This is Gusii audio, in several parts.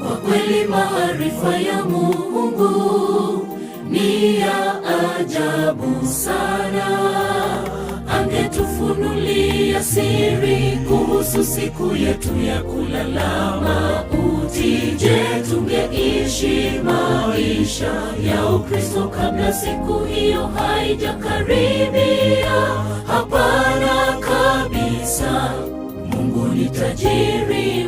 Kwa kweli maarifa ya Mungu ni ya ajabu sana. Angetufunulia siri kuhusu siku yetu ya kulala mauti. Je, tungeishi maisha ya Ukristo kabla siku hiyo haijakaribia? Hapana kabisa. Mungu ni tajiri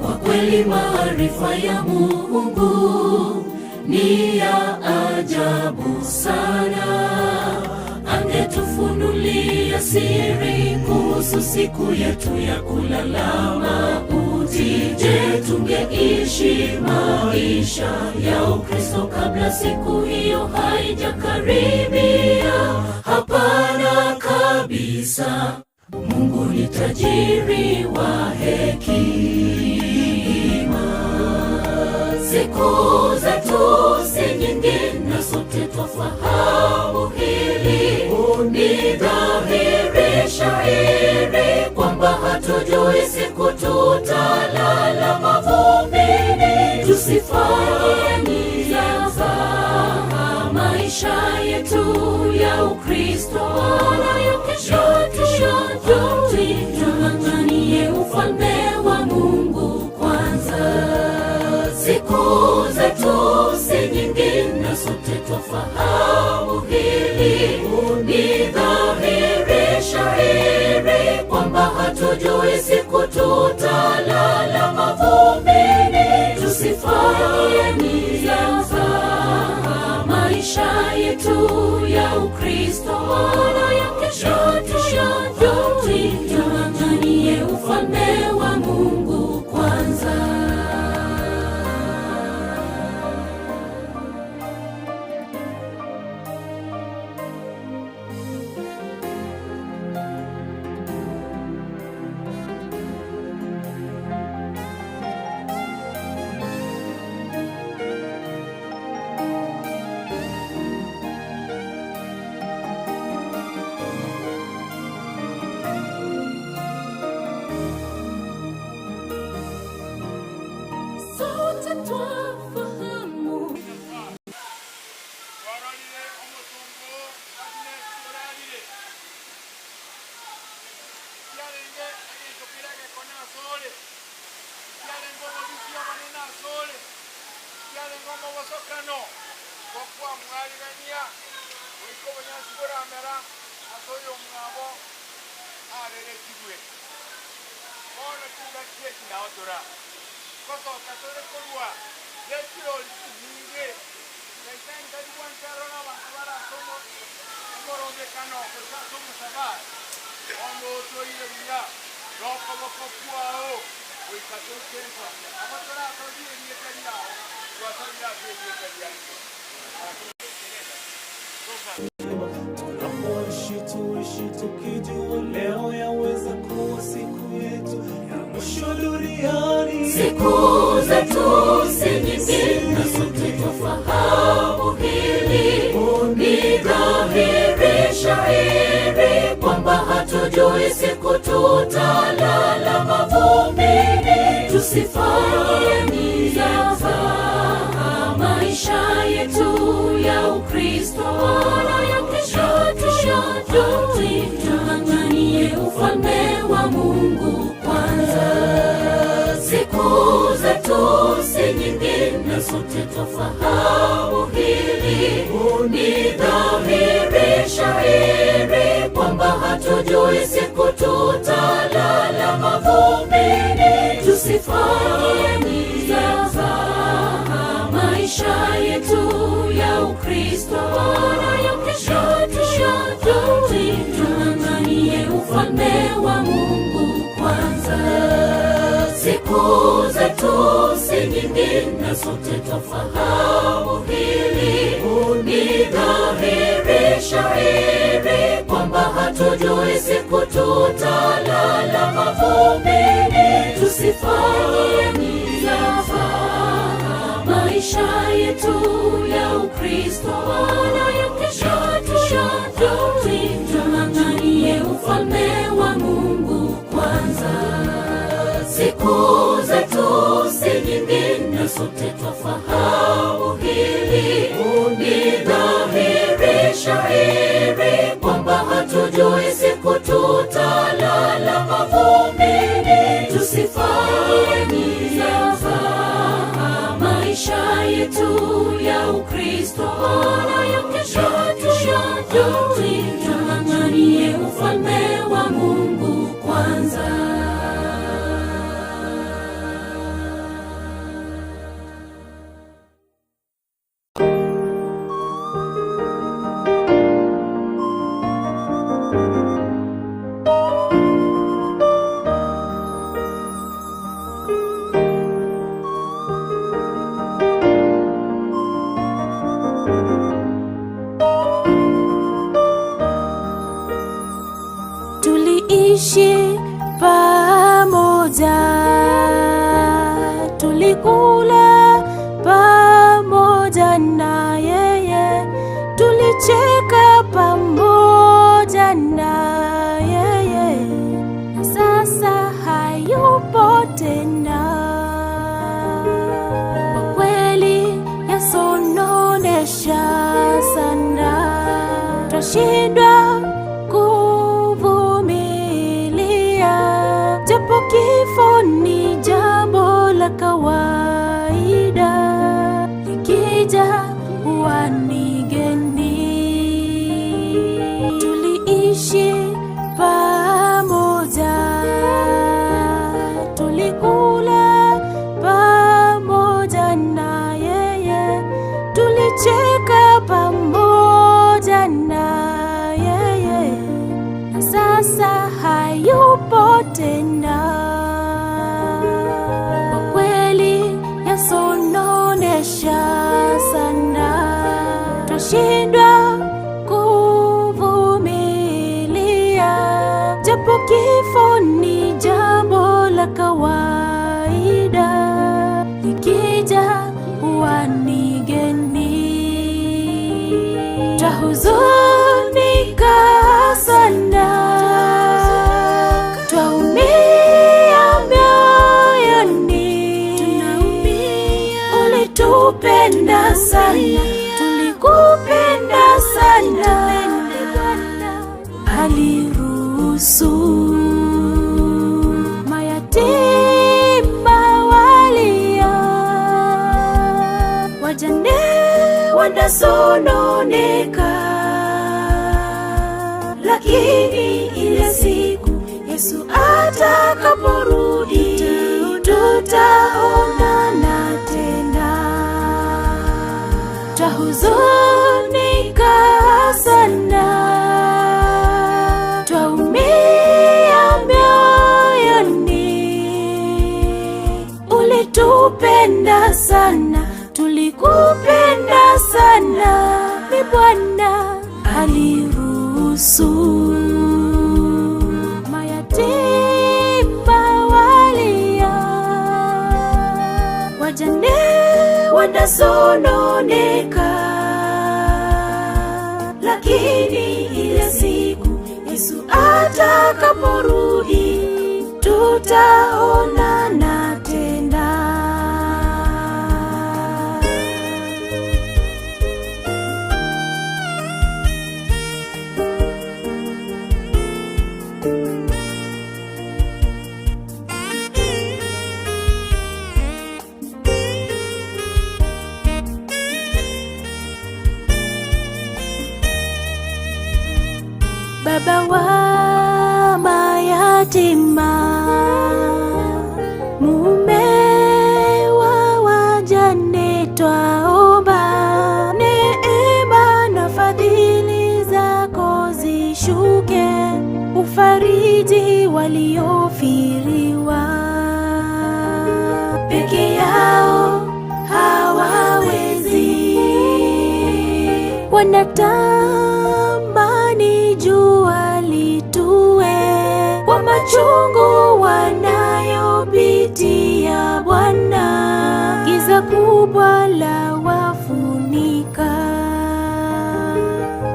kwa kweli maarifa ya Mungu ni ya ajabu sana. Angetufunulia siri kuhusu siku yetu ya kulala mauti. Je, tungeishi maisha ya Ukristo kabla siku hiyo haijakaribia? Hapana kabisa. Mungu ni tajiri wa hekima. Siku zetu si nyingi, na sote twafahamu hili. Ni dhahiri shahiri kwamba hatujui siku tutalala mavumbini. Tusifanye mzaha maisha yetu ya Ukristo, nayo kesho tuyajui. Tung'ang'anie ufalme wa Mungu kwanza. Siku zetu si nyingi, na sote twafahamu hili. Ni dhahiri shahiri kwamba hatujui siku tutalala mavumbini. Tusifanye mzaha maisha yetu ya Ukristo, nayo kesho tuyajui. Tung'ang'anie ufalme wa Mungu kwanza. Sote twafahamu Twarorire omosomba oo Agnes orarire, Tiarenge egento kere egekone asore, Tiarenge obobisi obonene asore, Tiarenge omobosokano gokwamwarigania goika obonyansi boramera ase oyomwabo areretigwe. Bono chingaki echi nao tora gosoka tore korwa ne chirori chinyinge, Nyasae ntari gwancha arore abanto bare ase omorobekano gose ase omosabari. Bono otoire buya nokoboko kwao goika toike ensa. Aba torasorie erieta riao, twasabire ase erieta ria Yeso. Tunapoishi tuishi tukijua leo yaweza kuwa siku yetu ya mwisho duniani. Siku zetu si nyingi, na sote twafahamu hili. Ni dhahiri shahiri kwamba hatujui siku tutalala mavumbini. Tusifanye mzaha maisha yetu ya Ukristo, nayo kesho tuyajui. Tung'ang'anie ufalme wa Mungu kwanza. Siku zetu si nyingi, na sote twafahamu hili. Ni dhahiri shahiri kwamba hatujui siku tutalala mavumbini. Tusifanye mzaha maisha yetu ya Ukristo, nayo kesho tuyajui. Tung'ang'anie ufalme wa Mungu kwanza. Siku zetu si nyingi, na sote twafahamu hili. Ni dhahiri shahiri kwamba hatujui siku tutalala mavumbini. Tusifanye mzaha maisha yetu ya Ukristo, nayo kesho tuyajui. Tung'ang'anie ufalme wa Mungu kwanza. Hatujui siku tutalala mavumbini, tusifanye mzaha maisha yetu ya Ukristo, wala ya kesho hatuyajui. Tung'ang'anie ufalme wa Mungu kwanza. Tuliishi pamoja, tulikula pamoja na yeye, tulicheka pamoja na yeye, na sasa hayupo tena. Kwa kweli yasononesha sana, twashindwa kuvumilia, japo kifo ni jambo la kawaida, likija huwa ni geni. Tuliishi pamoja, tulikula pamoja na yeye, tulicheka pamoja na yeye, na sasa hayupo tena. Kwa kweli yasononesha sana, twashindwa kuvumilia, japo kifo ni jambo la kawaida, likija huwa ni geni. Twahuzunika sana, twaumia mioyoni, ulitupenda sana, tulikupenda sana, aliruhusu mayatima walia, wajane wanasononeka, lakini ile siku Yesu atakaporudi tutaonana tena. Twahuzunika sana, twaumia mioyoni, ulitupenda sana, tulikupenda sana, ni Bwana aliruhusu mayatima walia, wajane wanasononeka, lakini ile siku Yesu atakaporudi tutaonana tena. Baba wa mayatima, mume wa wajane, twaomba neema na fadhili zako zishuke, ufariji waliofiriwa peke yao hawawezi, wanatamani jua litue kwa machungu wanayopitia Bwana, giza kubwa la wafunika.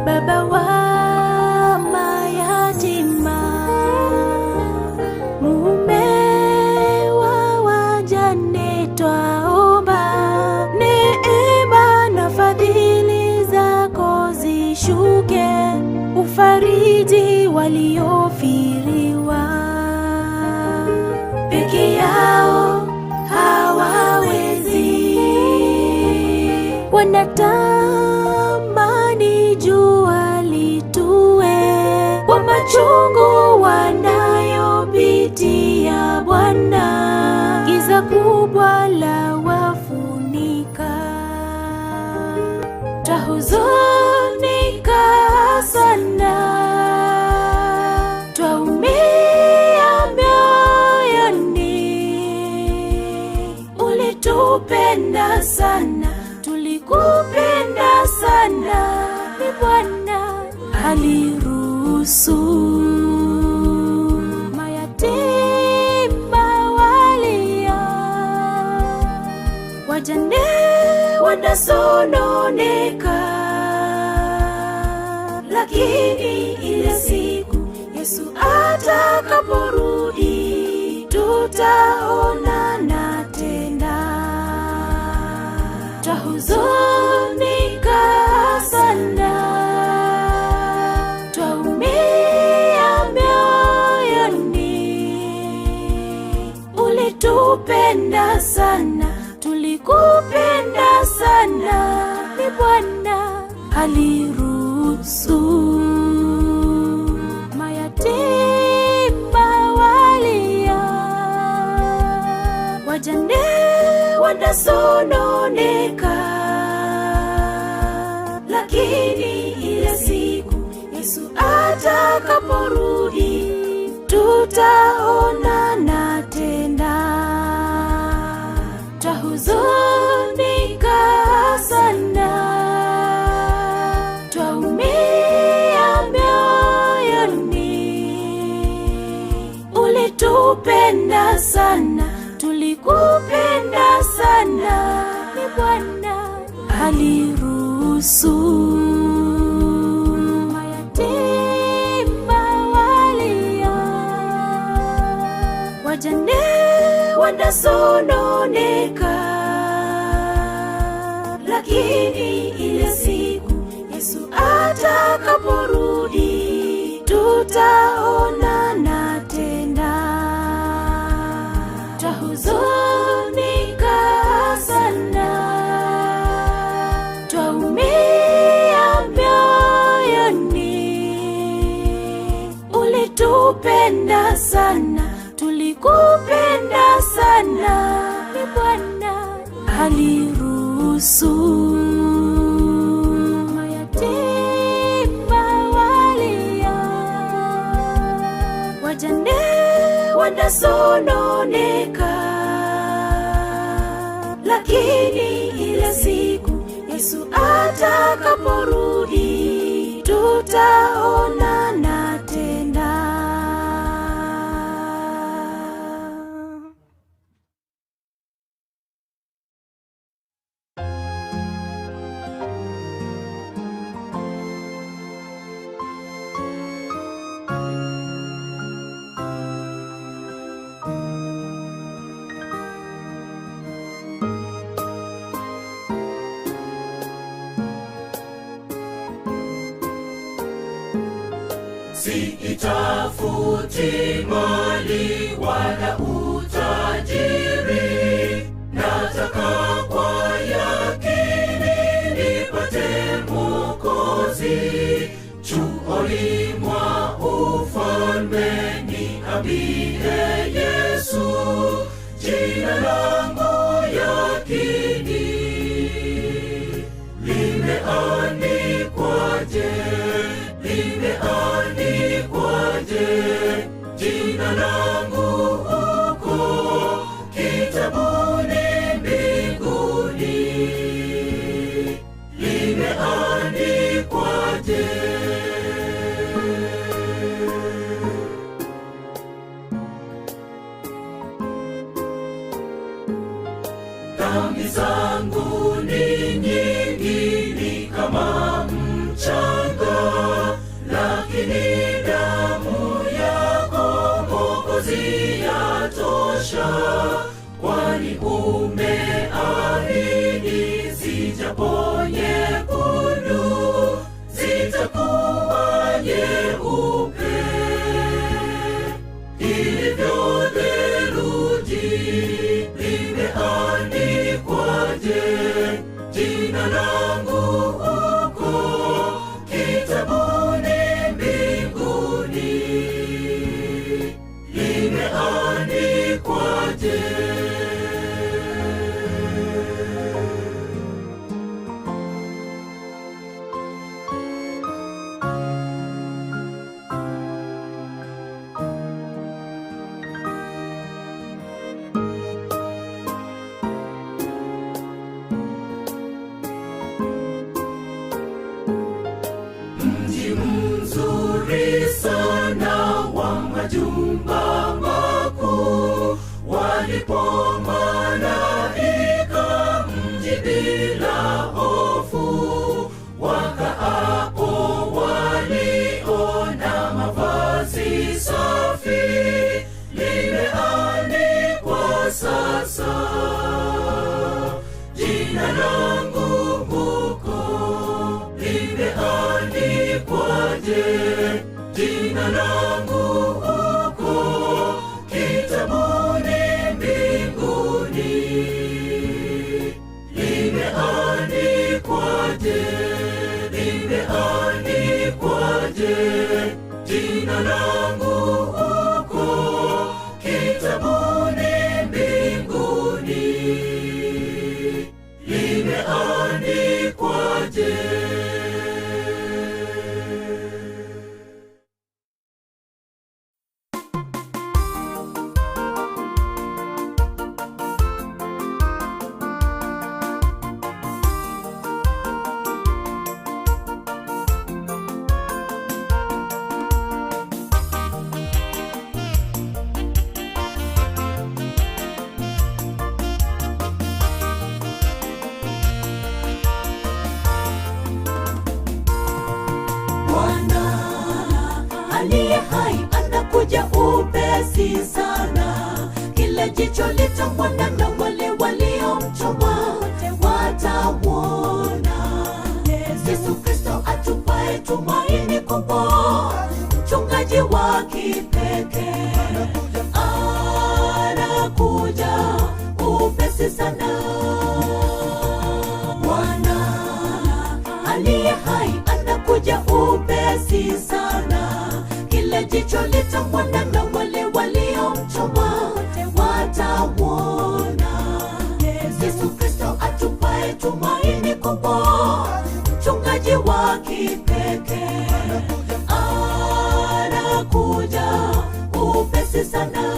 Baba wa mayatima, mume wa wajane, twaomba neema na fadhili zako zishuke, ufariji waliofiriwa, peke yao hawawezi, wanatamani jua litue kwa machungu wanayopitia Bwana, giza kubwa la wafunika, twahuzunika sana, twaumia mioyoni. Ulitupenda sana, tulikupenda sana, ni Bwana aliruhusu mayatima walia, wajane wanasononeka, lakini ile siku Yesu atakaporudi tutaonana tena. Twahuzunika sana, twaumia mioyoni. Ulitupenda sana, tulikupenda sana, ni Bwana aliruhusu mayatima walia, wajane wanasononeka, lakini ile siku Yesu atakaporudi tutaonana tena. Twahuzunika sana, twaumia mioyoni. Ulitupenda sana, tulikupenda sana, ni Bwana aliruhusu mayatima walia, wajane wanasononeka, lakini ile siku Yesu atakaporudi tutaonana tena. Twahuzunika sana, twaumia mioyoni. Ulitupenda sana, tulikupenda sana, ni Bwana aliruhusu mayatima walia, wajane wanasononeka, lakini ile siku Yesu atakaporudi tutaonana tena. Siitafuti mali wala utajiri, nataka kwa yakini nipate Mwokozi. Chuoni mwa ufalme niambie Yesu, jina langu yakini limeandikwaje? Limeandikwaje jina langu huko kitabuni mbinguni? Limeandikwaje? Dhambi zangu ni nyingi, ni kama mchanga, lakini damu yako Mwokozi yatosha, kwani umeahidi zijapo nyekundu zitakuwa nyeupe. majumba makuu, walipo malaika mji bila hofu, wakaapo waliona mavazi safi, limeandikwa sasa jina langu huko limeandikwaje? Jina langu huko kitabuni mbinguni limeandikwaje? Limeandikwaje? Jina langu huko kitabuni mbinguni limeandikwaje? Bwana aliye hai anakuja upesi sana, kila jicho litamwona na wale waliomchoma watauona. Yesu Kristo atupae tumaini kubwa, mchungaji wa kipekee anakuja upesi sana. Bwana aliye hai anakuja upesi sana, kila jicho litamwona na wale waliomchoma watauona. Yesu Kristo atupae tumaini kubwa, mchungaji wa kipekee anakuja upesi sana.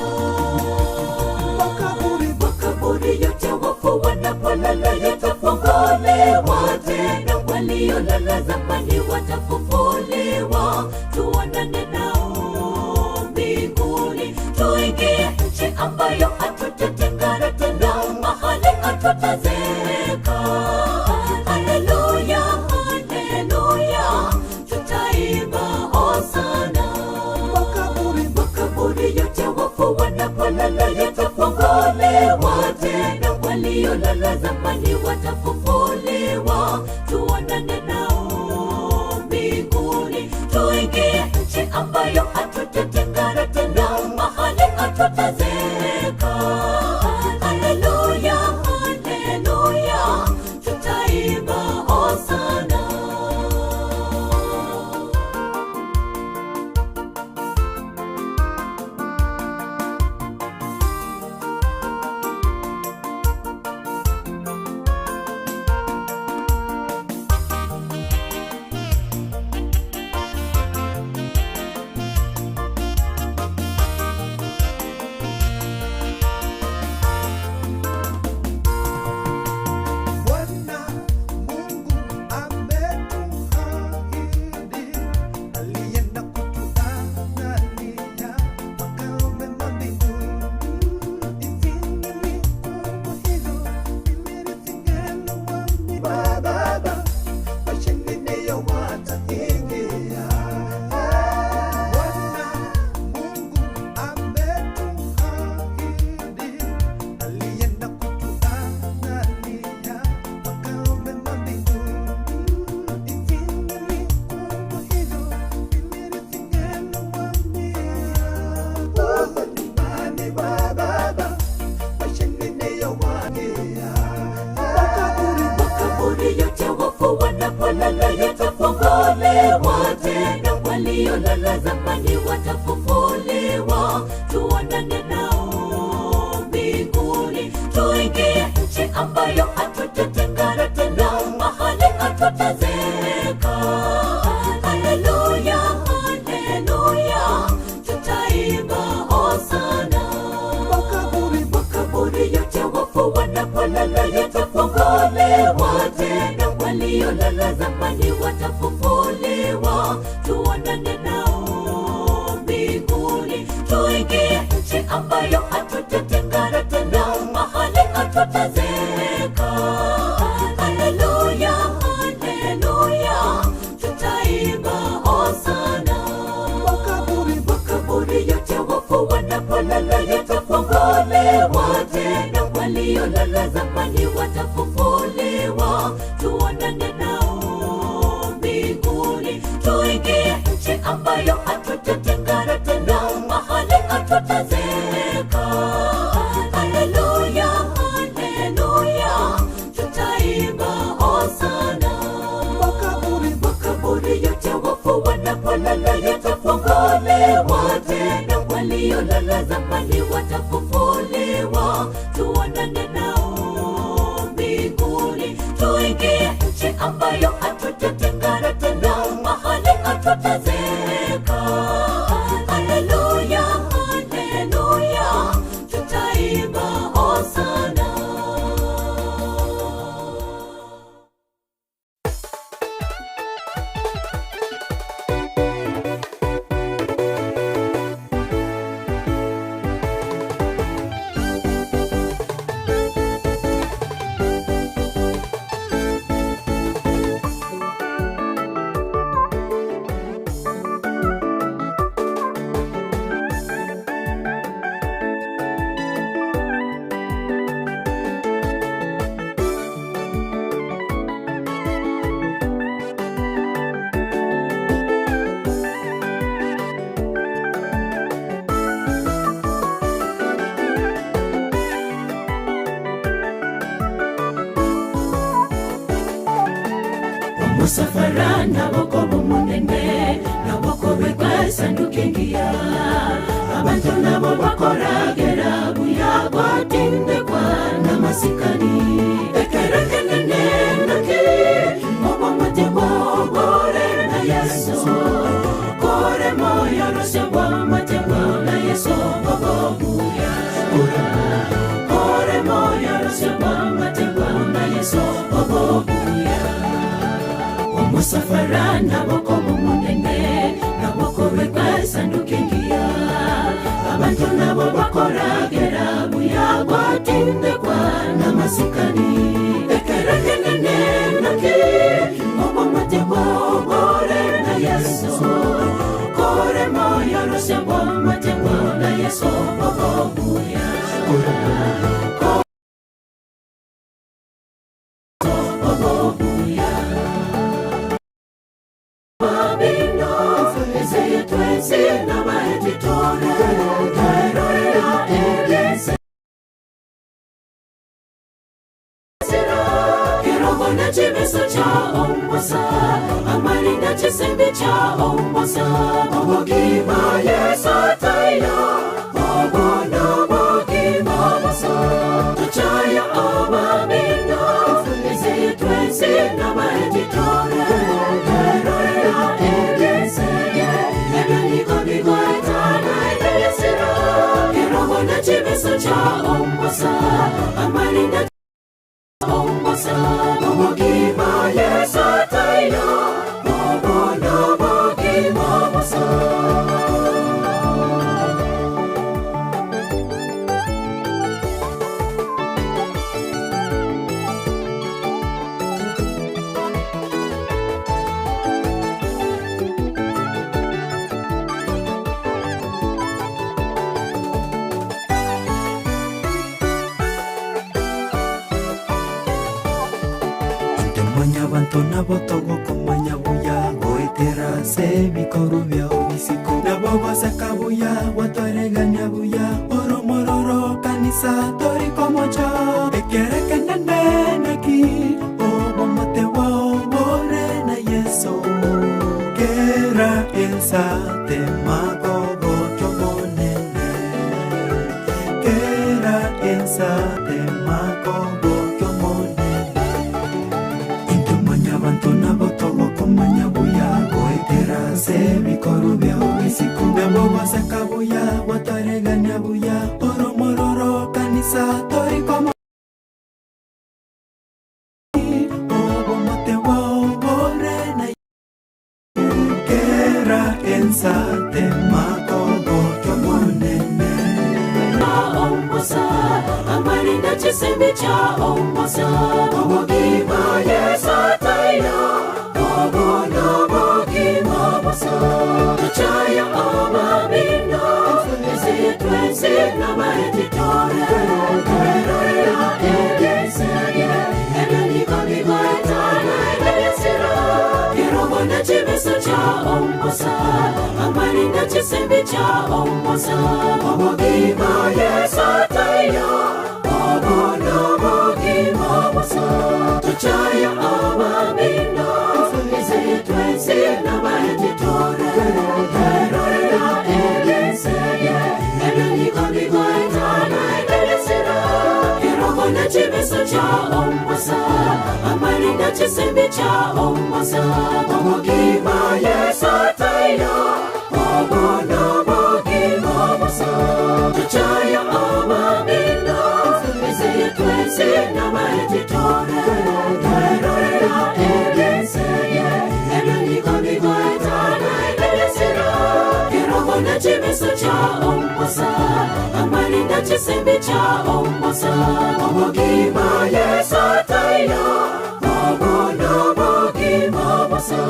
Makaburi yote wafu wanapolala yatafunguliwa tena, waliolala zamani watafufuliwa. Tuonane nao mbinguni, tuingie nchi ambayo hatutatengana tena, mahali hatutazeeka. Haleluya, haleluya, tutaimba hosana. Makaburi yote wafu wanapolala yatafunguliwa tena, waliolala zamani watafufuliwa. Tuonane nao mbinguni, tuingie nchi ambayo hatutatengana tena, mahali hatutazeeka. Haleluya, haleluya, tutaimba hosana. Bwana Mungu ametuahidi, alienda kutuandalia makao mema mbinguni. Hivi nilikuwa hivyo, nimerithi Baba, washindi ndio wataingia. Bwana Mungu ametuahidi, alienda kutuandalia makao mema mbinguni. Hivi nilikuwa hivyo, nimerithi nyumbani kwa Baba, washindi ndio wataingia. Makaburi yote wafu wanapolala yatafunguliwa tena, waliolala zamani watafufuliwa. Tuonane nao mbinguni, tuingie nchi ambayo hatutatengana tena, mahali hatutazeeka. Haleluya, haleluya, tutaimba hosana. Makaburi yote wafu wanapolala yatafunguliwa tena, waliolala zamani watafufuliwa. Tuonane nao mbinguni, ambayo hatutatengana tena, mahali hatutazeeka. Haleluya, haleluya, tutaimba hosana. Makaburi Makaburi yote wafu wanapolala yatafunguliwa tena, waliolala zamani watafufuliwa. Tuonane nao mbinguni, tuingie nchi ambayo hatutatengana tena, mahali hatutazeeka. Haleluya, haleluya, tutaimba hosana. makaburi Makaburi yote wafu wanapolala yatafunguliwa tena, waliolala zamani watafufuliwa. Tuonane nao mbinguni, tuingie nchi ambayo hatutatengana tena, mahali hatutazeeka. Haleluya, haleluya, tutaimba hosana. Omusafara nabokoba omunene nabokobekwa esanduku engiya abantu nabo bakoragera buya gwatindekwa n'amasikani ekerekenene naki obwomutima obore na yesu kore moyo rose bw'amategwa na yesu obobuya kore moyo rose bw'amategwa na yesu obobuya omusafara nabokoba omunene nabokobekwa esanduku engiya abantu nabo bakoragera buya gwatindekwa n'amasikani ekerekenene naki obwomutima obore na yesu kore moyo rose bw'amategwa na yesu obobuya obobuya Babino, ezeye twese n'abahetitore, twerorera egese. Kirogo na chimeso cha ombosa, amali na chisembe cha ombosa, obogima Yesu tayo, obona bogima bosa, tuchaya obamino, ezeye twese n'abahetitore, twerorera egese. Ebyo bigwetana ebyesiro, kirogo na chimeso cha ombosa, amali na ombosa, obogima Yesu tayo, obona bogima bosa. Ntemanya bantu nabo togokumanya buya goetera se bikoru byao bisiko nabo goseka buya gwatwaregania buya oromororo kanisa torikomocha ekerekeneneneki obomote bwao bore na yesu kera ensa temakogotomonene kera ensa temakogotomonene Intumanya bantu nabo togokumanya buya goetera se bikoru byao bisiku nabo goseka buya gwatwaregania buya oromororo kanisa torikomo obomote bwao bore na kera ensa temakogotomonene. chisembe cha omosa Obogima Yesu ataiyo Obono bogima bosa Tuchaya amamino Ezitwensi n'abaetitore Erorera egeseye Ebyo nigo bigoetana ebyesiro Kirobona chibeso cha omosa Amarinda chisembe cha omosa Obogima Yesu ataiyo Obono bogima bosa Tuchaya amamino Ezitwensi n'abaetitore Erorera egeseye Ebyo nigo bigoetana ebyesiro Kirobona chibeso cha omosa Amarinda chisembe cha omosa Obogima Yesu ataiyo Obono bogima bosa Tuchaya amamino Ezitwensi n'abaetitore Erorera egeseye Ebyo nigo bigoetana ebyesiro Kirobona chibeso cha omosa Amarinda chisembe cha omosa Obogima Yesu ataiyo Obono bogima bosa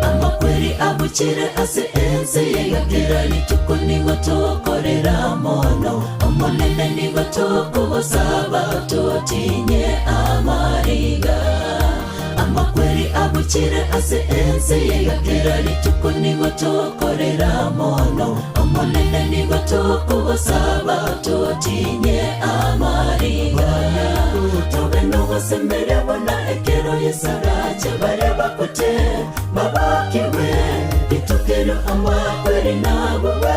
Amakweri abukire ase ense yeyakera rituko nigo tokorera mono omonene nigo tokobosaba totinye amariga amakweri abukire ase ense yeyakera rituko nigo tokorera mono omonene nigo tokobosaba totinye amariga tobe nogosemberia bona ekero yesarache baria bakote babakiwe itukero amakweri nabuwe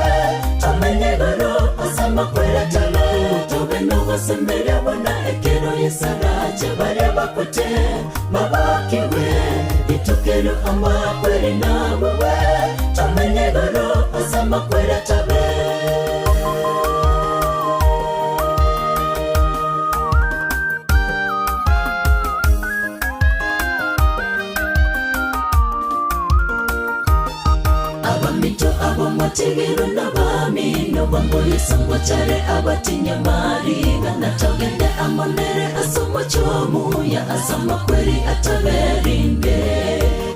tomenye goro ase amakweri atalo tobe nogosemberia bona ekero yesarache baria bakote babakiwe itukero amakweri nabuwe tomenye goro ase amakweri atabe Abamito abomategero n'abamino bamboyesangwa cyare abatinyamari ganatogende amonere asomo cyomuya asamakweri ataberinde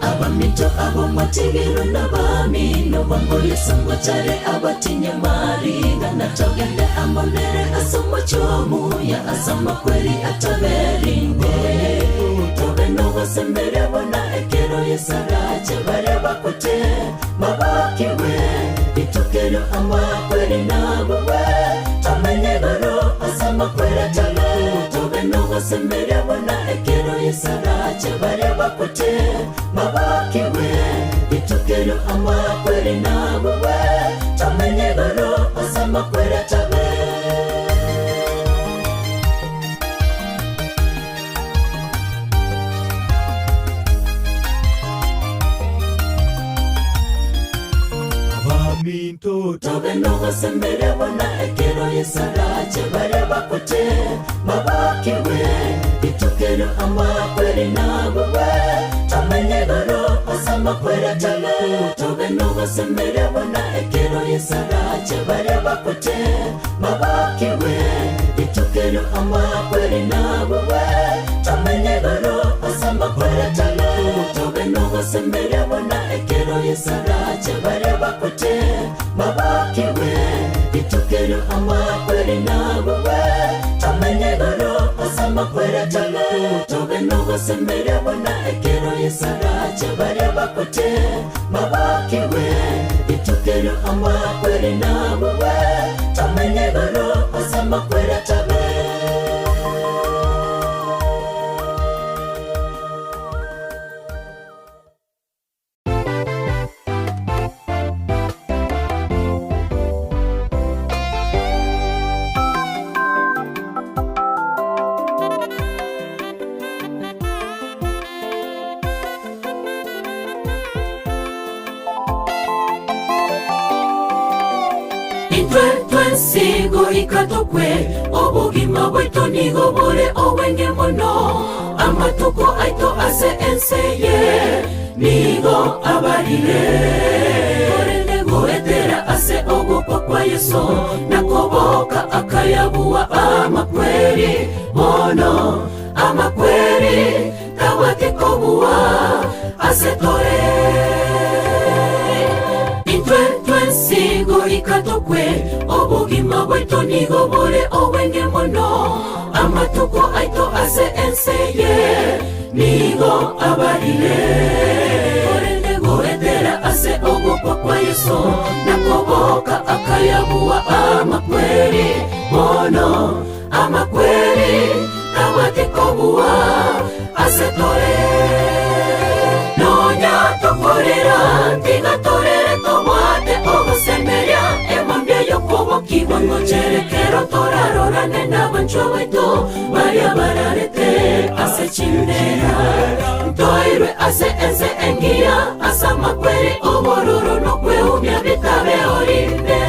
abamito abomategero n'abamino bamboyesangwa cyare abatinyamari ganatogende amonere asomo cyomuya asamakweri ataberinde tobe nogosembere bona ekero yesarache baria bakote babakiwe itukero amakweri nabuwe tomenye goro ase amakweri atalo tobe nogosembere bona ekero yesarache baria bakote babakiwe itukero amakweri nabuwe tomenye goro ase amakweri atabe Abaminto tobe nogosembere bona ekero yesarache baria bakote babakiwe itukero amakweri nabuwe tomenye goro ase amakweri atalo tobe nogosembere bona ekero yesarache baria bakote babakiwe itukero amakweri nabuwe tomenye goro ase amakweri atalo tobe nogosembere bona ekero yesarache baria bakote babakiwe itukero amakweri nabuwe tomenye goro ase amakweri atalo tobe nogosembere bona ekero yesarache baria bakote babakiwe itukero amakweri nabuwe tomenye goro ase amakweri atabe Intwe twensi goika tokwe, obogima bwaito nigo bore obwenge mono. Amatuko aito ase ense eye nigo abarire. Korende goetera ase ogokwa kwa Yeso na koboka akayabua amakweri, bono amakweri tabwati kobua ase tore. Intwe twensi goika tokwe, obogima bwaito nigo bore obwenge mono. Amatuko aito ase ense eye nigo abarire. Korende goetera ase ogokwa kwa Yeso na koboka akayabua amakweri, bono amakweri tabwati kobua ase tore. Nonya tokorera tiga torere tobwate ogosemeria emambia y'okobokigwa ngocherekero torarorane n'abanchwa baito baria bararete ase chimbera. Ntoirwe ase ense engiya ase amakweri obororo n'okweumia bitabe orinde.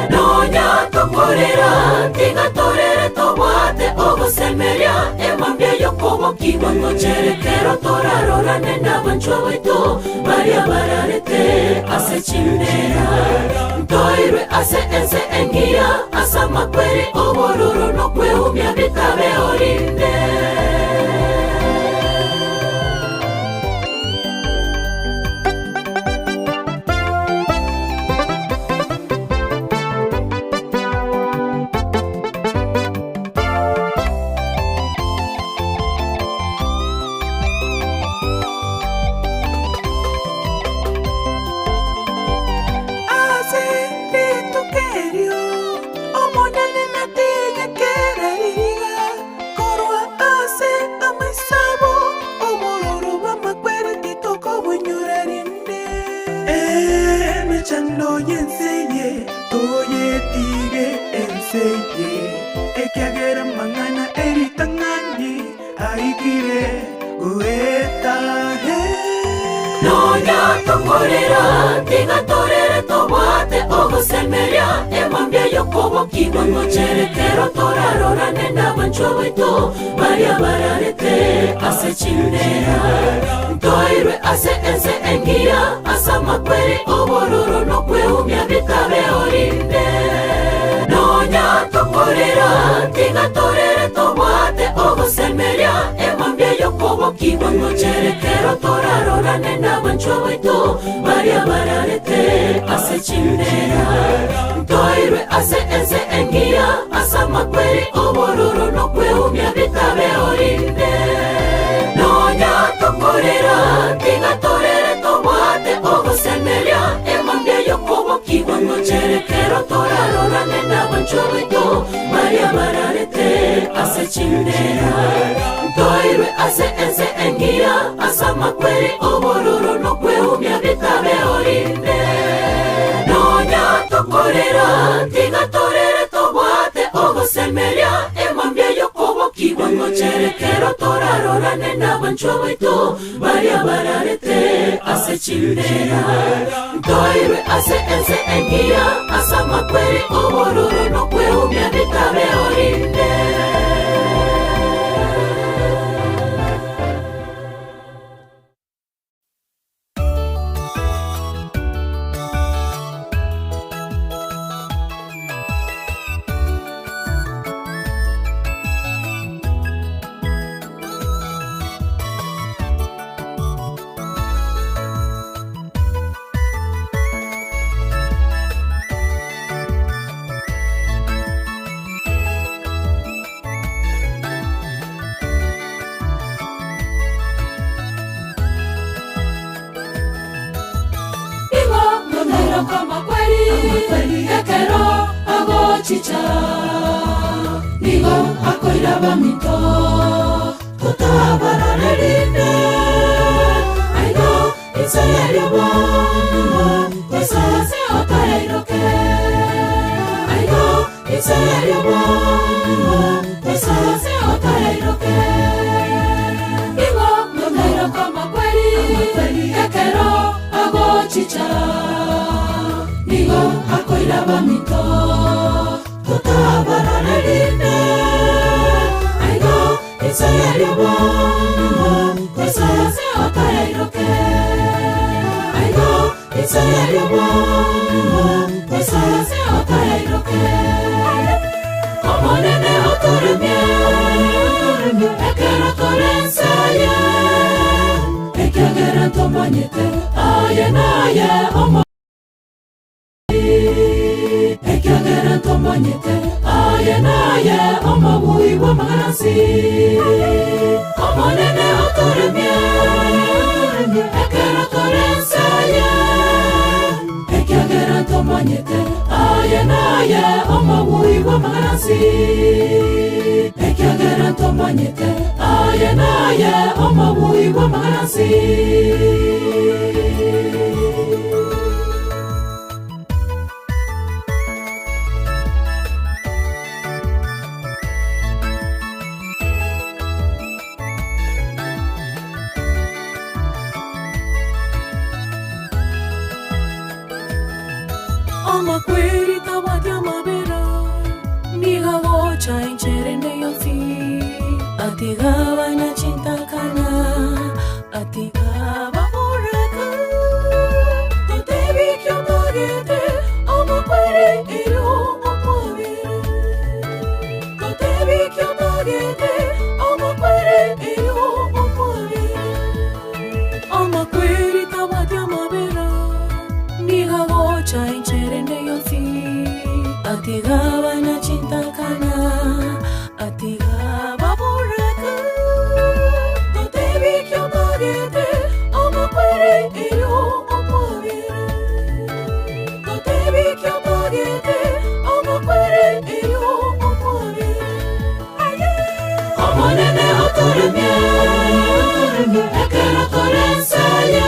Nonya tokorera tiga torere tobwate ogosemeria emambia y'okobokigwa ngocherekero torarorane n'abanchwa baito baria bararete ase chimbera. Ntoirwe ase ense engiya ase amakweri obororo n'okweumia bitabe orinde. Ase rituko erio Omonene natige kera riria korwa ase amaiso abo, obororo bw'amakweri titokobonyora rinde. Emechando y'ense eye toyetige ense eye, ekiagera amang'ana eritang'ani aikire goeta. Nonya tokorera tiga torere tobwate ogosemeria emambia y'okobokigwa ngocherekero torarorane n'abanchwa baito baria bararete ase chimbera. Ntoirwe ase ense engiya ase amakweri obororo n'okweumia bitabe orinde. Nonya tokorera tiga torere tobwate ogosemeria emambia y'okobokigwa ngocherekero torarorane n'abanchwa baito baria bararete ase chimbera. Ntoirwe ase ense engiya ase amakweri obororo n'okweumia bitabe orinde. Nonya tokorera tiga torere tobwate ogosemeria emambia y'okobokigwa ngocherekero torarorane n'abanchwa baito baria bararete ase chimbera. Ntoirwe ase ense engiya ase amakweri obororo n'okweumia bitabe orinde. Nonya tokorera tiga torere tobwate ogosemeria emambia y'okobokigwa ngocherekero torarorane n'abanchwa baito baria bararete ase chimbera. Ntoirwe ase ense engiya ase amakweri obororo n'okweumia bitabe orinde. Igo nomero k'amakweri ekero agochicha nigo akoira bamito totabarorerinde aigo inse y'eriobono tosase otarairoke aigo inse y'eriobono tosase otarairoke igo nomero k'amakweri ekero agochicha nigo akoira. abaminto totabarore rinde aigo inse yariobo kosase otayairoke aigo inse yariobo kosase otayairoke omonene otoremie ekero torensaye ekiagera ntomanyete aye naye omo ekiagera ntomanyete aye naye omobui bw'amagarasi omonene otoremie ekero torensaye ekiagera ntomanyete aye naye omobui bw'amagarasi ekiagera ntomanyete aye naye omobui bw'amagarasi. Amakweri tabati amabera nigagocha encherende yonsi atigaba na chintakana atigaba boraka totebikyo tagete amakweri ero okwabere totebikyo tagete amakweri ero okwabere amakweri tabati amabera nigagocha encherende yonsi atigaba na chintakana atigaba boraka totebikyo tagete amakweri ero okwabere totebikyo tagete amakweri ero okwabere omonene otoremie ekero torensaye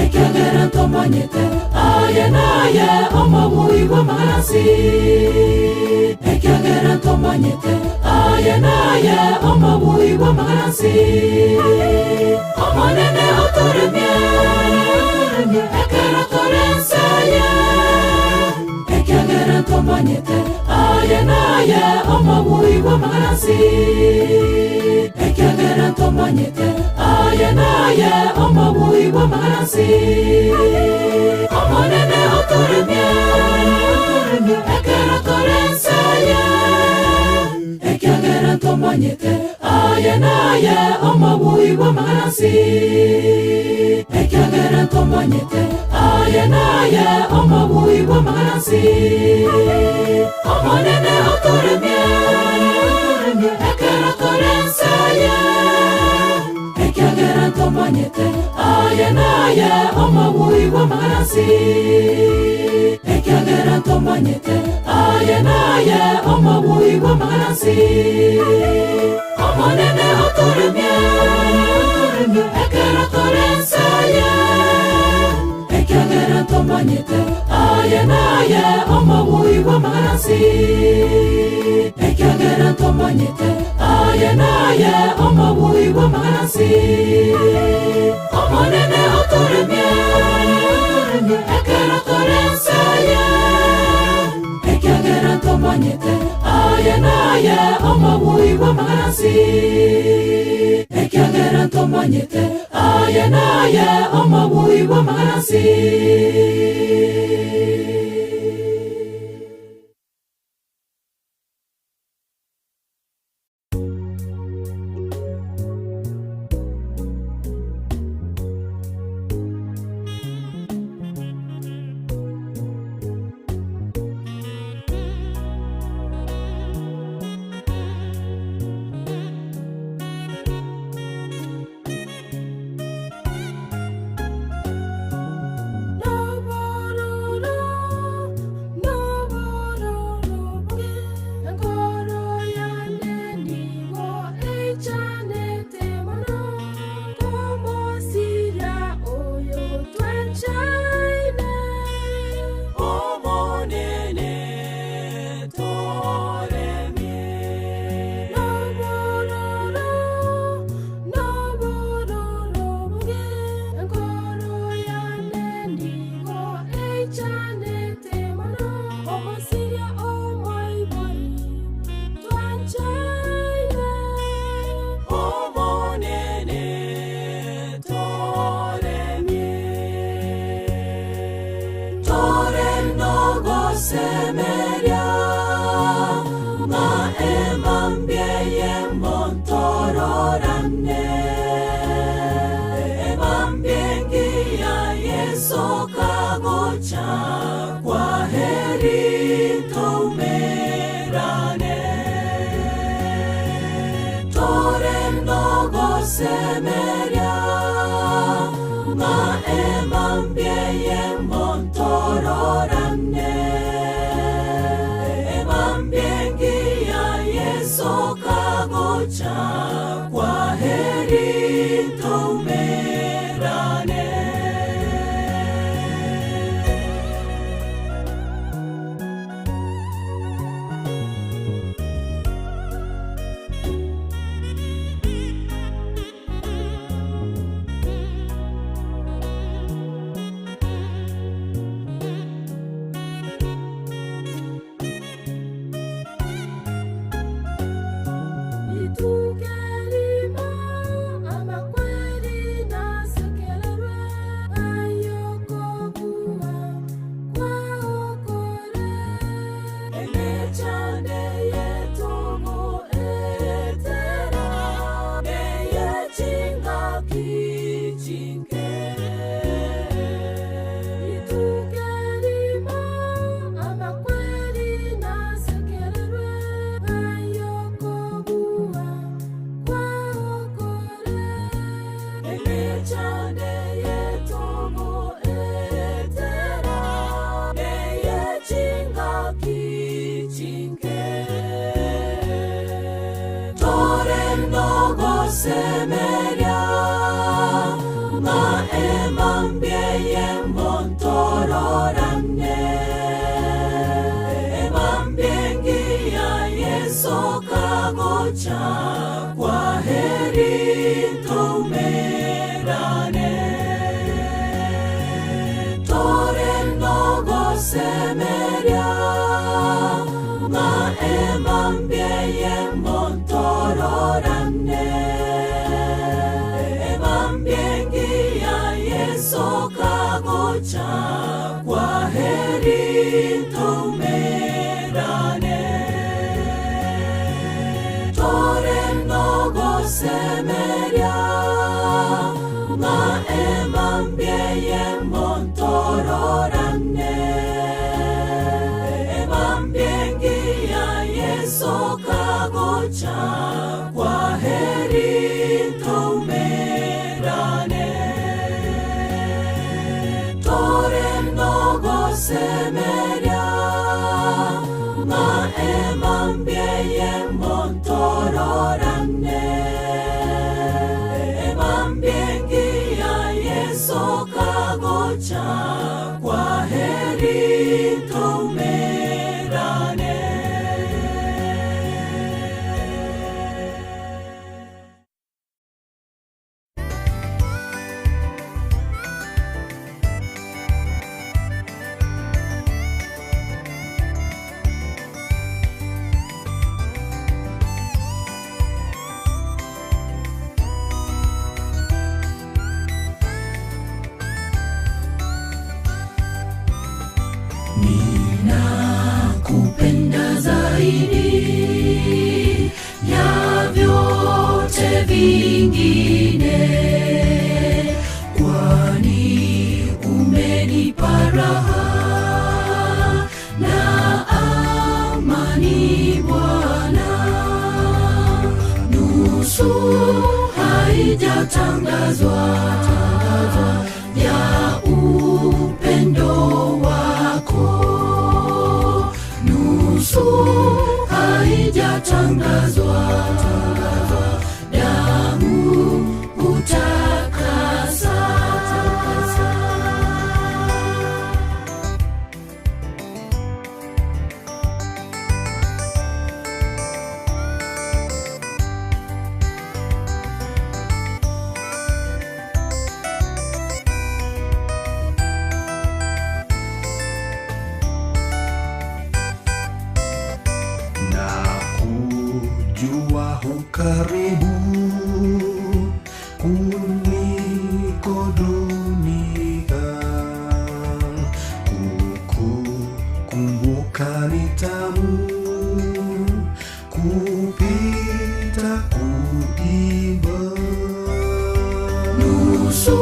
ekiagera ntomanyete aye naye omobui bw'amagarasi ekiagera ntomanyete aye naye omobui bw'amagarasi omonene otoremie ekero torensaye ekiagera ntomanyete aye naye omobui bw'amagarasi ekiagera ntomanyete aye naye omobui bw'amagarasi omonene otoremie ekero torensaye ekiagera ntomanyete aye naye omobui bw'amagarasi ekiagera ntomanyete aye naye omobui bw'amagarasi omonene otoremie ekero torensaye ekiagera ntomanyete aye naye omobui bw'amagarasi ekiagera ntomanyete aye naye omobui bw'amagarasi omonene otoremie ekero torensaye ekiagera ntomanyete aye naye omobui bw'amagarasi ekiagera ntomanyete aye naye omobui bw'amagarasi omonene otoremie ekero torensaye ekiagera ntomanyete aye naye omobui bw'amagarasi ekiagera ntomanyete aye naye omobui bw'amagarasi. Nabwo nogosemeria ng'a emambia eyemo ntororane. Emambia engiya Yeso kagocha, kwa heri toumerane. Tore nogosemeria ng'a emambia eyemo ntororane. Emambia engiya Yeso kagocha, kwa heri toumerane. Itukelimo amakweli nasekelelwe ayokokuwa kwaokore Emechande yetugu etera neyechingaki chinke. Itukelimo amakweli nasekelelwe ayokokuwa kwaokore Emechande yetugu etera neyechingaki chinke. Tore nogosemeria ng'a emambia eyemo ntororane. Emambia engiya Yeso kagocha, kwa heri toumerane. Tore nogosemeria ng'a emambia eyemo ntororane. Emambia engiya Yeso kagocha, kwa heri toumerane. Tore nogosemeria ng'a emambia eyemo ntororane. Emambia engiya Yeso kagocha, kwa heri toumerane. Tore nogosemeria ng'a emambia eyemo ntororane. Emambia engiya Yeso kagocha, kwa heri toumerane. Ninakupenda zaidi ya vyote vingine, kwani umenipa raha na amani Bwana. Nusu haijatangazwa ya upendo wako, nusu haijatangazwa, damu hutakasa. Na kujua hukaribu kuliko dunia, kukukumbuka. Kuokoka ni tamu kupita kuiba. Nusu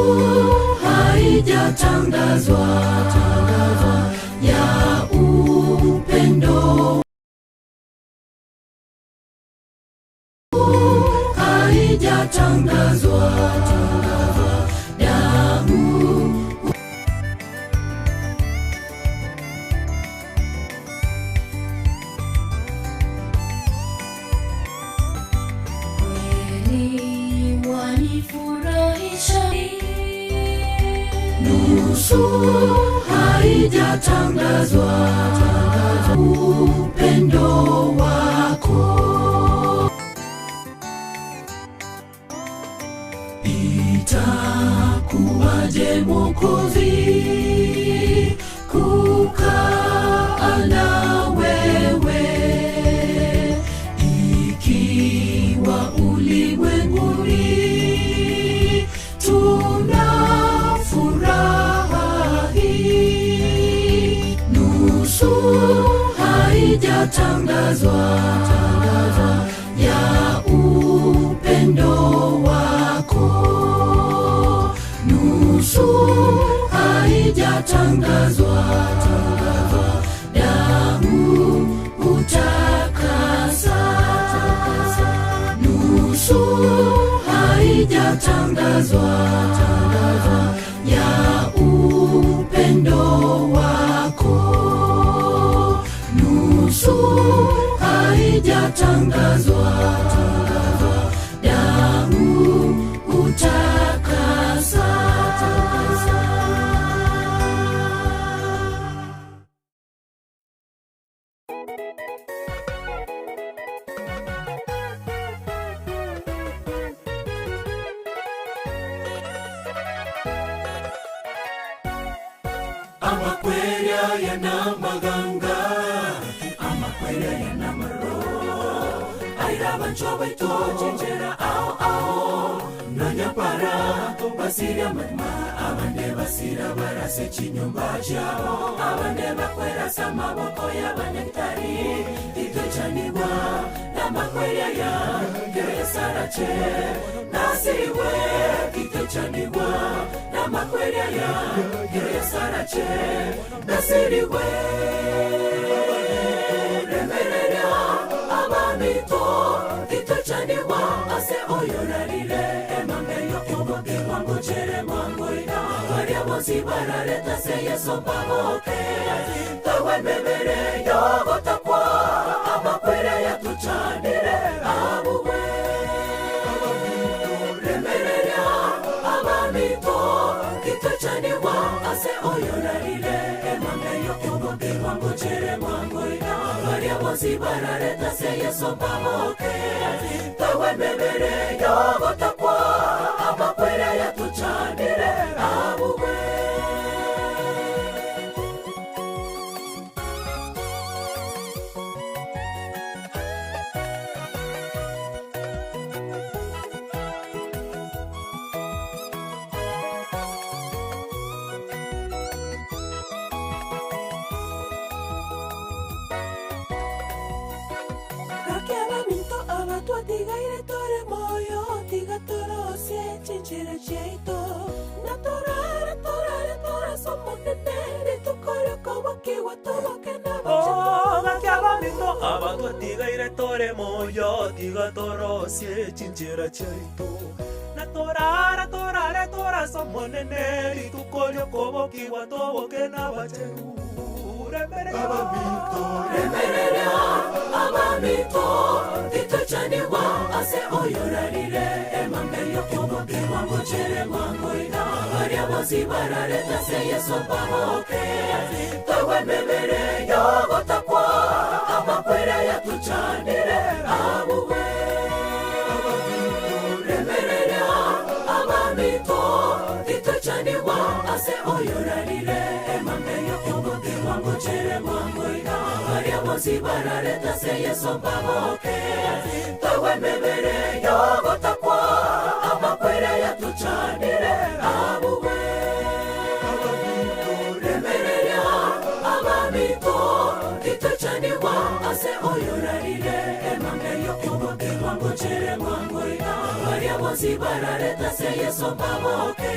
haijatangazwa ya upendo haijatangazwa damu Kweli wanifurahisha. Nusu haijatangazwa upendo wako itakuwaje Mwokozi kukaa na wewe ikiwa ulimwenguni tuna furaha hii, nusu haijatangazwa ya upendo wako, nusu haijatangazwa damu utakasa, nusu haijatangazwa ya upendo wako, nusu haijatangazwa damu utakasa. Amakwerya yanamaganga amakwerya yanamaro aira bancho baito chenjera ao ao nanyapara basira matma abande basira barase chinyumba chabo abande bakwerasa maboko y'abanyagitari titwechanigwa n'amakwerya ya keresarache nasiriwe titwechanigwa n'amakwerya ya keresarache nasiriwe remerera abamito titwechanigwa ase oyorarire emambe yokoboke mwangochere mwangoina baria bonsi barareta se yeso paboke tawemebere yogotakwa amakwere yatuchanire abuwe remerera abamito titwechanigwa ase oyorarire emambe yokoboke mwangochere mwangoina baria bonsi barareta se yeso paboke tawemebere yogotakwa amakwere yatuchanire abuwe. Rakiaba minto abatwa tigaire tore moyo tiga torosie chinchera cheito na torare torare tora somonene tukoro kobokiwa toboke na Oh, gakiabaminto abatwa tigaire tore moyo tiga torosie chinchera chaito na torara torare toraso monene rituko ryokobokiwa toboke n'abacheru Remerera abamito titwechanigwa ase oyorarire emambe yokoboke mwangochere mwangoina baria bonsi barareta se yeso paboke tawemebere yogotakwa amakwere yatuchanire abuwe remerera abamito titwechanigwa ase oyorarire emambe yokoboke mwangochere mwangoina baria bonsi barareta se yeso paboke tawemebere yogotakwa amakwere yatuchanire abuwe remerera abamito titwechanigwa ase oyorarire emambia y'okobokigwa ngochere bwango iga baria bonsi bararete ase Yeso mbaboke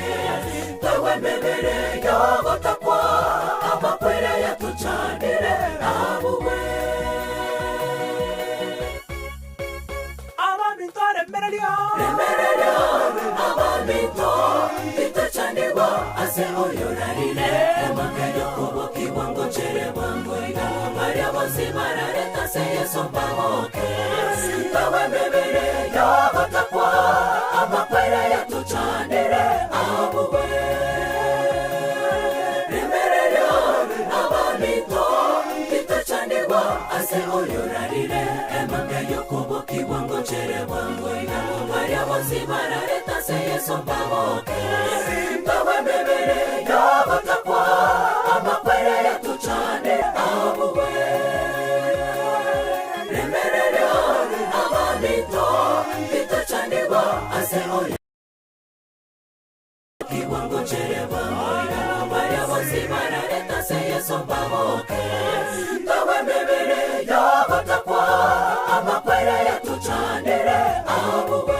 togwe emebere yogotakwa amakwere yatochanire abugwe. Abaminto remereria. Remereria abaminto titochanigwa ase oyorarire emambia y'okobokigwa ngochere bwango iga baria bonsi bararete ase Yeso mbaboke togwe emebere yogotakwa amakwere yatochanire abugwe. Remereria abaminto titochanigwa ase oyorarire emambia y'okobokigwa ngochere bwango iga baria bonsi bararete ase Yeso mbaboke togwe emebere yogotakwa amakwere yatochanire abugwe. Remereria abaminto titochanigwa ase oyo kiwango chereva baria bonsi barareta ase Yeso mbaboke togwe emebere yogotakwa amakwere yatochanire abugwe.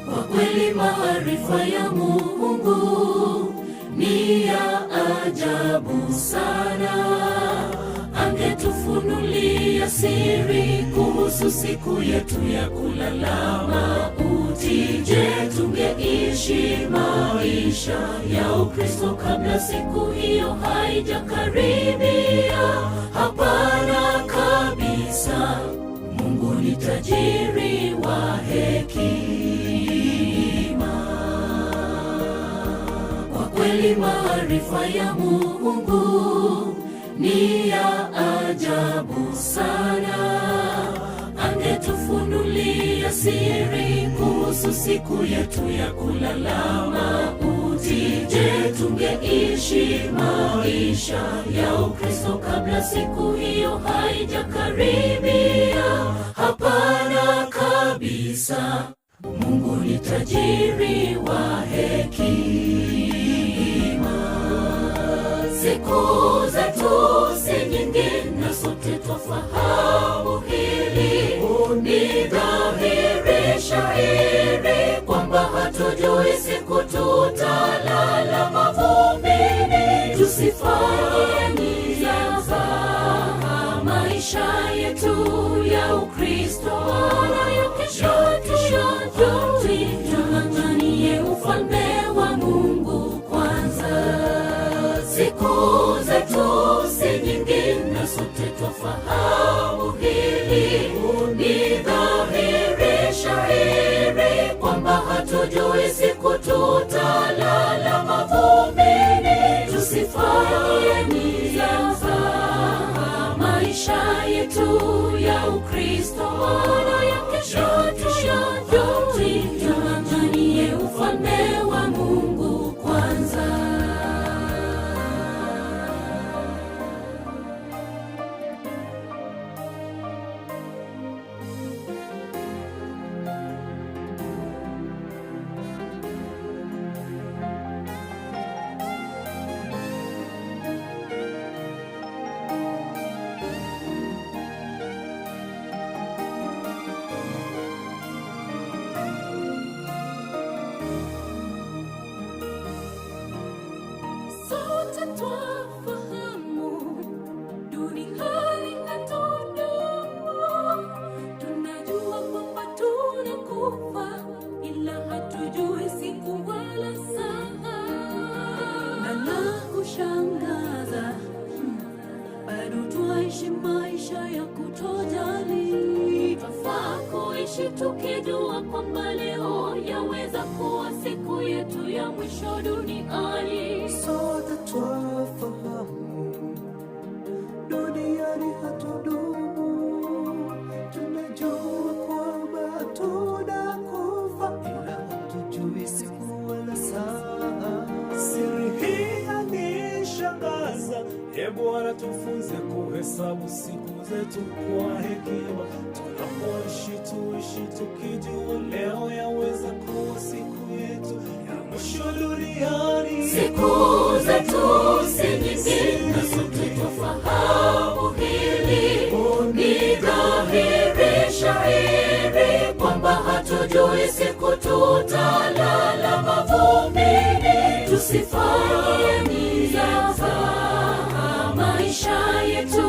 Kwa kweli maarifa ya Mungu ni ya ajabu sana. Angetufunulia siri kuhusu siku yetu ya kulala mauti. Je, tungeishi maisha ya Ukristo kabla siku hiyo haijakaribia? Hapana kabisa. Mungu ni tajiri wa hekima. Kwa kweli maarifa ya Mungu ni ya ajabu sana. Angetufunulia siri kuhusu siku yetu ya kulala mauti. Je, tungeishi maisha ya Ukristo kabla siku hiyo haijakaribia? Hapana kabisa. Mungu ni tajiri wa hekima. Siku zetu si nyingi na sote twafahamu hili. Ni dhahiri shahiri kwamba hatujui siku tutalala mavumbini. Tusifanye mzaha maisha yetu ya Ukristo, wala ya kesho tuyajui. Tung'ang'anie ufalme wa Mungu kwanza. Siku zetu si nyingi na sote twafahamu hili. Ni dhahiri shahiri kwamba hatujui siku tutalala mavumbini. Tusifanye mzaha maisha yetu ya Ukristo, wala ya kesho tuyajui. Tung'ang'anie ufalme wa Mungu kwanza. Sote twafahamu duniani hatudumu, tunajua kwamba tunakufa, ila hatujui siku wala saa. Na la kushangaza, bado twaishi maisha ya kutojali. Twafaa kuishi tukijua kwamba leo yaweza kuwa siku yetu ya mwisho duniani. Sote twafahamu duniani hatudumu. Tujifunze kuhesabu siku zetu kwa hekima, tunapoishi tuishi tukijua leo yaweza kuwa siku yetu ya mwisho duniani. Siku zetu si nyingi na sote twafahamu hili, ni dhahiri shahiri kwamba hatujui siku tutalala mavumbini. Tusifanye mzaha maisha yetu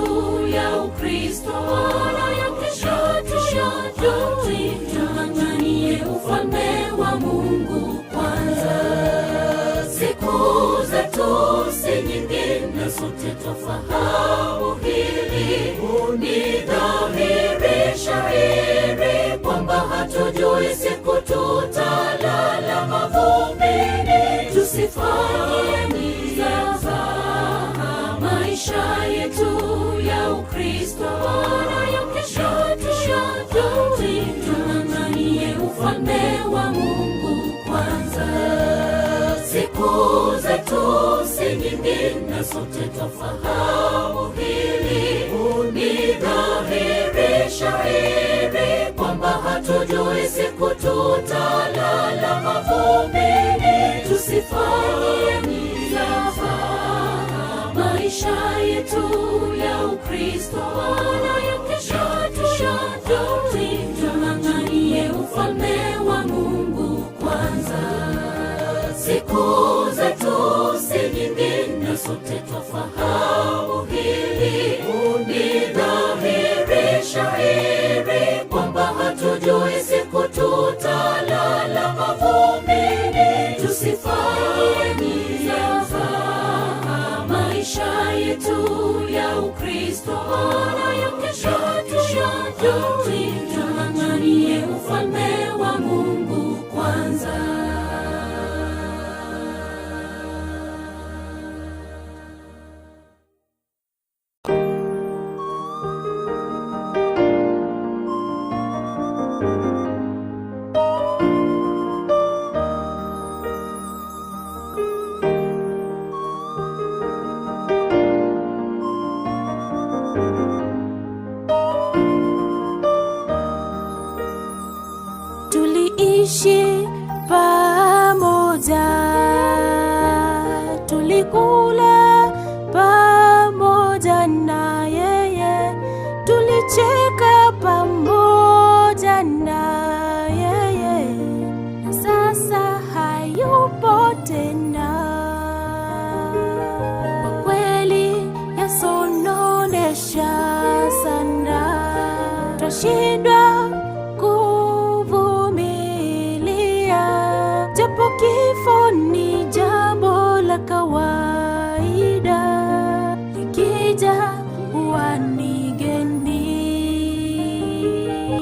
ya Ukristo, wala ya kesho tuyajui. Tung'ang'anie ufalme wa Mungu kwanza. Siku zetu si nyingi na sote twafahamu hili, ni dhahiri shahiri kwamba hatujui siku tutalala mavumbini. Tusifanye mzaha maisha yetu ya Ukristo, wala ya kesho tuyajui. Tung'ang'anie ufalme wa Mungu kwanza. Siku zetu si nyingi na sote twafahamu hili, ni dhahiri shahiri kwamba hatujui siku tutalala mavumbini. Tusifanye mzaha maisha yetu ya Ukristo, wala ya kesho tuyajui. Tung'ang'anie ufalme wa Mungu kwanza. Siku zetu si nyingi na sote twafahamu hili, ni dhahiri shahiri kwamba hatujui siku tutalala mavumbini. Tusifanye mzaha maisha yetu ya Ukristo, wala ya kesho tuyajui. Tung'ang'anie ufalme wa Mungu kwanza. Tuliishi pamoja, tulikula pamoja na yeye, tulicheka pamoja na yeye, na sasa hayupo tena. Kwa kweli yasononesha sana, twashindwa kuvumilia, japo kifo ni jambo la kawaida, likija huwa ni geni.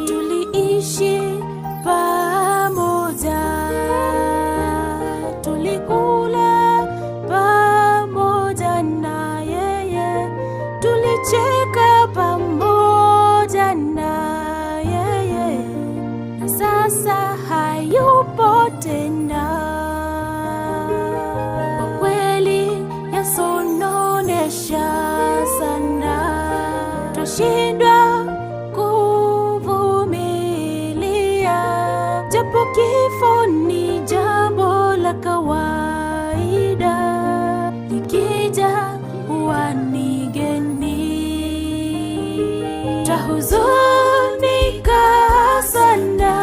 Tuliishi pamoja, tulikula pamoja na yeye, tulicheka pamoja na yeye, na sasa hayupo tena. Kwa kweli yasononesha sana, twashindwa kuvumilia, japo kifo ni jambo la kawaida, likija huwa ni geni. Twahuzunika sana,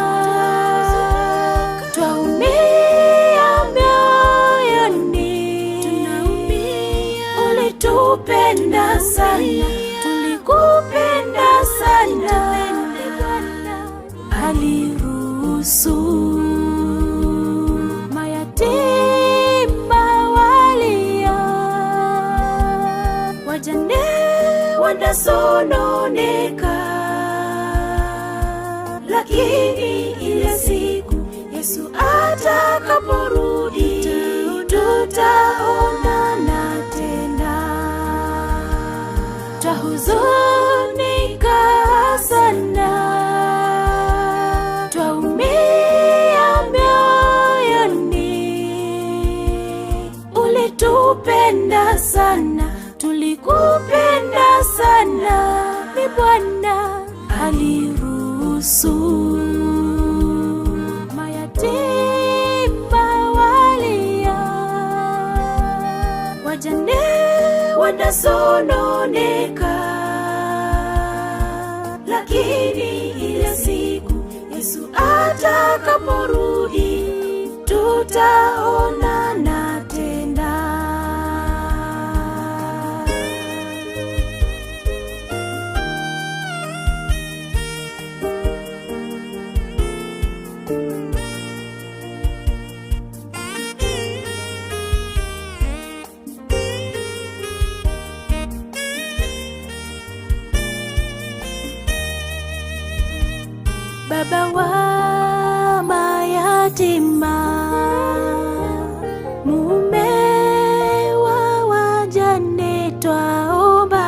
twaumia mioyoni, ulitupenda sana, tulikupenda sana, aliruhusu mayatima walia, wajane wanasononeka, lakini ile siku Yesu atakaporudi tutaonana tena. Twahuzunika sana, twaumia mioyoni, ulitupenda sana, tulikupenda. Bwana aliruhusu. Mayatima walia, wajane wanasononeka, lakini ile siku Yesu atakaporudi tutaonana tena. Baba wa mayatima, mume wa wajane, twaomba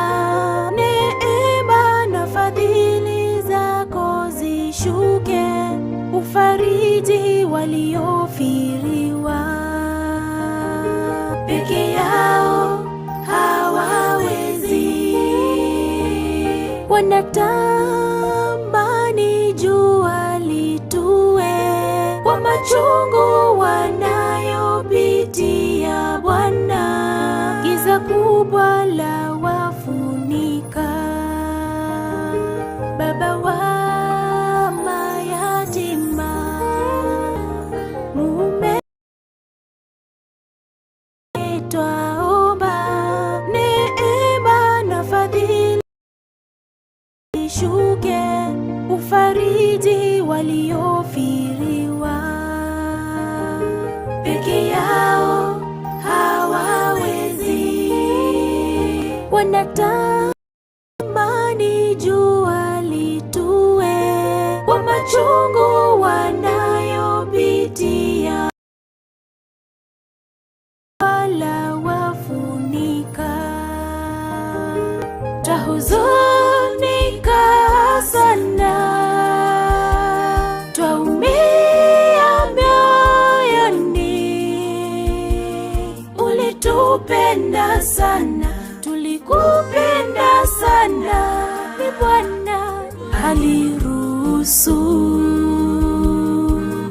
neema na fadhili zako zishuke, ufariji waliofiriwa peke yao hawawezi, wanatamani jua litue kwa machungu wanayopitia Bwana, giza kubwa la wafunika. Baba wa mayatima, mume twaomba neema na fadhili ishuke, ufariji waliofiriwa peke yao hawawezi, wanatamani jua litue kwa machungu wanayopitia wala wafunika. Twahuzunika sana, twaumia mioyoni. Ulitupenda sana, tulikupenda sana, ni Bwana aliruhusu.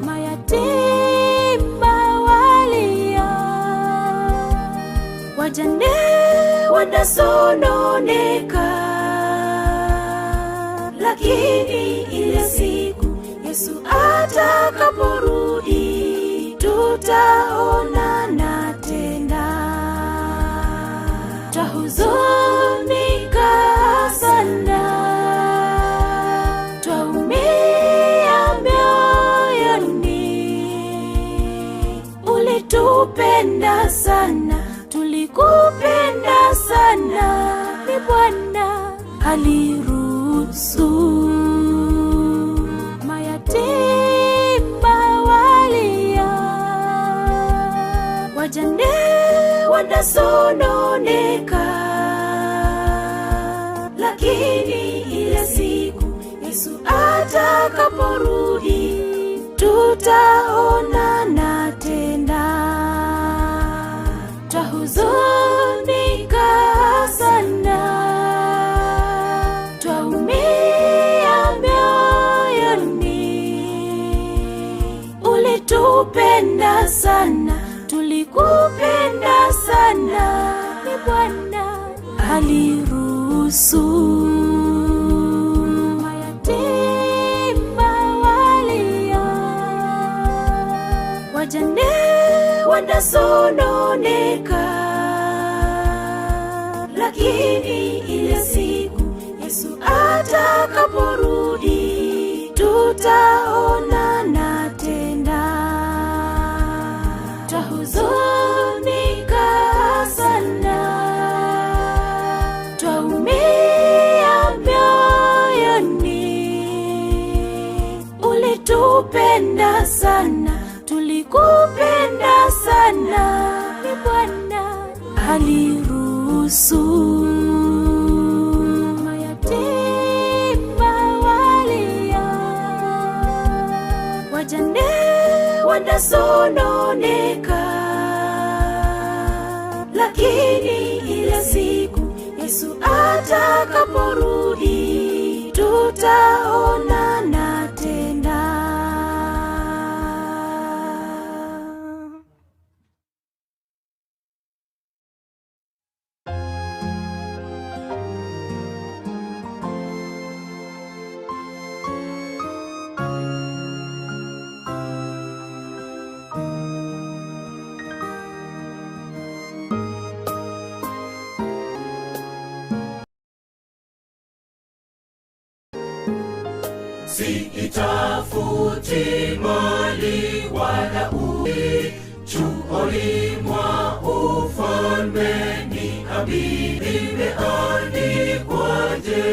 Mayatima walia, wajane wanasononeka, lakini ile siku Yesu atakaporudi tutaonana tena. Twahuzunika sana, twaumia mioyoni. Ulitupenda sana, tulikupenda sana, ni Bwana aliruhusu. Mayatima walia, wajane wanasononeka, lakini ile siku Yesu atakaporudi tutaonana tena. Twahuzunika sana, twaumia mioyoni. Ulitupenda sana, tulikupenda sana, ni Bwana aliruhusu. Mayatima walia, wajane wanasononeka, lakini ile siku Yesu atakaporudi tutaonana tena. Twahuzunika sana, twaumia mioyoni. Ulitupenda sana, tulikupenda sana, ni Bwana aliruhusu. Mayatima walia, wajane wanasononeka, lakini ile siku Yesu atakaporudi. Tutaonana tena. Siitafuti mali wala chuoni mwa ufalme ni abi limeandikwaje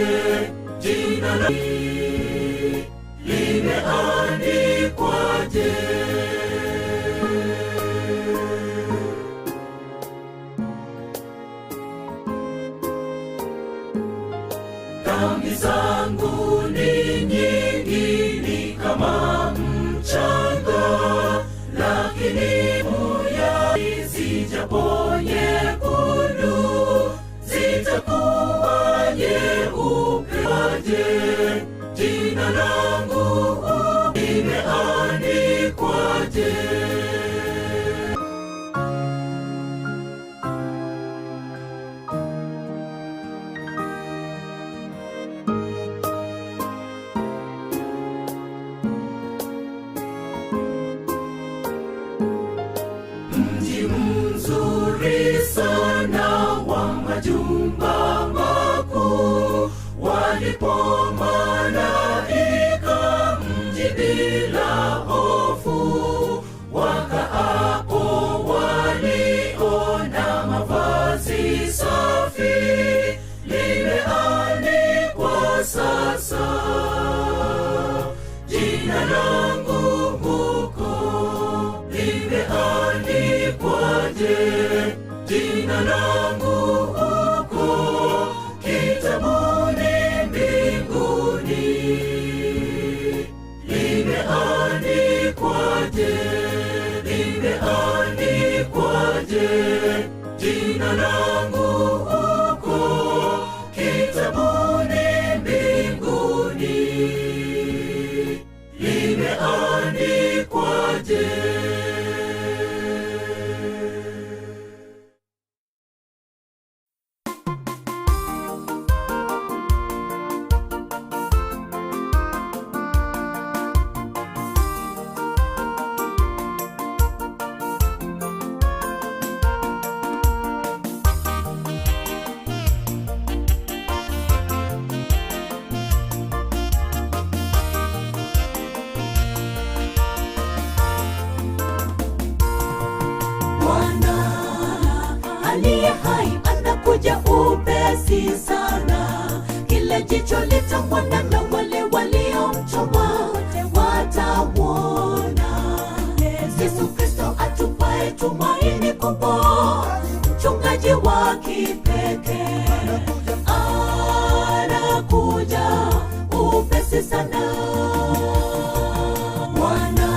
jina la limeandikwaje? Dhambi zangu ni nyingi, ni kama mchanga, lakini muya zijapo nyekundu zitakuwa nyeupe. Jina langu limeandikwaje? Mji mzuri sana wa majumba makuu, walipo malaika mji bila hofu, wakaapo waliona mavazi safi, limeandikwa sasa jina langu huko limeandikwaje? Jina langu huko kitabuni mbinguni limeandikwaje? Limeandikwaje? Jina langu huko kitabuni mbinguni limeandikwaje? Bwana aliye hai anakuja upesi sana, kila jicho litamwona na wale waliomchoma watauona. Yesu Kristo atupae tumaini kubwa, mchungaji wa kipekee anakuja upesi sana. Bwana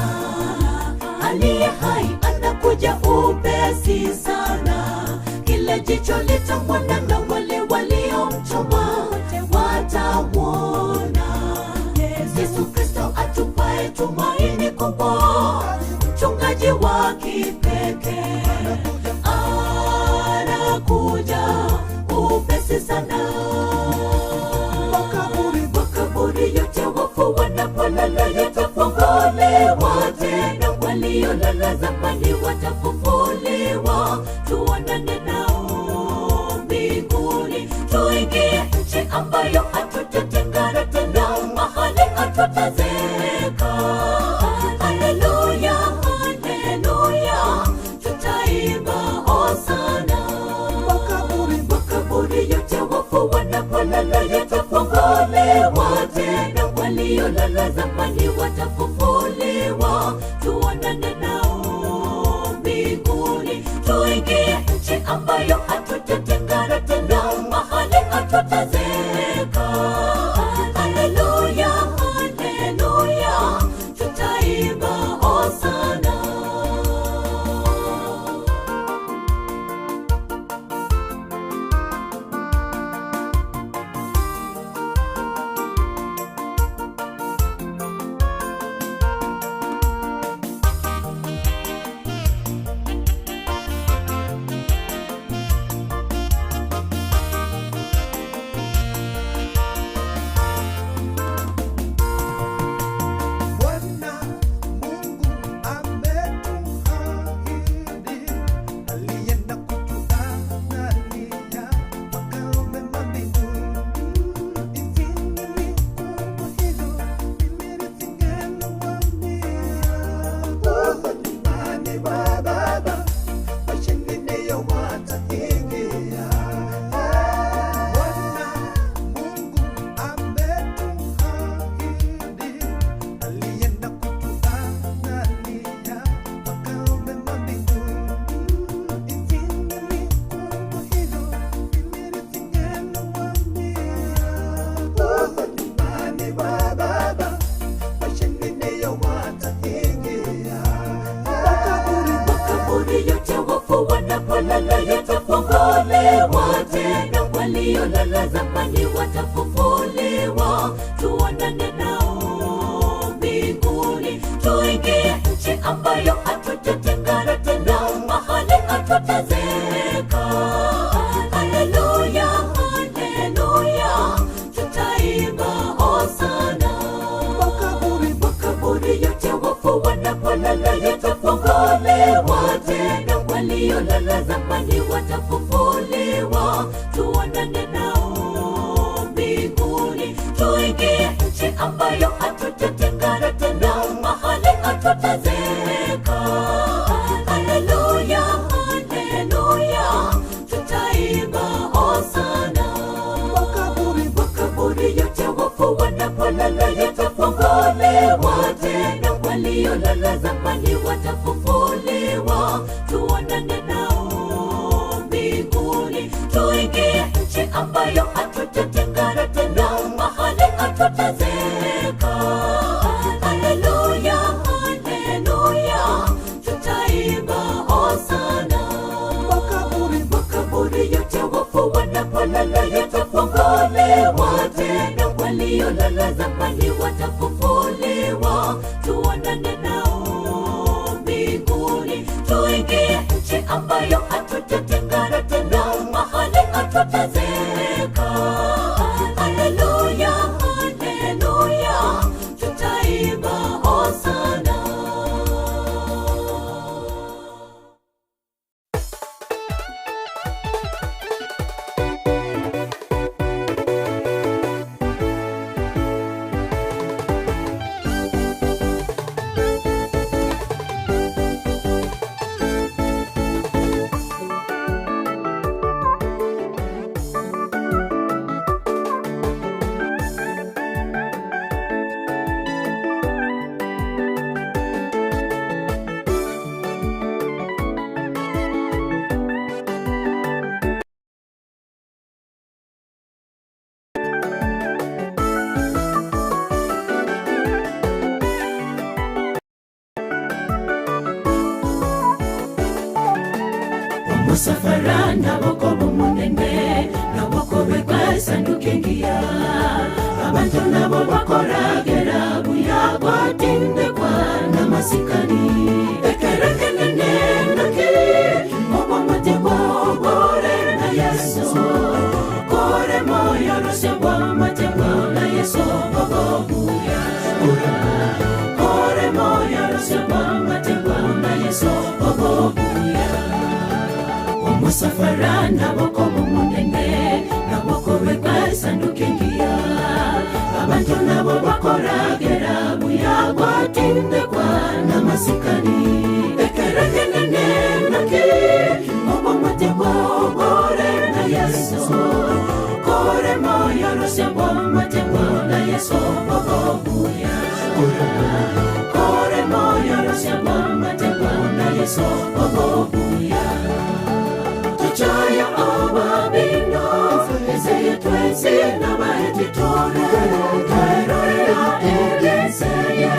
aliye hai anakuja upesi sana, kila jicho litamwona na wale waliomchoma watauona. Yesu Kristo atupae tumaini kubwa, mchungaji wa kipekee anakuja upesi sana. Makaburi yote wafu wanapolala yatafunguliwa tena, waliolala zamani watafufuliwa. Tuonane nao mbinguni, tuingie nchi ambayo hatutatengana tena, mahali hatutazeeka. Haleluya, haleluya, tutaimba hosana. Makaburi yote wafu wanapolala yatafunguliwa tena, waliolala zamani watafufuliwa. Tuonane nao mbinguni, tuingie nchi ambayo hatutatengana tena, mahali hatutazeeka. Haleluya, haleluya, tutaimba hosana. waliolala zamani watafufuliwa, tuonane nao mbinguni, tuingie nchi ambayo hatutatengana tena, mahali hatutazeeka. Haleluya, haleluya, tutaimba hosana. Makaburi, makaburi yote wafu wanapolala yatafunguliwa tena, waliolala zamani watafufuliwa, tuonane nao mbinguni, tuingie nchi ambayo hatutatengana tena, mahali hatutazeeka. Haleluya, haleluya, tutaimba hosana. Makaburi, makaburi yote wafu wanapolala yatafunguliwa tena, waliolala zamani watafufuliwa, tuonane nao mbinguni, tuingie nchi ambayo hatutatengana tena, mahali hatutazeeka. Haleluya, haleluya, tutaimba hosana. Makaburi, makaburi yote wafu wanapolala yatafunguliwa tena, waliolala zamani watafufuliwa, tuonane nao mbinguni, tuingie nchi ambayo hatutatengana tena, mahali hatutazeeka. Haleluya, haleluya, tutaimba hosana. Omusafara naboko bumunene naboko begwesanduka engiya abantu nabo bakoragera buya gwatindekwa n'amasikani ekerekenene naki obwamategwa obore na yesu kore moyo rose bwamategwa na yesu obobuya kore moyo rose bwamategwa na yesu obobuya omusafara naboko bumunene naboko begwesanduka engiya abantu nabo bakoragera buya gwatindekwa n'amasikani ekerekenene naki obwamategwa obore na yesu kore moyo rose bwamategwa na yesu obobuya kore moyo rose bwamategwa na yesu obobuya tuchaya ababino ezeye twese n'abahetitore twerorera ebyeseye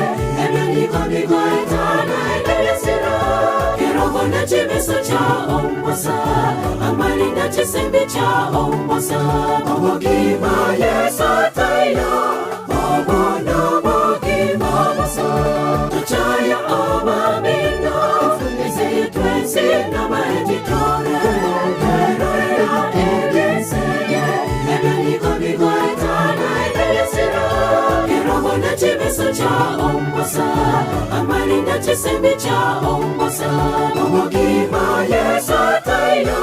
ebyo bigoetana ebyesiro kirogo nekibeso kya omusa amalinda kisimbi kya omusa obugima yesu tayo obuno bugima busa tuchaya ababino ezeye twese n'abahetitore twerorera ebyeseye ebyo bigoetana ebyesiro kirogo nekibeso kya omusa amalinda kisimbi kya omusa obugima yesu tayo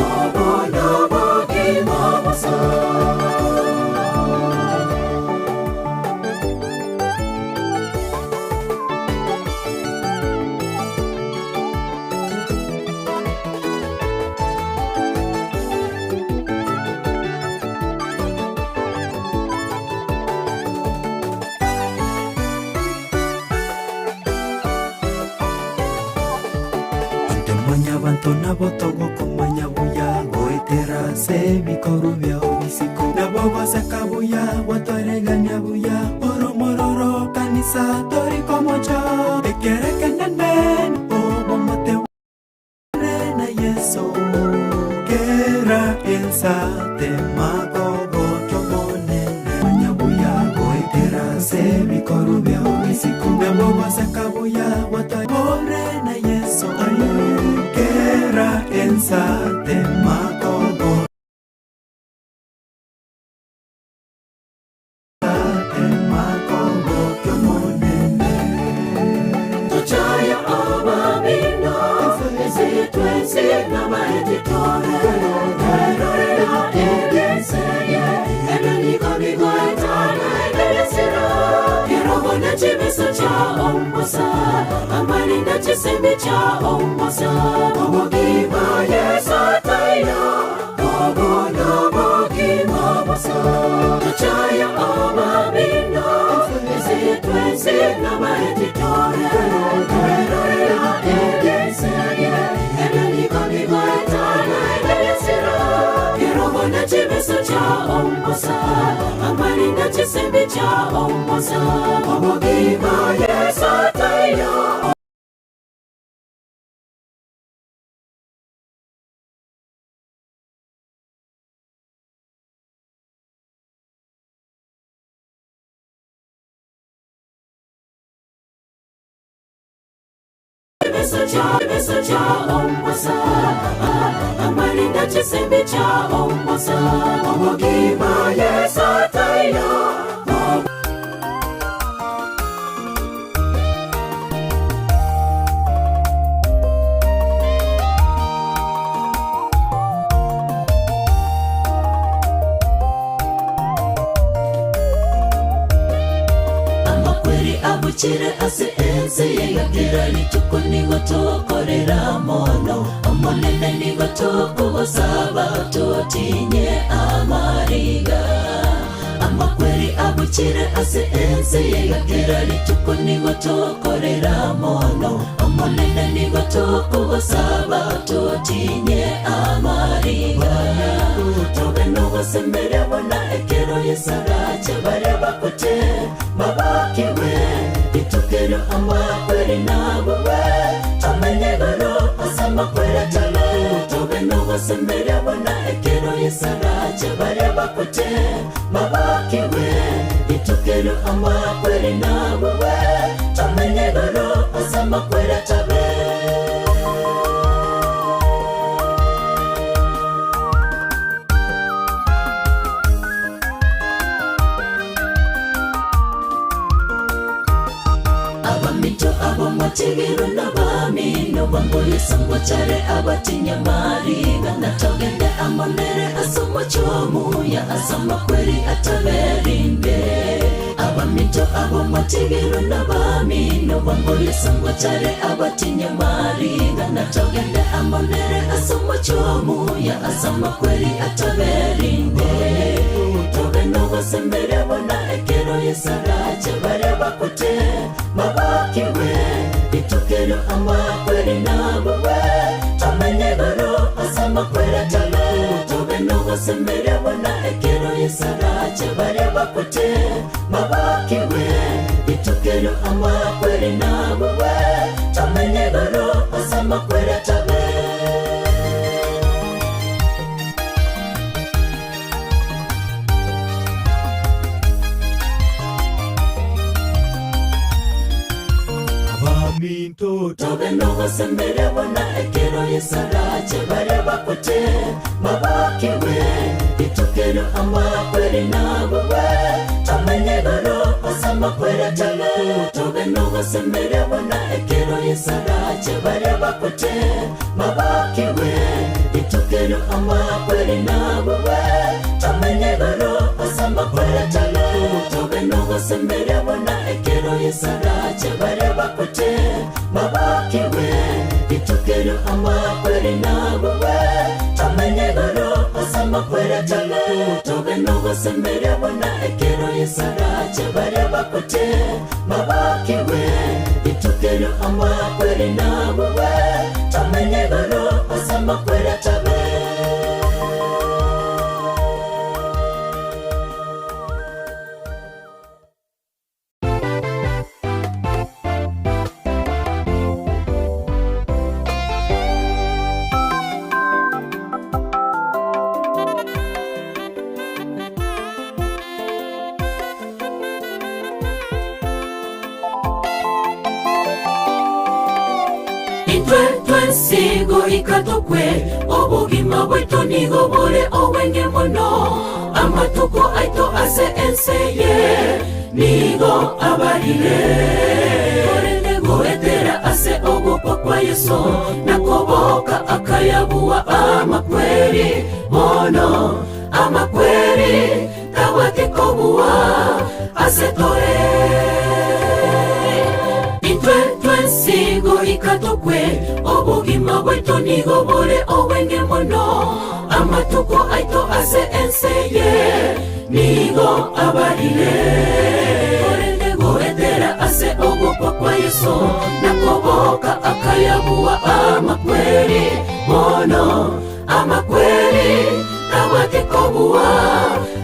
obuno bugima busa Inte mwanya bantu nabo togokumanya buya goetera se bikoru byao bisiko nabo goseka buya gwatwaregania buya oromororo kanisa torikomocha ekerekenene obomote na Yesu kera ensa temako. chibeso chia omosa amarinda chisemi chia omosa obogima Yesu ataiyo obona bogima bosa tochaya abamino ese twensi nabaetitore twerorera egeseye ebyo egesiro kirobona chibeso cha omosa amarinda chisembi cha omosa obogima Yesu ataiyo Chibeso cha omosa amarinda chisembi cha omosa obogima Yesu ataiyo amakweri abuchire ase ense yegakera rituko nigo tokorera mono. Omonene nigo tokogosaba totinye amariga. Amakweri abuchire ase ense yegakera rituko nigo tokorera mono. Omonene nigo tokogosaba totinye amariga. Tobe nogosemberia bona ekero yesarache baria bakote babakiwe itukero amakweri nabowe tomenye goro ase amakweri atale tobe nogosemberia bona ekero yesarache baria bakote babakiwe itukero amakweri nabowe tomenye goro ase amakweri atabe abamito abo mwategero n'abamino bamboyesa ngwachare abatinyamariga natogende amonere asomochomuya asamakweri ataberinde. Abamito abo mwategero n'abamino bamboyesa ngwachare abatinyamariga natogende amonere asomochomuya asamakweri ataberinde. Tobe nogosemberia bona ekero yesarache baria bakote babakiwe itukero amakweri nabowe tomenye goro ase amakweri atale tobe nogosemberia bona ekero yesarache baria bakote babakiwe itukero amakweri nabowe tomenye goro ase amakweri atabe Abaminto tobe nogosemberia bona ekero yesarache baria bakote babakiwe itukero amakweri nabowe tomenye goro ase amakweri atale tobe nogosemberia bona ekero yesarache baria bakote babakiwe itukero amakweri nabowe tomenye goro ase amakweri atale tobe nogosemberia bona ekero yesarache baria bakote babakiwe itukero amakweri nabowe tomenye goro ase amakweri atale tobe nogosemberia bona ekero yesarache baria bakote babakiwe itukero amakweri nabowe tomenye goro ase amakweri atabe Ikatokwe obogima bwaitu nigo bore obwenge mono. Amatuko aito ase enseye nigo abarire. Korende goetera ase ogokwa kwa Yesu nakoboka akayabuwa amakweri mono. Amakweri tabwate kobuwa ase tore. tokwe obogima bwaito nigo bore obwenge mono amatuko aito ase enseye nigo abarire korende goetera ase ogokwa kwa yesu nakoboka akayabua amakweri mono amakweri tabwate kobua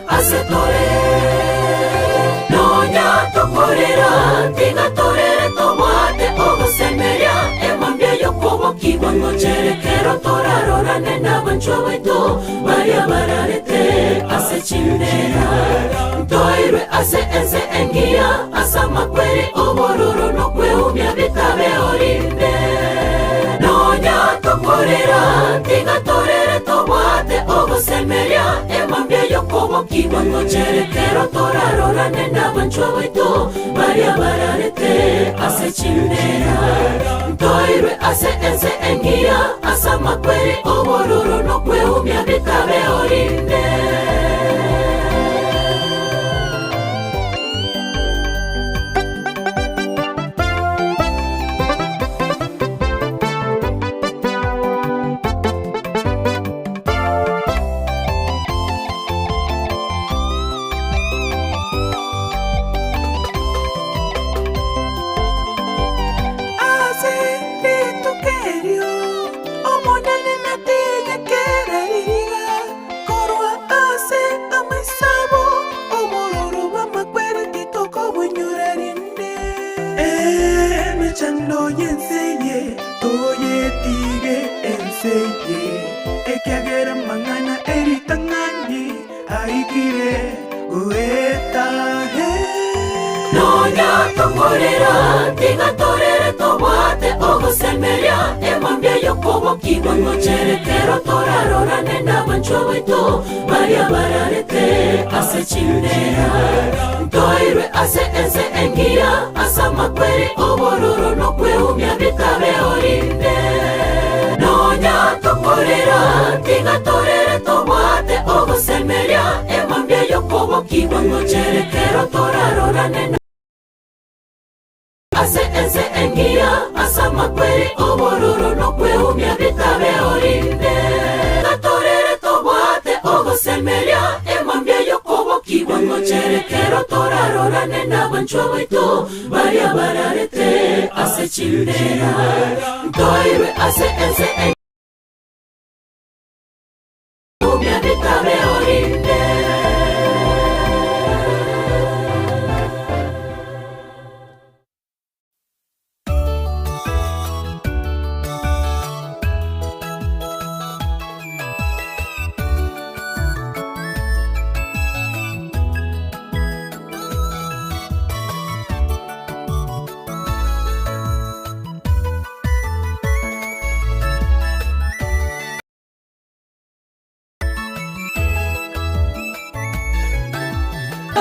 ase tore nonya tokorera tiga torere tobwate ogosemeria emambia yokobokigwa ngocherekero torarorane n'abanchwa baito baria bararete ase chindera ntoirwe ase ense engiya ase amakweri obororo nokweumia bitabe orinde nonya tokorera tiga torere tobwate ogosemeria emambia yokobokigwa ngocherekero torarorane n'abanchwa baito baria bararete ase chindera ntoirwe ase ense engiya ase amakweri obororo nokweumia bitabe orinde. Ase ritukerio omonene nategekereriga korwa ase amaisabo obororo bw'amakweri titokobwenyurerinde emechando y'enseye toyetige enseye ekiagera mang'ana eritang'ani aikire goetahe. Nonya tokorera tiga torere tobwate ogosemeria emambia yokobokigwa ngocherekero torarorane n'abanchwa baito baria bararete ase chindera ntoirwe ase ense engiya ase amakweri obororo nokweumia bitabe orinde nonya tokorera tiga torere tobwate ogosemeria emambia yokobokigwa ngocherekero torarorane ase ense engiya ase amakweri obororo nokweumia bitabe orinde gatorere tobwate ogosemeria emambia yokobokigwa ngocherekero torarorane n'abanchwa baito baria bararete ase chindera ntoirwe ase ense umia bitabe orinde.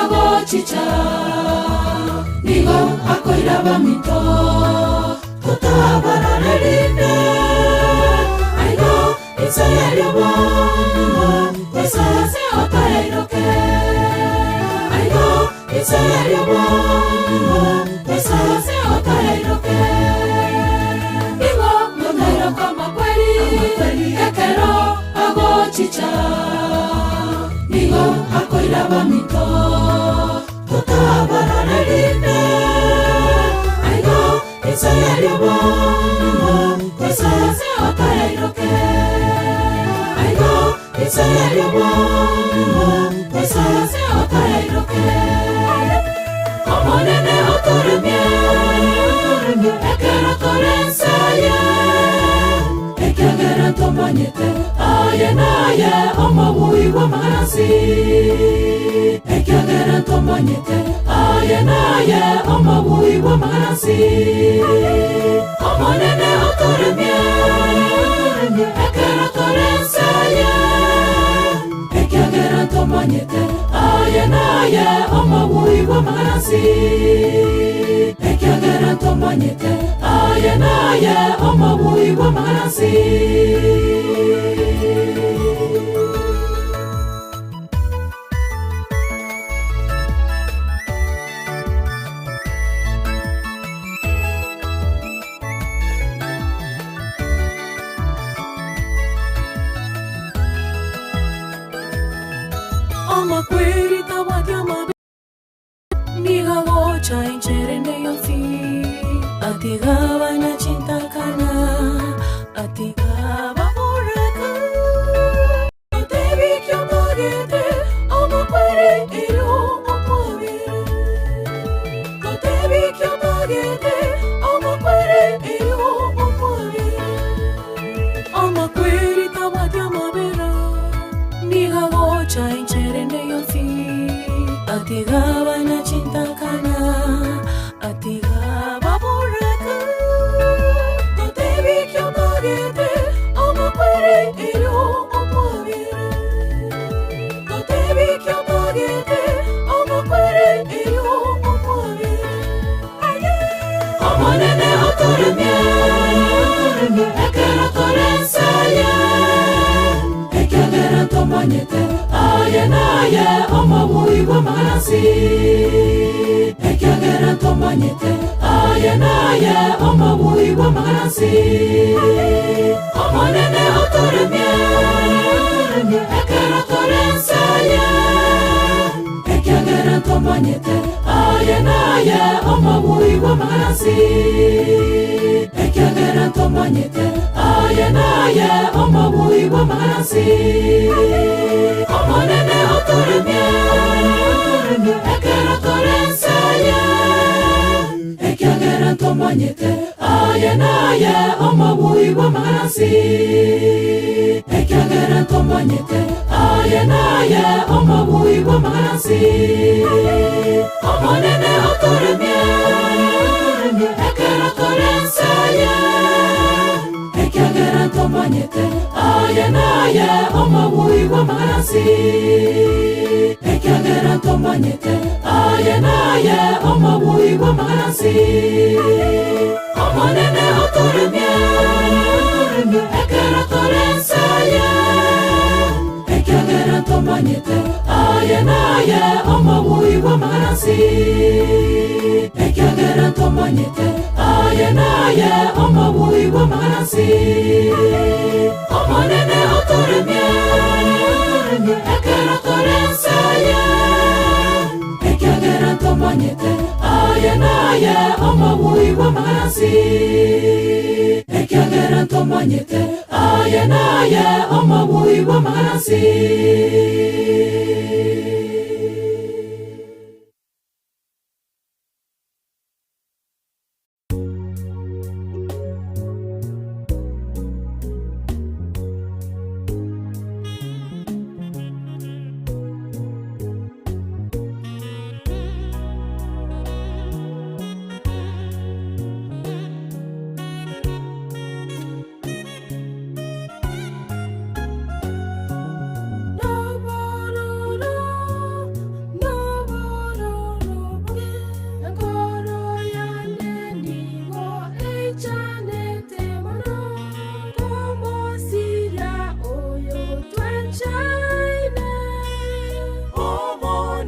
Agochicha nigo akoira bamito tutabarorerinde aigo inseyerio bongo kwesase otairoke aigo inseyerio bongo kwesase otairoke nigo motairoka makweri ekero agochicha nigo akoira bamito tutabarorerinde aigo inseyerio bongo kwesase otairoke aigo inseyerio bongo kwesase otairoke omonene otoremie ekero torenseye ekiagera ntomanyete aye naye omobui bw'amagasi ekiagera ntomanyete aye naye omobui bw'amagasi omonene otoremie ekero torenseye ekiagera ntomanyete aye naye omobui bw'amagasi ekiagera ntomanyete aye naye omobui bw'amagasi. gocha encherende yonsi atiga abana chintakana atiga baboraka Totebikyo togete amakwere ero okwabere Totebikyo togete amakwere ero okwabere Amakweri tabwati amabera niga gocha encherende yonsi atiga abana chintakana atiga baboraka Totebikyo togete amakwere ero okwabere Totebikyo togete amakwere ero okwabere Omonene oturemye ekero torenseye ekiagera ntomanyete aye naye omobui bw'amagarasi ekiagera ntomanyete aye naye omobui bw'amagarasi omonene oturemye ekero torenseye ekiagera ntomanyete aye naye omobui bw'amagarasi ekiagera ntomanyete aye naye omobui bw'amagarasi omonene oturemye ekero torenseye ekiagera ntomanyete aye naye omobui bw'amagarasi ekiagera ntomanyete aye naye omobui bw'amagarasi omonene oturemye ekero torenseye ekiagera ntomanyete aye naye omobui bw'amagarasi ekiagera ntomanyete aye naye omobui bw'amagarasi omonene oturemye ekero torenseye ekiagera ntomanyete aye naye omobui bw'amagarasi ekiagera ntomanyete aye naye omobui bw'amagarasi omonene oturemye ekero torenseye ekiagera ntomanyete aye naye omobui bw'amagarasi ekiagera ntomanyete aye naye omobui bw'amagarasi.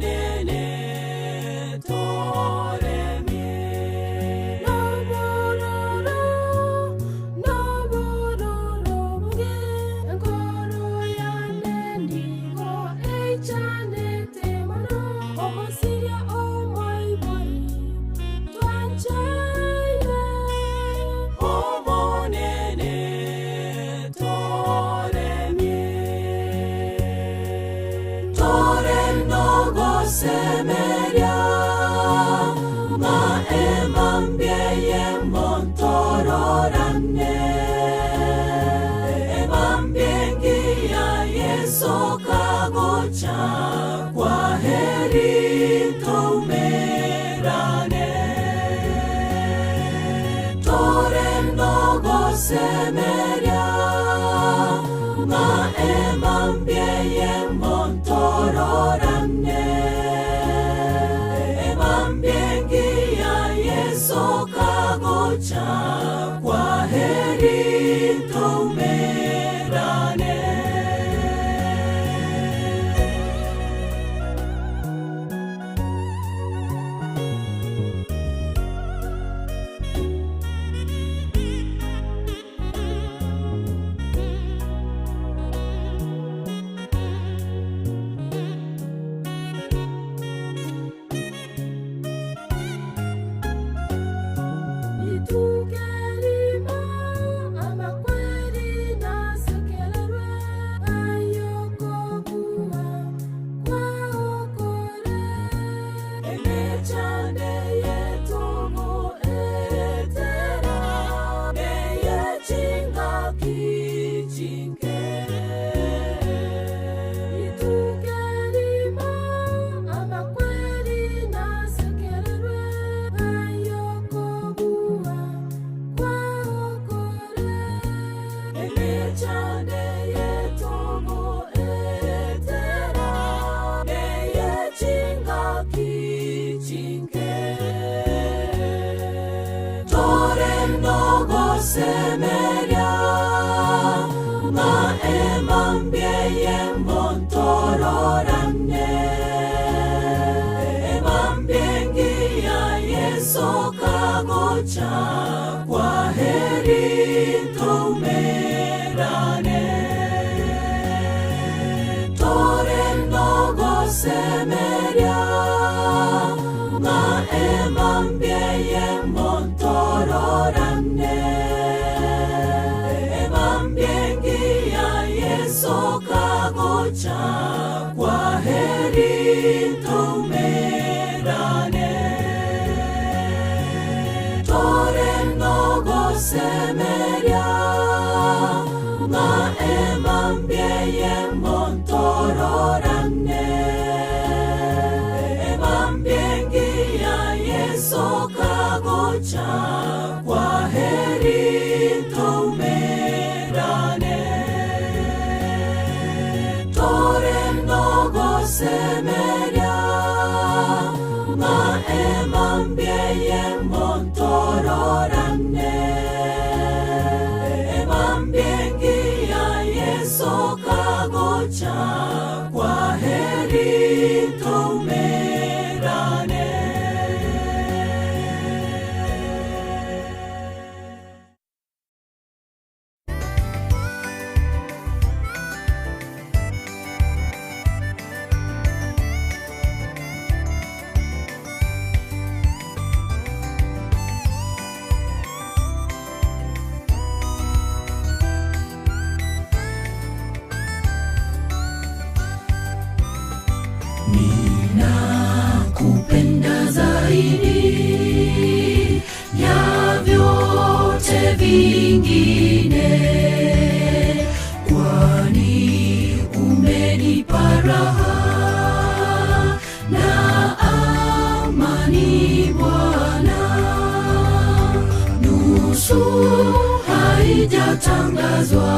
Omonene toremie Omonene toremie Torenogosemeria Maemambieye montororane Emambiengia Yesu kagocha kwa heri tumerane Torenogosemeria Maemambieye montororane Emambiengia Yesu kagocha kwa heri tumerane. chingaki chinke. Tore nogosemeria ng'a emambia eyemo ntororane. Emambia engiya Yeso kagocha, kwa heri toumerane. Tore nogosemeria ng'a emambia eyemo ntororane. Emambia engiya Yeso kagocha, kwa heri toumerane. Tore nogosemeria ng'a emambia eyemo ntororane. Emambia engiya Yeso kagocha, kwa heri toumerane. Tore nogosemeria ng'a emambia eyemo ntororane. Emambia engiya Yeso kagocha, kwa heri toumerane. Ninakupenda zaidi ya vyote vingine, kwani umenipa raha na amani Bwana. Nusu haijatangazwa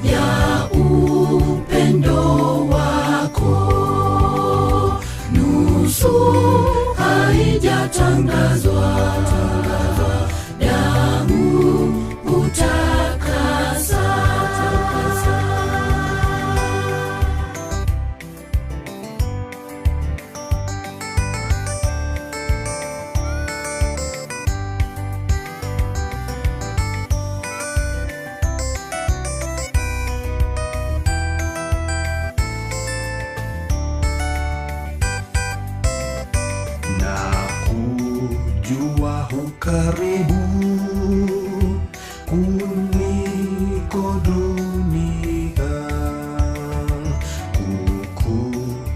ya upendo wako, nusu haijatangazwa, damu hutakasa. Na kujua hukaribu kuliko dunia,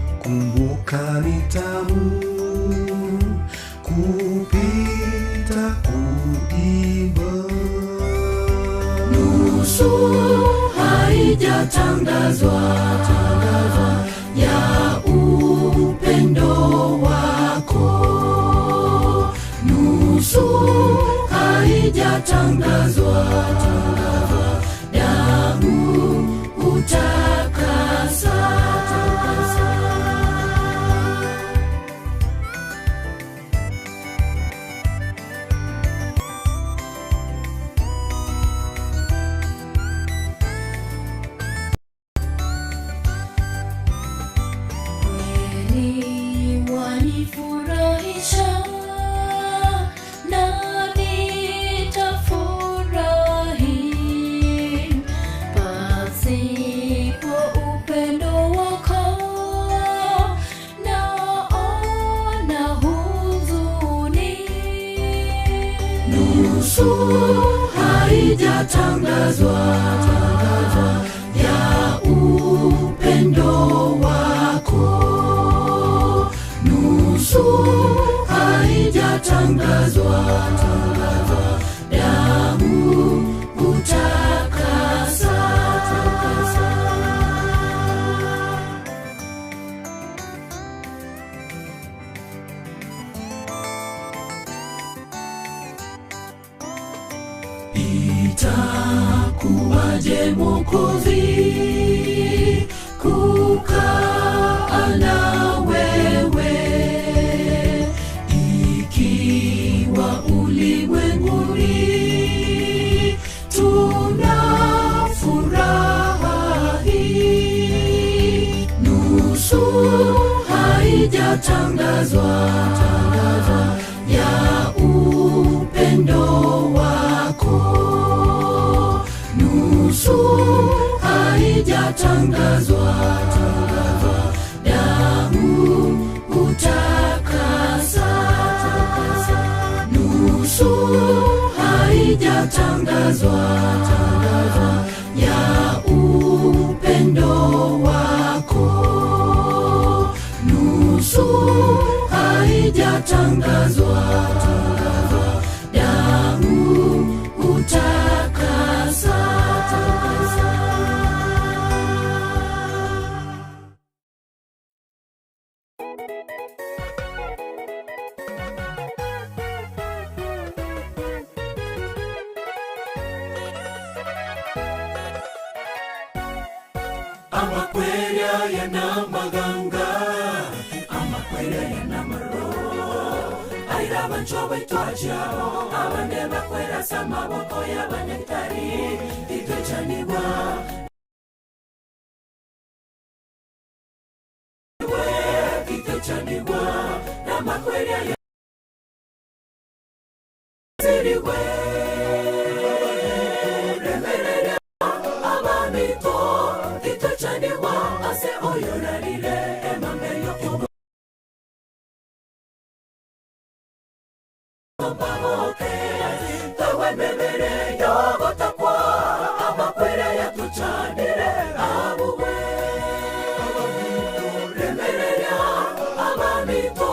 kukukumbuka ni tamu kupita kuimba. Nusu haijatangazwa ya upendo wako, nusu haijatangazwa, damu hutakasa. Kweli wanifurahisha na nitafurahi, pasipo upendo wako naona huzuni. Nusu haijatangazwa ya upendo wako, nusu haijatangazwa, damu hutakasa. Itakuwaje Mwokozi kukaa na wewe? haijatangazwa ya upendo wako, nusu haijatangazwa, damu hutakasa, nusu haijatangazwa ya upendo wako, nusu haijatangazwa, damu hutakasa. Amakwerya yanamaganga amakwerya yanamaro aira bancho baitwajabo abande bakwerasa amaboko y'abanyagitari titwecanirwa titwecanirwa n'amakwerya yaziriwe remerera abamito titwecanirwa ase oyorarire emambe yokugo baboke tawemebere yogotakwa amakwere yatucanire abuwe remerera abamito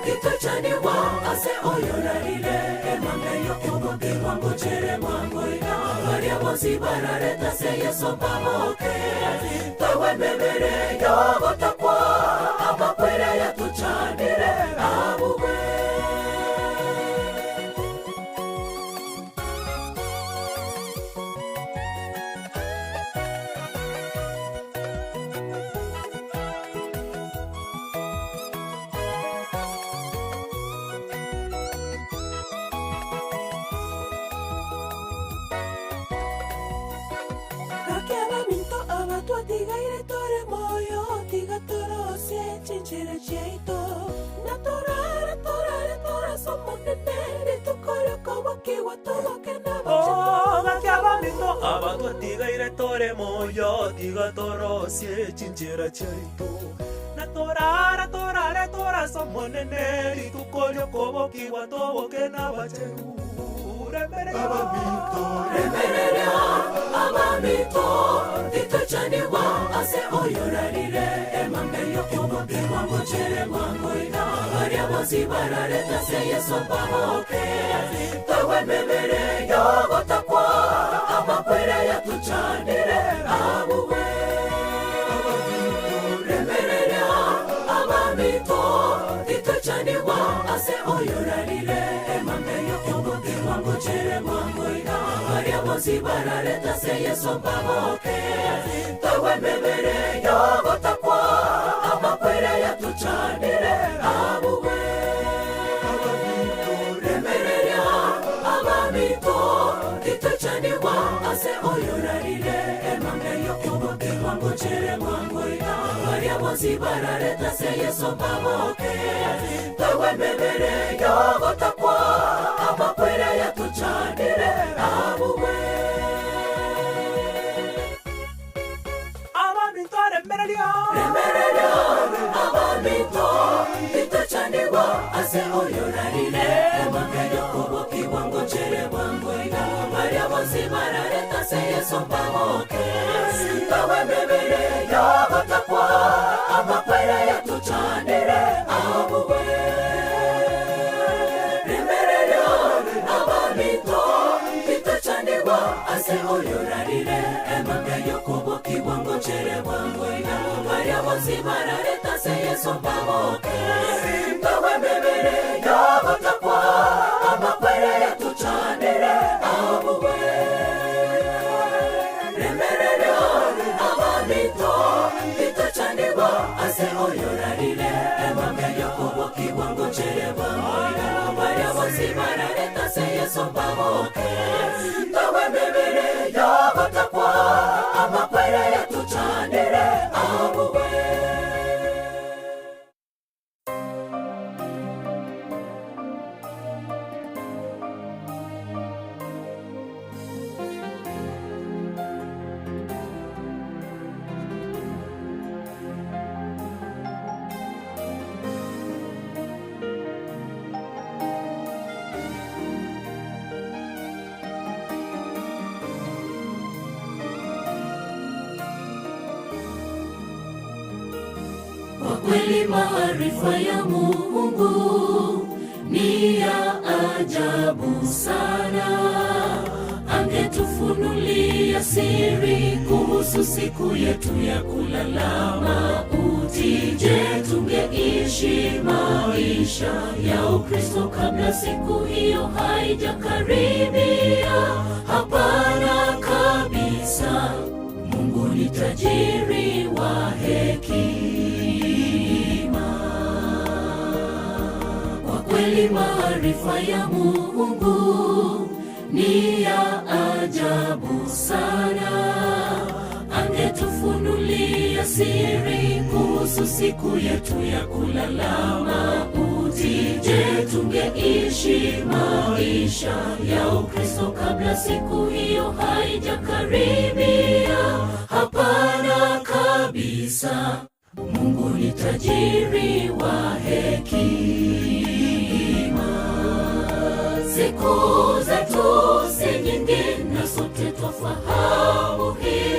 titwecanirwa ase oyorarire emambe yokugokerwa ngocere mwangoiga baria bonsi barareta se yeso baboke tawemebere yogotakwa amakwere yatucanire abuwe. Kakeba minto abatwa tigaire tore moyo tigatorose chinchera cheito natorara torare tora somonene tukoroko wakiwa toboke na Oh, gakabamito abatwa tigaire tore moyo tigatorosie chinchera chaito na torara torare toraso monene rituko ryokobokiwa toboke n'abacheru Remerera abamito titochanirwa ase oyorarire emambe yokubokerwa ngochere mwangoiga baria bonsi barareta se yeso baboke tawemebere yogotakwa amakwere yatuchanire abuwe. Remerera abamito titochanirwa ase oyorarire emambe yokubokerwa ngochere mwangoiga baria bonsi barareta se yeso baboke tawemebere yogotakwa amakwere yatuchanire abuwe. Remerera abamito titochanirwa ase oyorarire emambe yokubokerwa ngochere mwangoiga baria bonsi barareta se yeso baboke tawemebere yogotakwa amakwere yatuchanire abuwe. Abamito remereria Remerera abamito titochanirwa ase oyorarire emambe yokubokibwa ngochere bwangoiga baria bonsi barareta se yeso baboke tawemebere yogotakwa amakwere yatuchanire abuwe. Remerera abamito titochanirwa ase oyorarire emambe yokubokibwa ngochere bwangoiga baria bonsi barareta se yeso baboke tawemebere yogotakwa amakwere yatuchanire abuwe. Remerera abamito titochanirwa ase oyorarire emambe yokubokibwa ngochere bwangoiga baria bonsi barareta se yeso baboke tawemebere yogotakwa amakwere yatuchanire abuwe. kweli maarifa ya Mungu ni ya ajabu sana. Angetufunulia siri kuhusu siku yetu ya kulala mauti. Je, tungeishi maisha ya Ukristo kabla siku hiyo haijakaribia? Hapana kabisa. Mungu ni tajiri wa hekima. Kwa kweli maarifa ya Mungu ni ya ajabu sana. Angetufunulia siri kuhusu siku yetu ya kulala mauti. Je, tungeishi maisha ya Ukristo kabla siku hiyo haijakaribia? Hapana kabisa. Mungu ni tajiri wa hekima. Siku zetu si nyingi na sote twafahamu hili.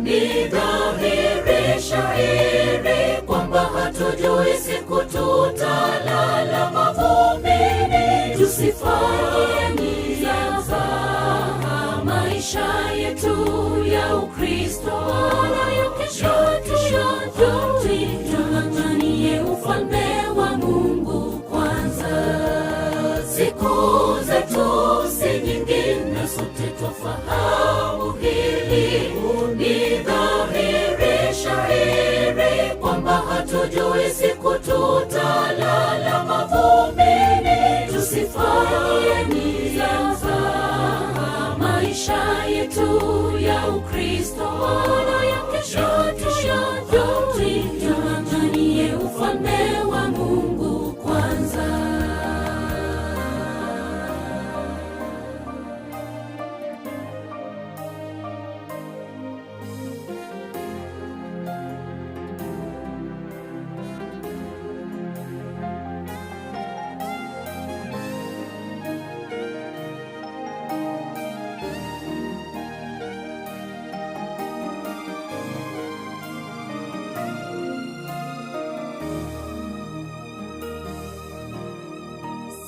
Ni dhahiri shahiri kwamba hatujui siku tutalala mavumbini. Tusifanye mzaha maisha yetu ya Ukristo wala ya kesho tuyajui. Tung'ang'anie ufalme wa Mungu kwanza. Siku zetu si nyingi na sote twafahamu hili. Ni dhahiri shahiri kwamba hatujui siku tutalala mavumbini. Tusifanye mzaha maisha yetu ya Ukristo wala ya kesho tuyajui. Tung'ang'anie ufalme wa Mungu kwanza.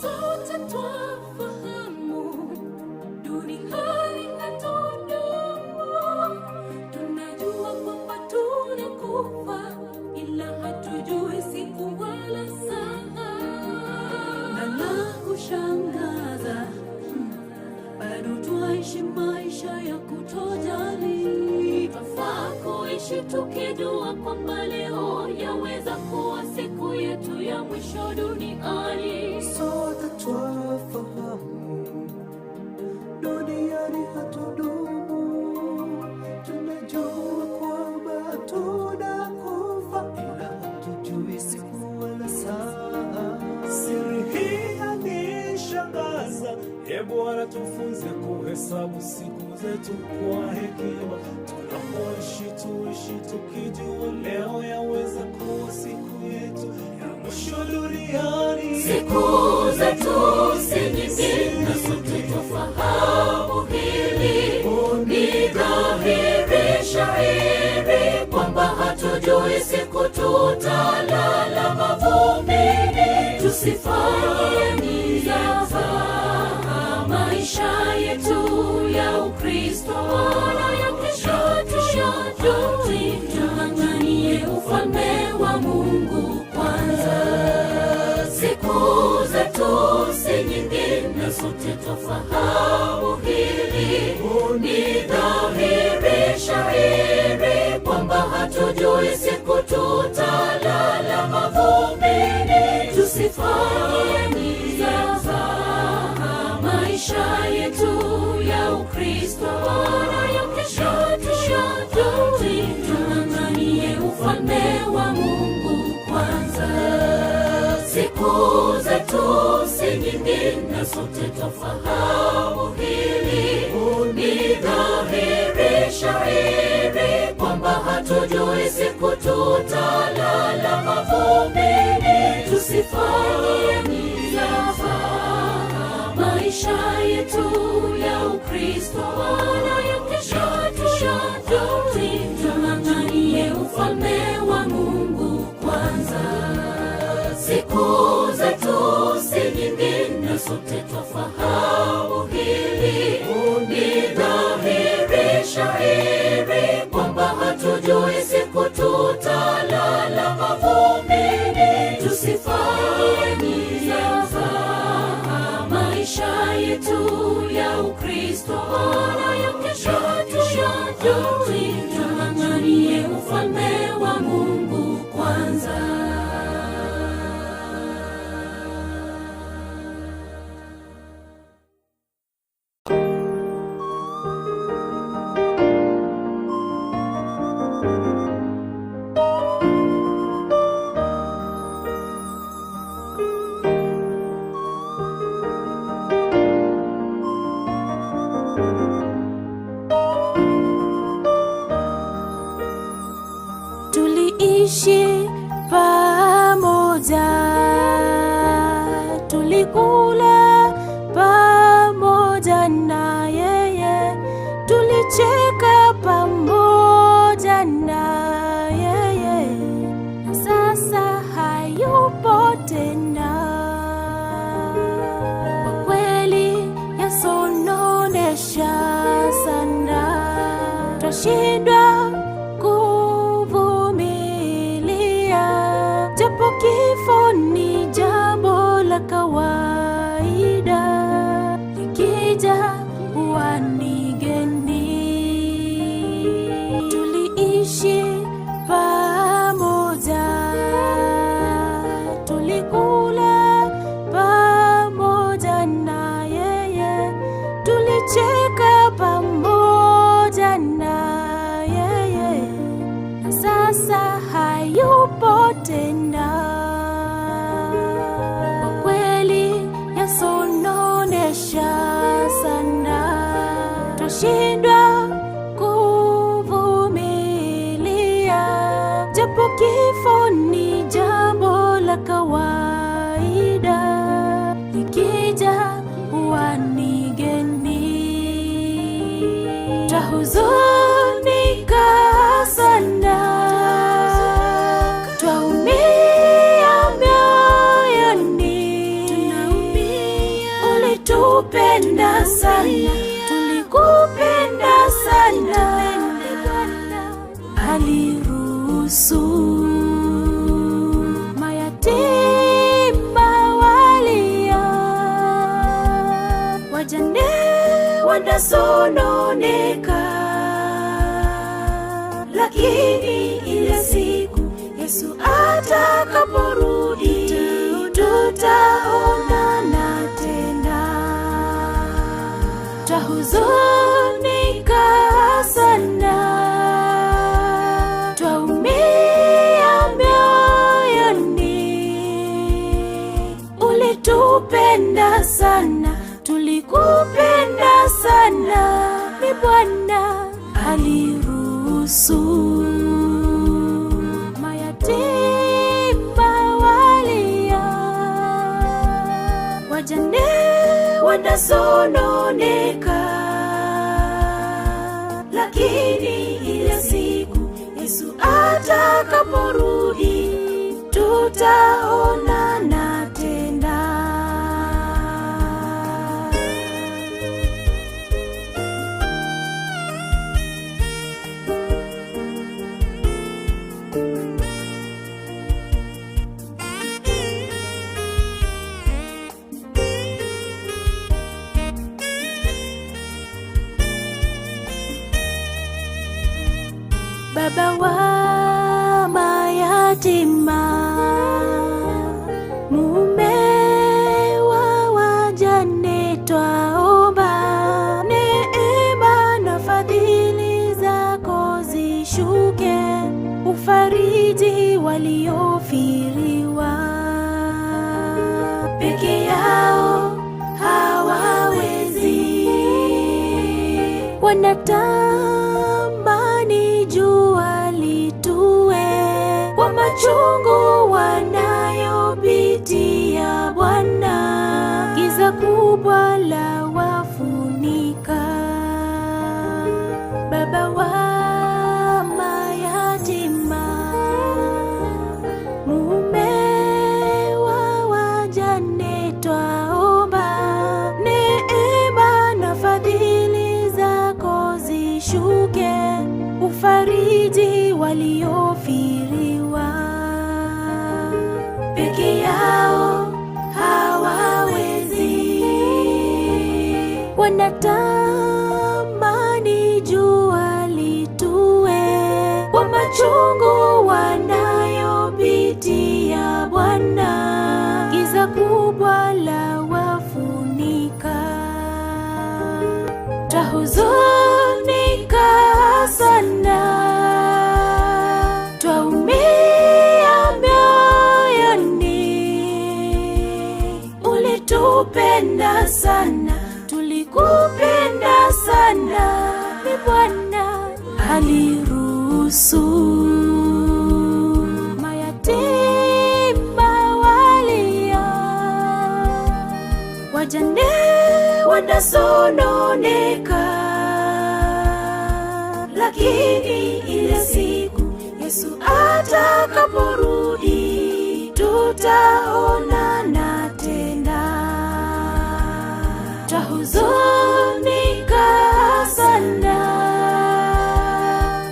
Sote twafahamu duniani hatudumu, tunajua kwamba tunakufa, ila hatujui siku wala saa. Na la kushangaza, bado twaishi maisha ya kutojali. Twafaa kuishi tukijua kwamba leo yaweza kuwa siku yetu ya mwisho duniani. Sote twafahamu duniani hatudumu, tunajua kwamba tunakufa, ila hatujui siku wala saa. Siri hii yanishangaza, e Bwana, tufunze kuhesabu siku zetu kwa hekima. Tunapoishi tuishi tukijua leo yaweza kuwa siku yetu ya mwisho duniani. Siku zetu si nyingi na sote twafahamu hili. Ni dhahiri shahiri kwamba hatujui siku tutalala mavumbini. Tusifanye mzaha maisha yetu ya Ukristo wala ya kesho tuyajui. Tung'ang'anie ufalme wa Mungu kwanza. Siku zetu si nyingi na sote twafahamu hili. Ni dhahiri shahiri kwamba hatujui siku tutalala mavumbini. Tusifanye mzaha maisha yetu ya Ukristo wala ya kesho tuyajui. Tung'ang'anie ufalme wa Mungu kwanza. Siku zetu si nyingi na sote twafahamu hili. Ni dhahiri shahiri kwamba hatujui siku tutalala mavumbini. Tusifanye mzaha maisha yetu ya Ukristo wala ya kesho tuyajui. Tung'ang'anie ufalme wa Mungu kwanza. Tusifanye mzaha maisha yetu ya Ukristo, maana ya kesho hatuyajui. Tung'ang'anie ufalme wa Mungu kwanza. Tuliishi pamoja, tulikula pamoja na yeye, tulicheka pamoja na yeye, na sasa hayupo tena. Kwa kweli yasononesha sana, twashindwa kuvumilia, japo kifo ni jambo la kawaida, likija huwa ni geni. Tuliishi pamoja, tulikula pamoja na yeye, tulicheka pamoja na yeye, na sasa hayupo tena. Kwa kweli yasononesha sana, twashindwa kuvumilia, japo kifo ni jambo la kawaida, likija huwa ni geni. Twahuzunika sana, twaumia mioyoni, ulitupenda sana, tulikupenda sana, aliruhusu mayatima walia, wajane wanasononeka, lakini ile siku Yesu atakaporudi tutaonana tena. Twahuzunika sana, twaumia mioyoni, ulitupenda sana, tulikupenda sana, ni Bwana aliruhusu mayatima walia, wajane wanasononeka, lakini ile siku Yesu atakaporudi tutaonana tena. Baba wa mayatima, mume wa wajane, twaomba neema na fadhili zako zishuke, ufariji waliofiriwa peke yao hawawezi wanatamani jua litue kwa machungu wanayopitia Bwana, giza kubwa la wafunika. Baba wa mayatima, mume wa wajane, twaomba neema na fadhili zako zishuke, ufariji waliofiriwa. yao hawawezi. Wanatamani jua litue kwa machungu wanayopitia Bwana, giza kubwa la wafunika. Twahuzunika sana, twaumia mioyoni. Ulitupenda sana, tulikupenda sana, ni Bwana aliruhusu. Mayatima walia, wajane wanasononeka, lakini ile siku Yesu atakaporudi tutaonana tena. Twahuzunika sana,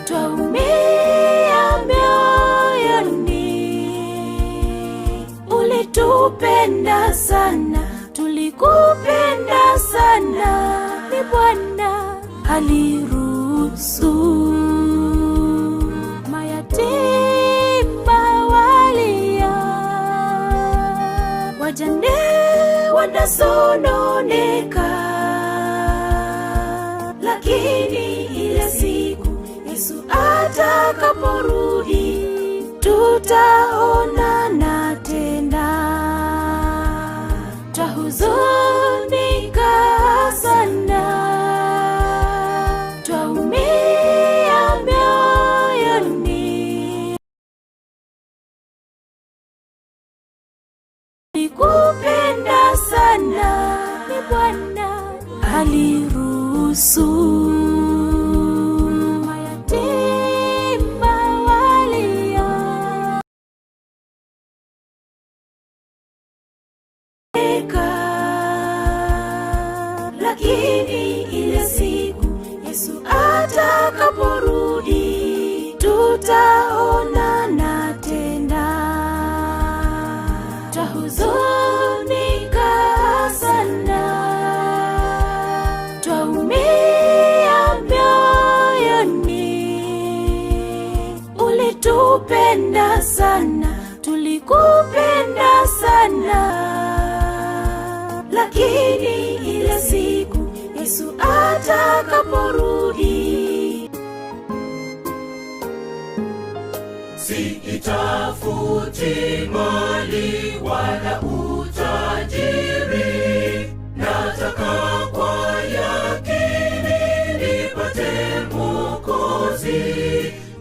twaumia mioyoni. Ulitupenda sana, tulikupenda sana, ni Bwana aliruhusu. Mayatima walia, wajane wanasononeka, lakini ile siku Yesu atakaporudi tutaonana tena. Twahuzunika sana, twaumia mioyoni. Tulikupenda sana, ni Bwana aliruhusu. Mayatima walia, lakini ile siku Yesu atakaporudi tutaonana tena. Twahuzunika sana, twaumia mioyoni. Ulitupenda sana, tulikupenda sana, lakini ile siku Yesu atakaporudi Siitafuti mali wala utajiri, nataka kwa yakini nipate Mwokozi.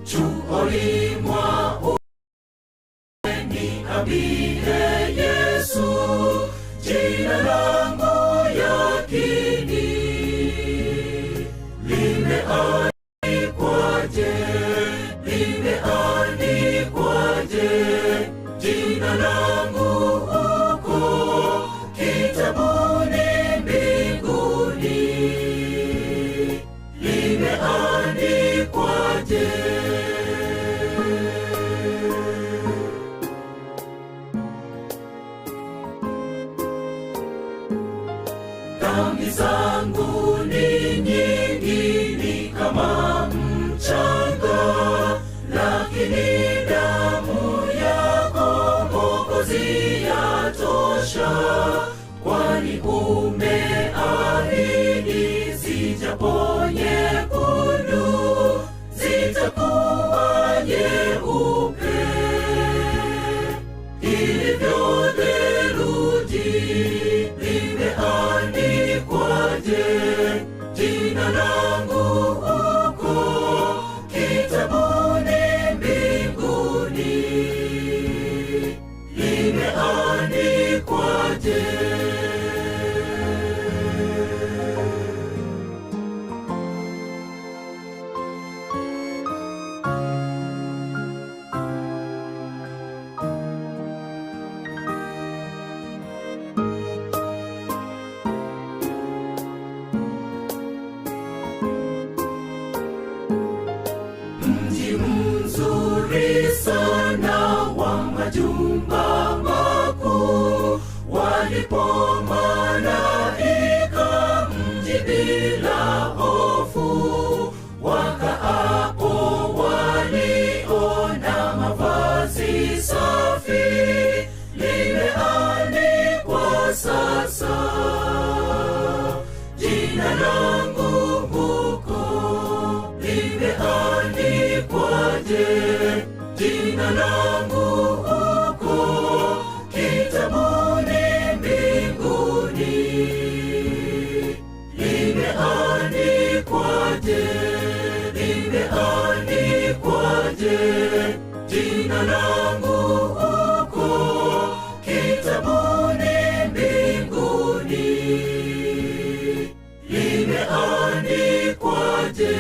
Chuoni mwa niambie Yesu, jina langu yakini limeandikwaje? Limeandikwaje jina langu huko kitabuni mbinguni? Limeandikwaje? Dhambi zangu ni nyingi, ni kama mchanga, lakini damu yako Mwokozi yatosha, kwani umeahidi zijapo nyekundu zitakuwa nyeupe ilivyo theluji. Limeandikwaje jina langu huko kitabuni mbinguni? Limeandikwaje? Mji mzuri sana wa majumba makuu. Alipo malaika mji bila hofu, wakaapo waliona mavazi safi, limeandikwa sasa jina langu huko limeandikwaje? Jina langu huko kitabuni mbinguni limeandikwaje? Limeandikwaje? Jina langu huko kitabuni mbinguni limeandikwaje?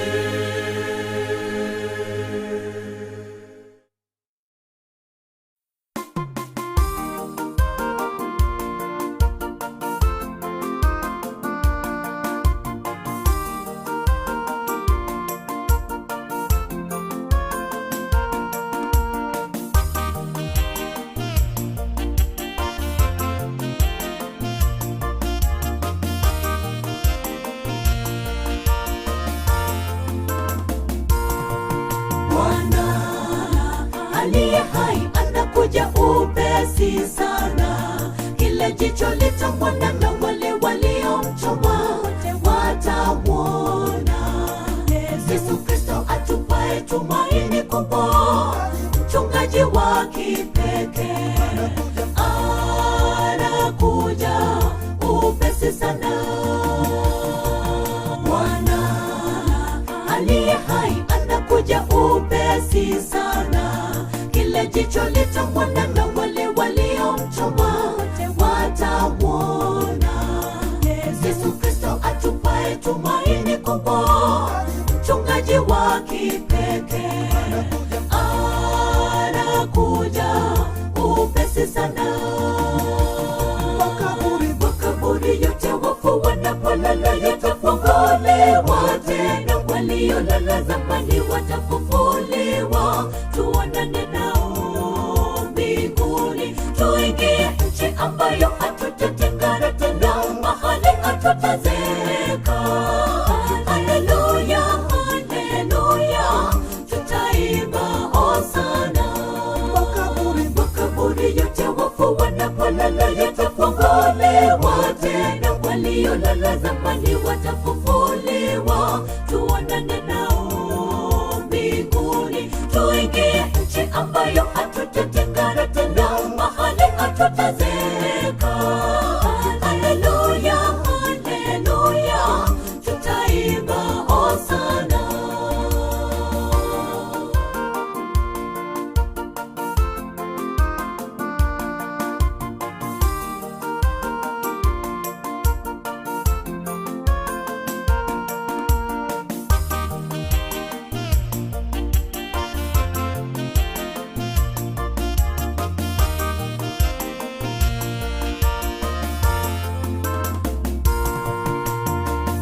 Bwana aliye hai anakuja upesi sana, kila jicho litamwona na wale waliomchoma watauona. Yesu Kristo atupae tumaini kubwa, mchungaji wa kipekee anakuja upesi sana. Bwana aliye hai anakuja upesi sana, kila jicho litamwona na wale waliomchoma watauona. Yesu Kristo atupae tumaini kubwa, mchungaji wa kipekee anakuja upesi sana. Makaburi yote wafu wanapolala yatafunguliwa tena, waliolala zamani watafufuliwa. Tuonane nao mbinguni, tuingie nchi ambayo hatutatengana tena, mahali hatutazeeka. Haleluya, haleluya, tutaimba hosana. Makaburi yote wafu wanapolala yatafunguliwa tena, waliolala zamani watafufuliwa. Tuonane nao mbinguni, tuingie nchi ambayo hatutatengana tena, mahali hatutazeeka. Haleluya, haleluya, tutaimba hosana.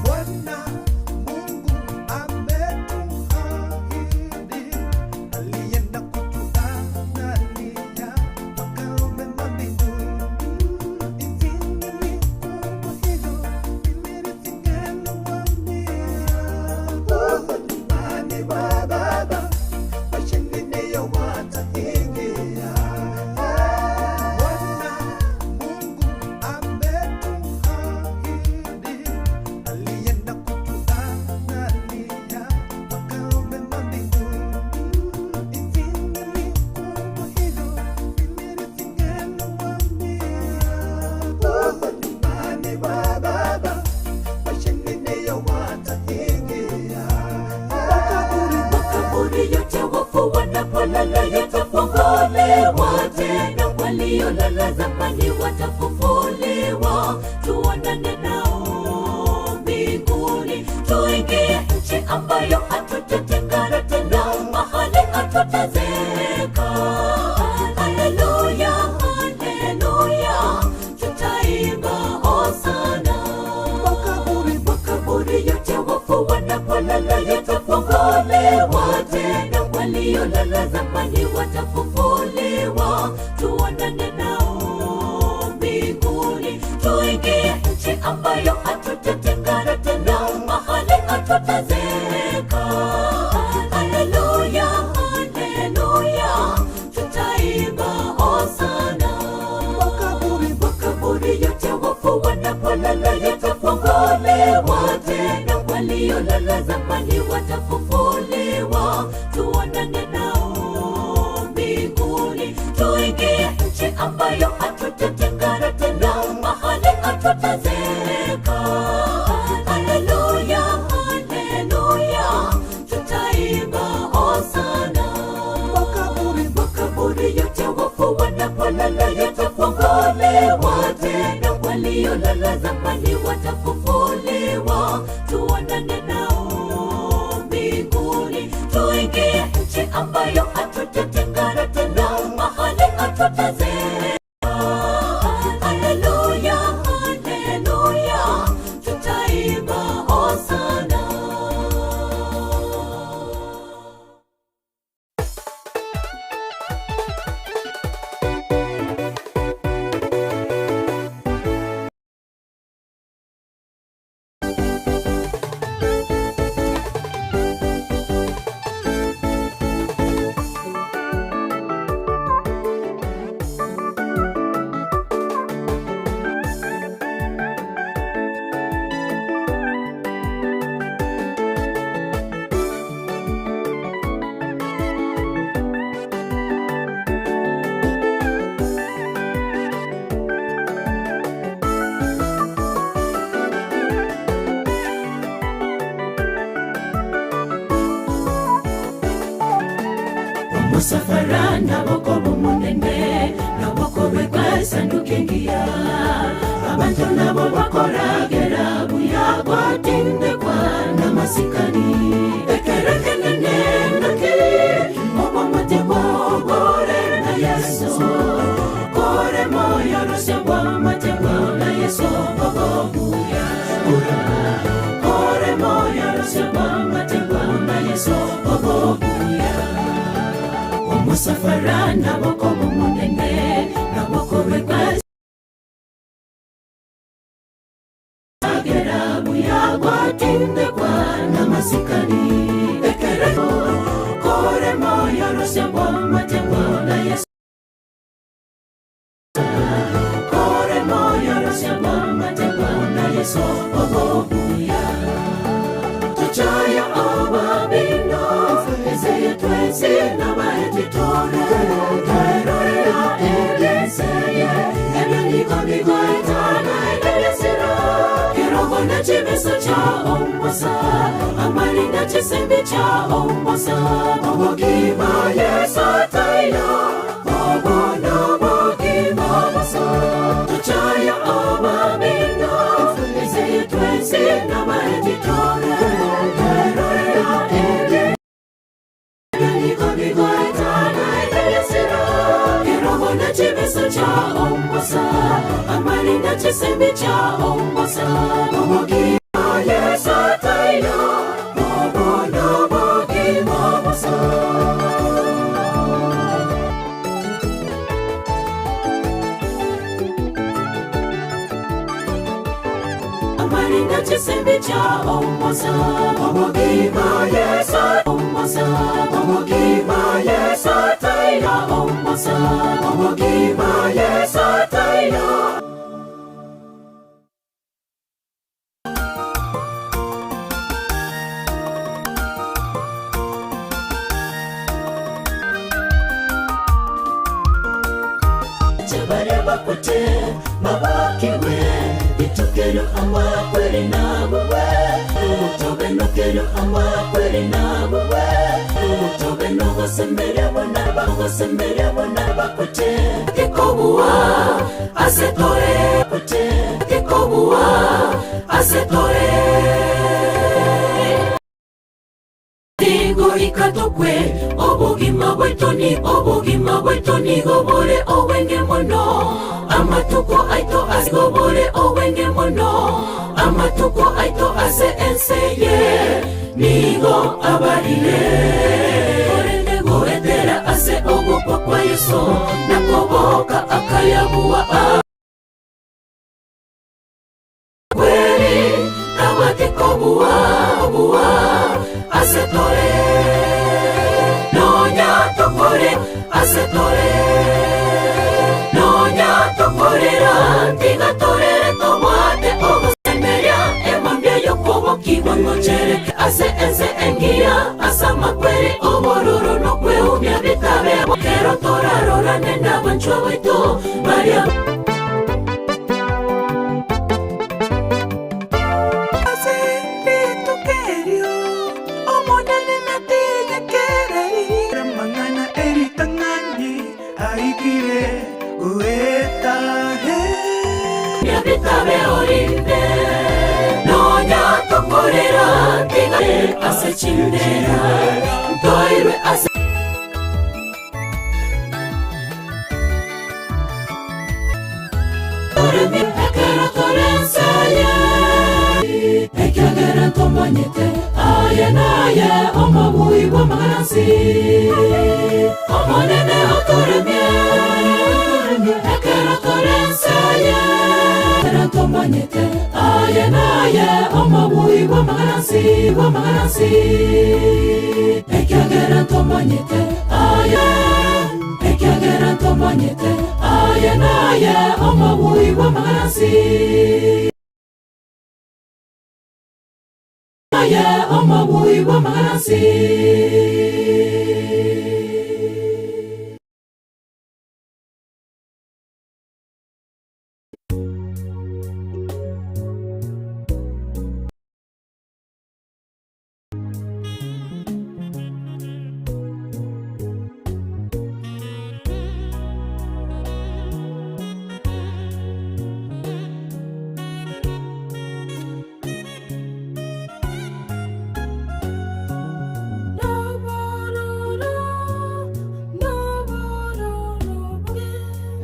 Bwana Mungu ametuahidi, alienda kutuandalia makao mema mbinguni. Ingelikuwa hivyo, mimi nisingeliwaambia. Oh, nyumbani mwa Baba, washindi ndio wataingia. Bwana Mungu ametuahidi, alienda kutuandalia makao mema mbinguni. Ingelikuwa hivyo, mimi nisingeliwaambia. Oh, nyumbani mwa Baba, washindi ndio wataingia. Makaburi yote wafu wanapolala yatafunguliwa tena, waliolala zamani watafufuliwa. Tuonane nao mbinguni, tuingie nchi ambayo hatutatengana tena, mahali hatutazeeka. Haleluya, haleluya, tutaimba hosana. Makaburi yote wafu wanapolala yatafunguliwa tena, waliolala zamani watafufuliwa. Tuonane nao mbinguni, tuingie nchi ambayo hatutatengana tena, mahali hatutazeeka. Haleluya, haleluya, tutaimba hosana. Makaburi, makaburi yote wafu wanapolala yatafunguliwa tena, waliolala zamani watafufuliwa, tuonane nao mbinguni, tuingie nchi ambayo hatutatengana tena, mahali hatutazeeka. Haleluya, haleluya, tutaimba hosana. Makaburi, makaburi yote wafu wanapolala yatafunguliwa tena, waliolala zamani watafufuliwa, tuonane nao mbinguni, tuingie nchi ambayo hatutatengana tena, mahali hatutazeeka. Haleluya, haleluya, tutaimba hosana. Omusafara naboko bumunene naboko begwesanduka engiya abantu nabo bakoragera buya gwatindekwa n'amasikani ekerekenene naki obw'amateko gore na yesu kore moyo rose bw'amateko na yesu obobuya kore moyo rose bw'amateko na yesu obobuya omusafara naboko bumunene naboko begwagera buya gwatindekwa n'amasikani ekere kore moyo rose bw'amateko na yesu kore moyo rose bw'amateko na yesu obobuya tuchaya ababino ezeye twese n'abaetitore twerorera ebyeseye ebyo bigoetana ebyesiro kirogo nekibiso kya omusa amalinda kisimbi kya omusa obugima yesu atayo obona obugima busa tuchaya ababino ezeye twese n'abaetitore twerorera ebye amalinda kisimbi kya omusa obugima yesu atayo obona obugima busa amalinda kisimbi kya omusa obugima yesu omusa obugima yesu atayo omusa obugima yesu atayo Chebare bakwete babakiwe itukero amakwere nabuwe tobenokero amakwere nabuwe tobenogosemere bona bagosemere bona bakwete kikobuwa asetore kote kikobuwa asetore Tingo ikatokwe obugima bwetu ni obugima bwetu ni gobore obwenge mono amatuko aito asigobore obwenge mono amatuko aito ase enseye nigo abarire korende goetera ase ogokwa kwa yesu nakoboka akayabuwa. Nyabitabe orinde Nonya tokorera tiga ase chindera Ntoirwe ase Ekero tore enseye Ekiagera ntomanyete aye naye omobui bw'amagaransi Omonene otoremie Ekero tore enseye Ekero ntomanyete aye naye omobui bw'amagaransi bw'amagaransi Ekiagera ntomanyete aye Ekiagera ntomanyete aye naye omobui bw'amagaransi Aye omobui bw'amagaransi Nobororo, nobororo bwe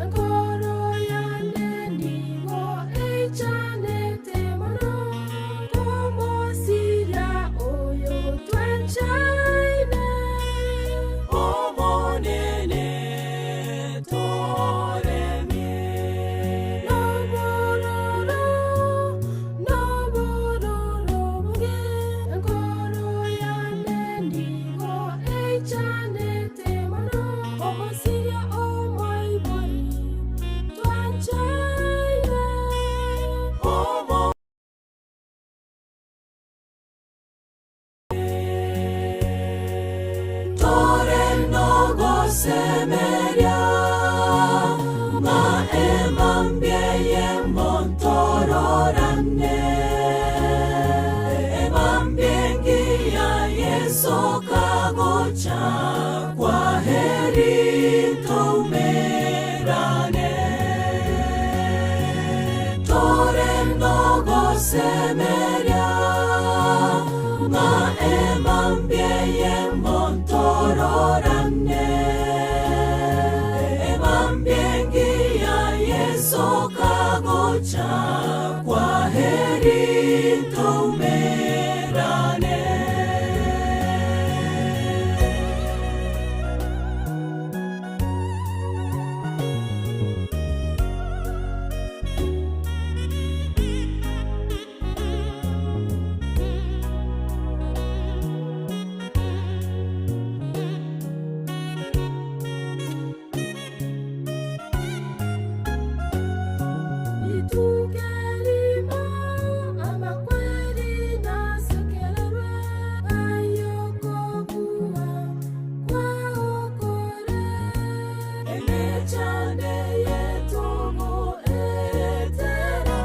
enkoro yane nigo eichanete mono komosiria oyo twanchaine. Omonene toremie Nobororo, nobororo bwe enkoro yane nigo eichanete mono komosiria omoibori twanchaine. Omo Toreno gosemeria Ma emambie ye montororane Emambie ngia Yesu kagocha Kwa heri toumerane Toreno gosemeria Ma emambie ye montororane Emambie ngia Yesu kagocha Kwa heri toumerane Itukelimo amakweli nasekererwe ayokobuwa kwaokore Emechande yetugu etera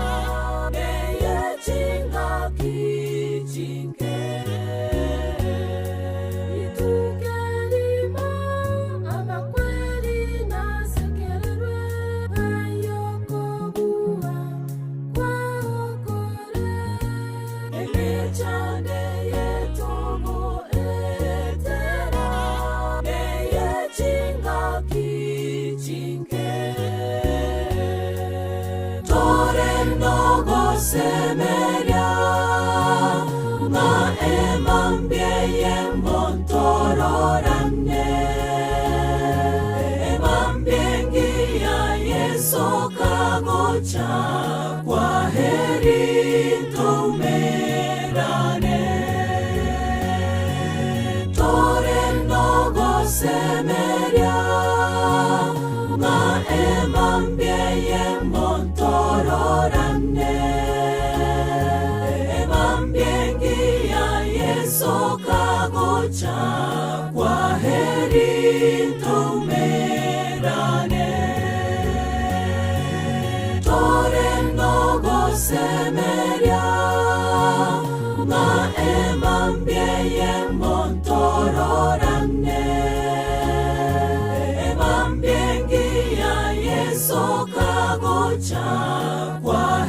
Neyechingaki chinke Itukelimo amakweli nasekererwe ayokobuwa kwaokore Emechande yetugu etera Neyechingaki chinke Toreno gosemeria Ma emambie ye montororane Emambie ngia Yesu kagocha Kwa heri toumerane Toreno gosemeria Ma emambie ye montororane Emambie ngia Yesu kagocha Kwa heri toumerane Toreno gosemeria Ma emambie ye montororane Emambie ngia Yesu kagocha Kwa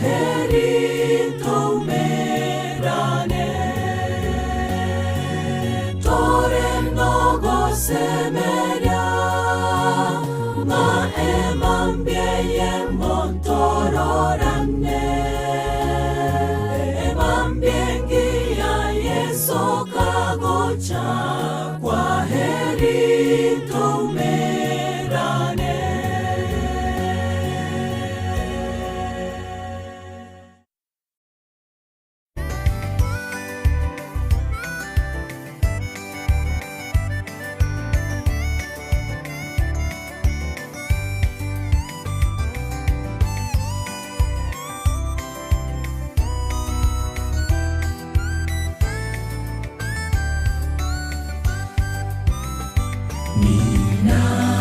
tororane. Emambia engiya Yeso kagocha, kwaheri toumerane.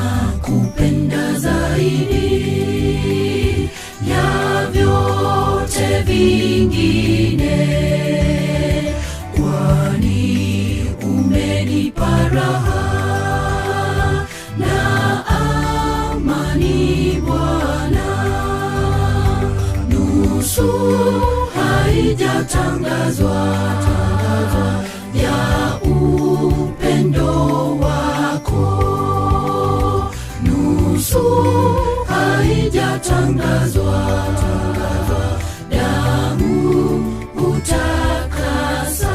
Ninakupenda zaidi ya vyote vingine, kwani umenipa raha na amani Bwana. Nusu haijatangazwa ya upendo wako, nusu haijatangazwa, damu hutakasa.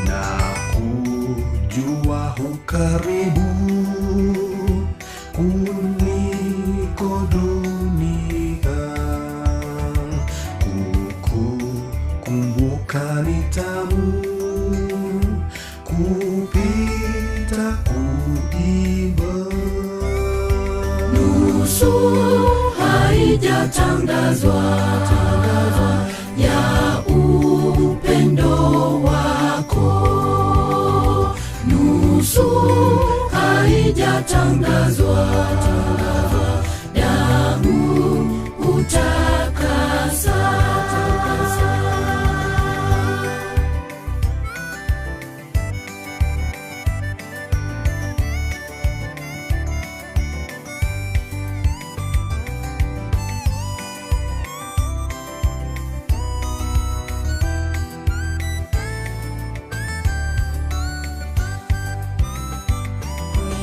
Na kujua hukaribu kuliko dunia, kukukumbuka ni tamu kupita kuiba. Nusu haijatangazwa ya upendo wako, nusu haijatangazwa, damu hutakasa.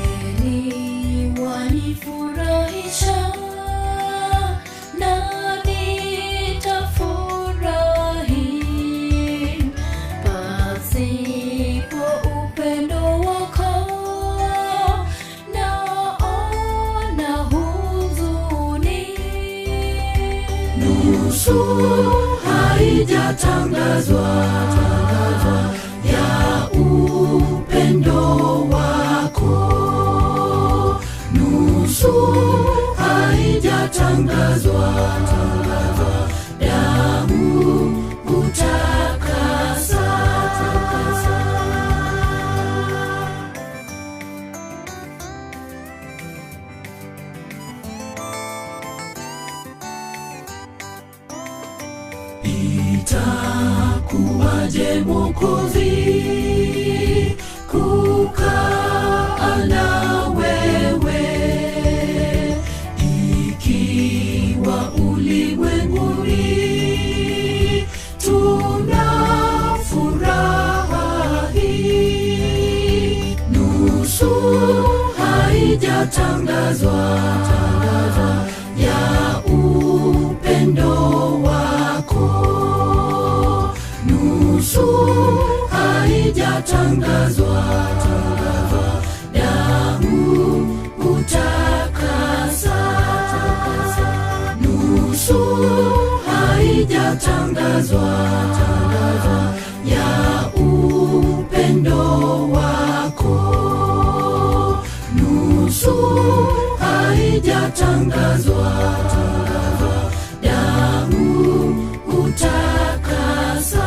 Kweli wanifurahisha na nitafurahi pasipo upendo wako, naona huzuni. Nusu haijatangazwa ya upendo wako, nusu haijatangazwa, damu hutakasa. Itakuwaje Mwokozi kukaa na wewe, ikiwa ulimwenguni tuna furaha hii? Nusu haijatangazwa ya upendo wako, nusu haijatangazwa, damu hutakasa. Nusu haijatangazwa ya upendo wako, nusu haijatangazwa, damu hutakasa.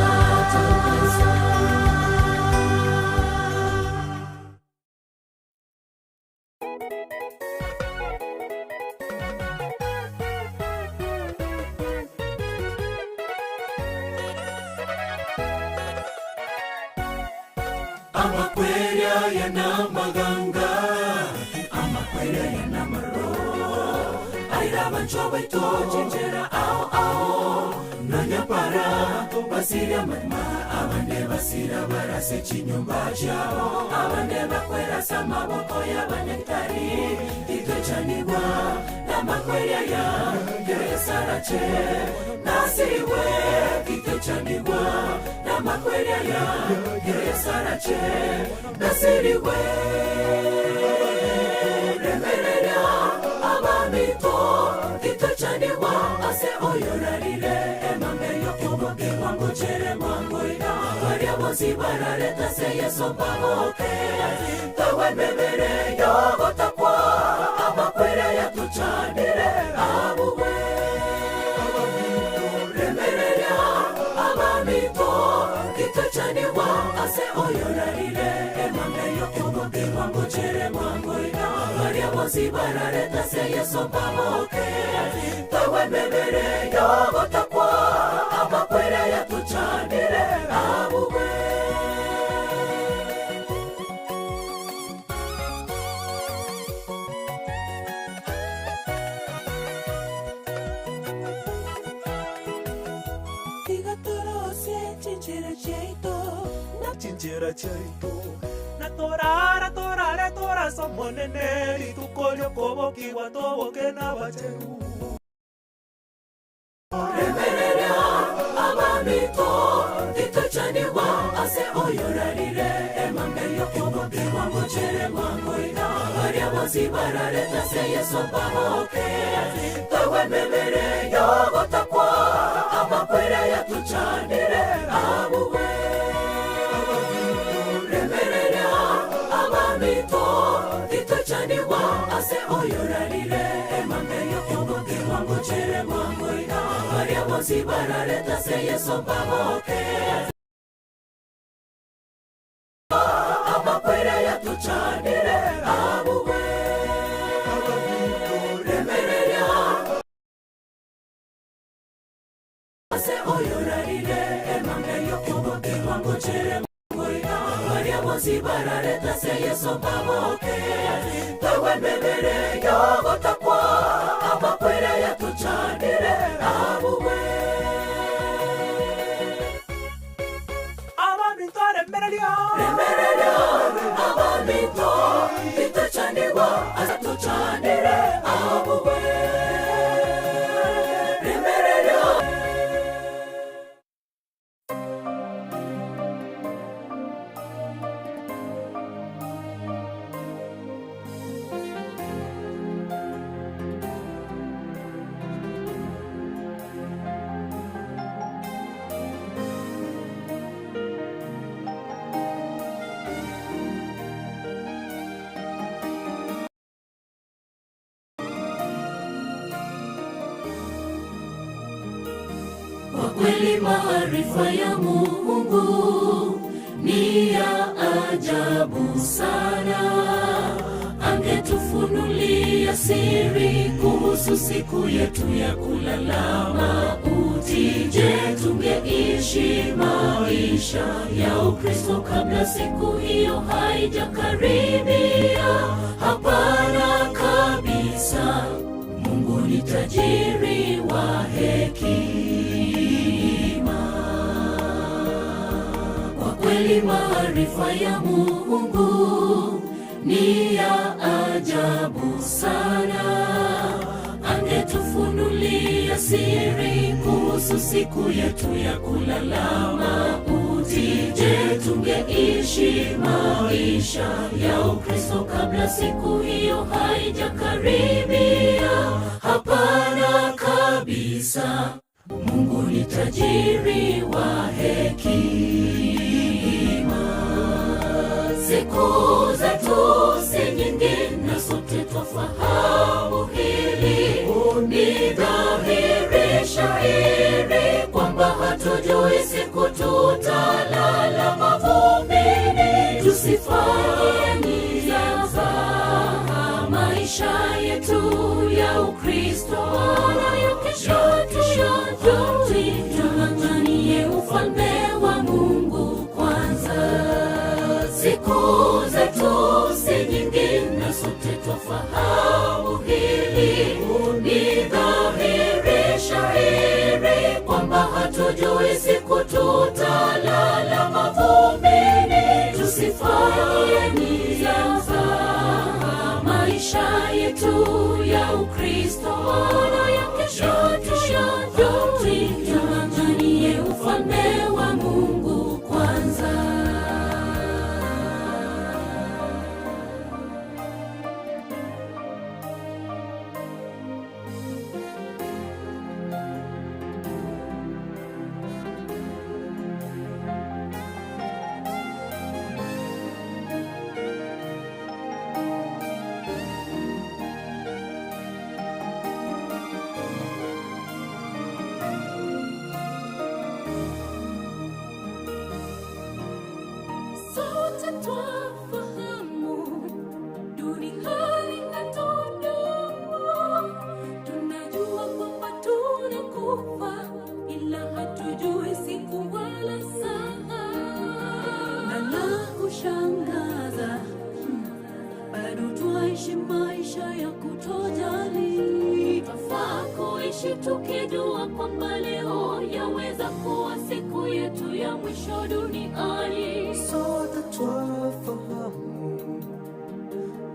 Ama kweli Amakweri aya n'amaganga, amakweri aya n'amaro. Aira abanchwa baito chinchera ao ao, nonyapara basiria amanyuma, abande basira barase chinyomba chiabo, abande bakwerasa amaboko y'abanyagitari, titwechanigwa n'amakweri aya, keresarache nasiriwe, titwechanigwa n'amakweri aya, keresarache nasiriwe. Remereria abamito titwechanigwa ase oyorarire emambe yokobokerwa ngochere mwangoina baria bonsi barareta se Yesu mbagoke tawe mebere yogotakwa amakwere yatuchanire abuwe. Remereria abamito titwechanigwa ase oyorarire emambe yokobokerwa ngochere mwangoina baria bonsi barareta se Yesu mbagoke tawe mebere yogotakwa amakwere yatuchanire abuwe. Tiga torose chinchera chiaito na Chinchera chiaito na torara torare toraso monene rituko riokobokiwa toboke n'abacheru. Remereria abamito titwechanigwa ase oyorarire emambe yokobokerwa ngochere mwangoina baria bonsi barareta se Yesu mbagoke tawe mebere yogotakwa amakwere yatuchanire abuwe. Remereria abamito titwechanigwa ase oyorarire emambe yokobokerwa ngochere mwangoina baria bonsi barareta se Yesu mbagoke amakwere yatuchanire abuwe. Remereria ase oyorarire emambe yokobokerwa ngochere mwangoina baria bonsi barareta se Yesu mbagoke tawe mebere yogotakwa amakwere yatuchanire abuwe. Abamito remereria Remereria abamito titwechanigwa atuchanire abuwe. Remereria. Kwa kweli maarifa ya Mungu ni ya ajabu sana. Angetufunulia siri kuhusu siku yetu ya kulala mauti. Je, tungeishi maisha ya Ukristo kabla siku hiyo haijakaribia? Hapana kabisa. Mungu ni tajiri wa hekima. Kwa kweli maarifa ya Mungu ni ya ajabu sana. Angetufunulia siri kuhusu siku yetu ya kulala mauti. Je, tungeishi maisha ya Ukristo kabla siku hiyo haijakaribia? Hapana kabisa. Mungu ni tajiri wa hekima. Siku zetu si nyingi na sote twafahamu hili. Ni dhahiri shahiri kwamba hatujui siku tutalala mavumbini. Tusifanye mzaha maisha yetu ya Ukristo, wala ya kesho tuyajui. Tung'ang'anie ufalme wa Mungu kwanza. Siku zetu Maisha yetu ya Ukristo wala ya kesho tuyajui, tung'ang'anie ufalme wa Mungu kwanza. Sote twafahamu duniani hatudumu, tunajua kwamba tunakufa, ila hatujui siku wala saa. Na la kushangaza, bado twaishi maisha ya kutojali. Twafaa kuishi tukijua kwamba leo yaweza kuwa siku yetu ya mwisho duniani. Sote twafahamu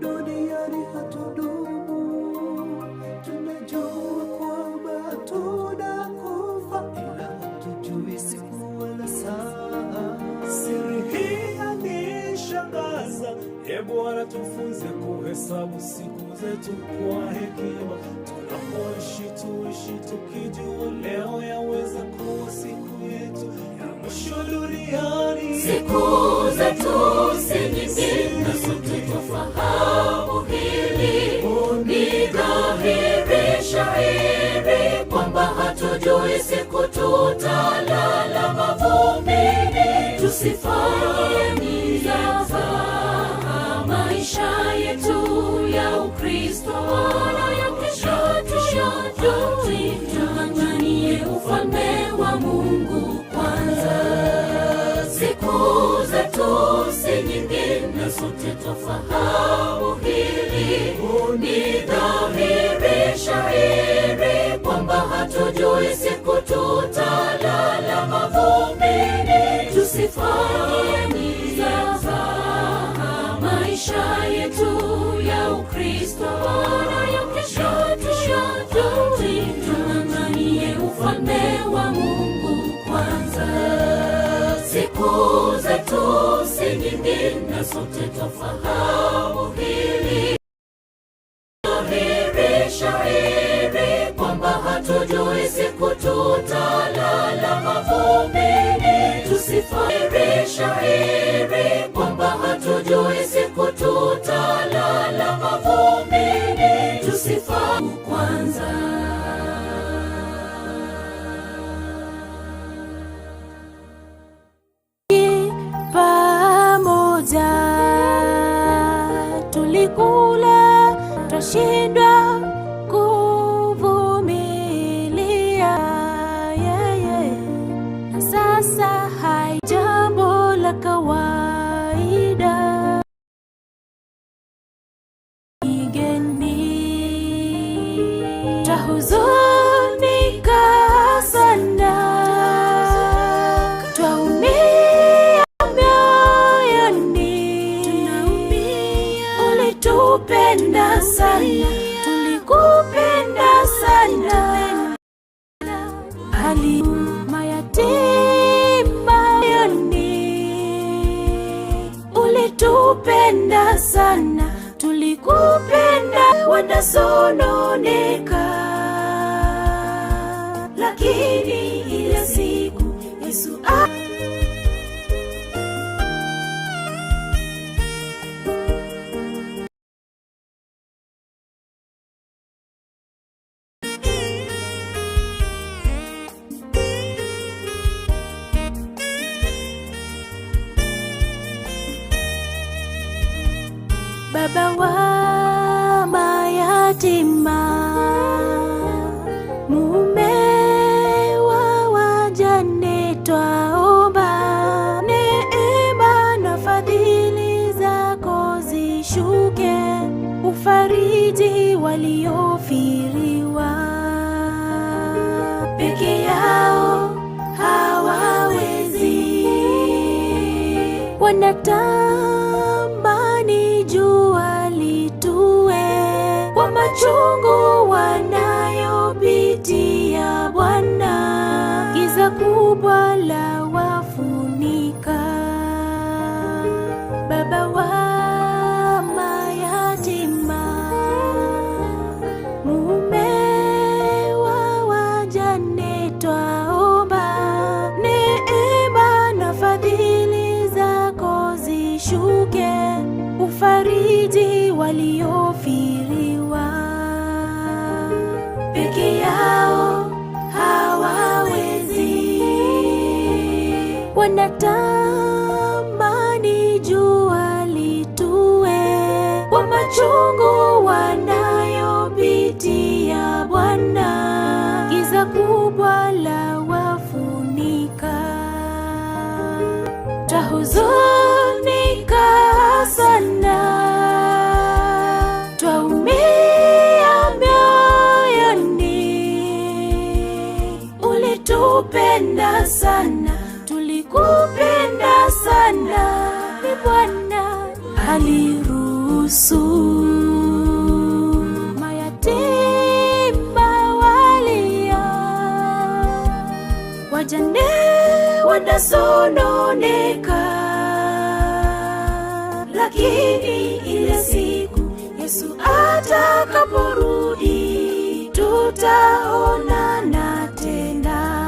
duniani hatudumu, tunajua kwamba tunakufa, ila hatujui siku wala saa. Siri hii yanishangaza, e Bwana, tufunze kuhesabu siku zetu kwa hekima. Tunapoishi tuishi tukijua leo yaweza kuwa siku yetu ya mwisho duniani. Siku zetu si nyingi na sote twafahamu hili. Ni dhahiri shahiri kwamba hatujui siku tutalala mavumbini. Tusifanye mzaha maisha yetu ya Ukristo wala ya kesho tuyajui, tung'ang'anie ufalme wa Mungu kwanza. Siku zetu si nyingi na sote twafahamu hili. Ni dhahiri shahiri kwamba hatujui siku tutalala mavumbini. Tusifanye mzaha maisha yetu ya Ukristo wala ya kesho tuyajui, tung'ang'anie ufalme wa Mungu kwanza. Siku zetu si nyingi na sote twafahamu hili. Dhahiri shahiri kwamba hatujui siku tutalala mavumbini. Tusifahiri shahiri kwamba hatujui siku tutalala mavumbini. Tusifahamu kwanza. Pamoja tulikula, twashindwa kuvumilia. Yeah, yeah. Na sasa hai jambo la kawaida igeni, twahuzunika sana, twaumia mioyoni, ulitupenda sana, tulikupenda sana, hali mayatima moyoni, ulitupenda sana, tulikupenda, wanasononeka, lakini ile siku Yesu a Baba wa mayatima, mume wa wajane, twaomba neema na fadhili zako zishuke, ufariji waliofiriwa peke yao hawawezi, wanatamani jua litue. machungu wanayopitia Bwana, giza kubwa la wafunika. Baba wa mayatima, mume wa wajane, twaomba neema na fadhili zako zishuke, ufariji waliofiriwa peke yao hawawezi, wanatamani jua litue kwa machungu wanayopitia Bwana, giza kubwa la wafunika, twahuzunika sana, twaumia mioyoni. Ulitupenda sana, tulikupenda sana, ni Bwana aliruhusu mayatima walia, wajane wanasononeka, lakini ile siku Yesu atakaporudi tutaonana tena.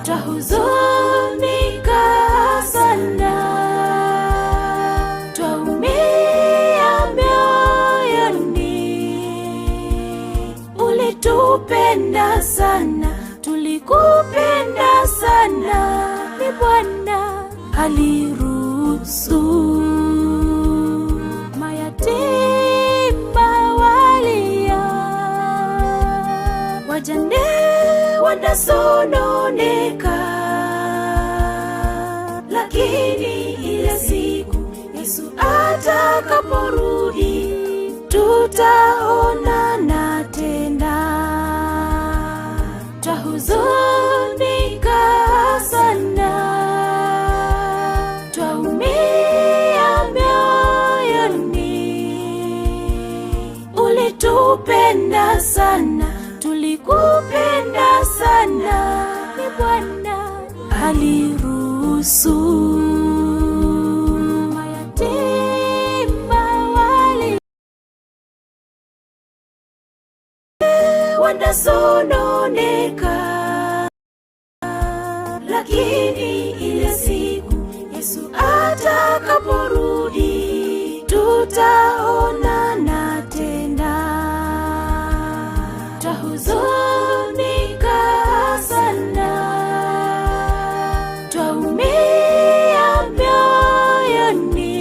Twahuzunika sana, twaumia mioyoni. Ulitupenda sana, tulikupenda sana, ni Bwana aliruhusu mayatima walia, wajane wanasononeka, lakini ile siku Yesu atakaporudi tutaonana tena. Twahuzunika sana, twaumia mioyoni. Ulitupenda sana, tulikupenda sana, ni Bwana aliruhusu mayatima wali wanasononeka, lakini ile siku Yesu atakaporudi tutaonana tena. Twahuzunika sana, twaumia mioyoni.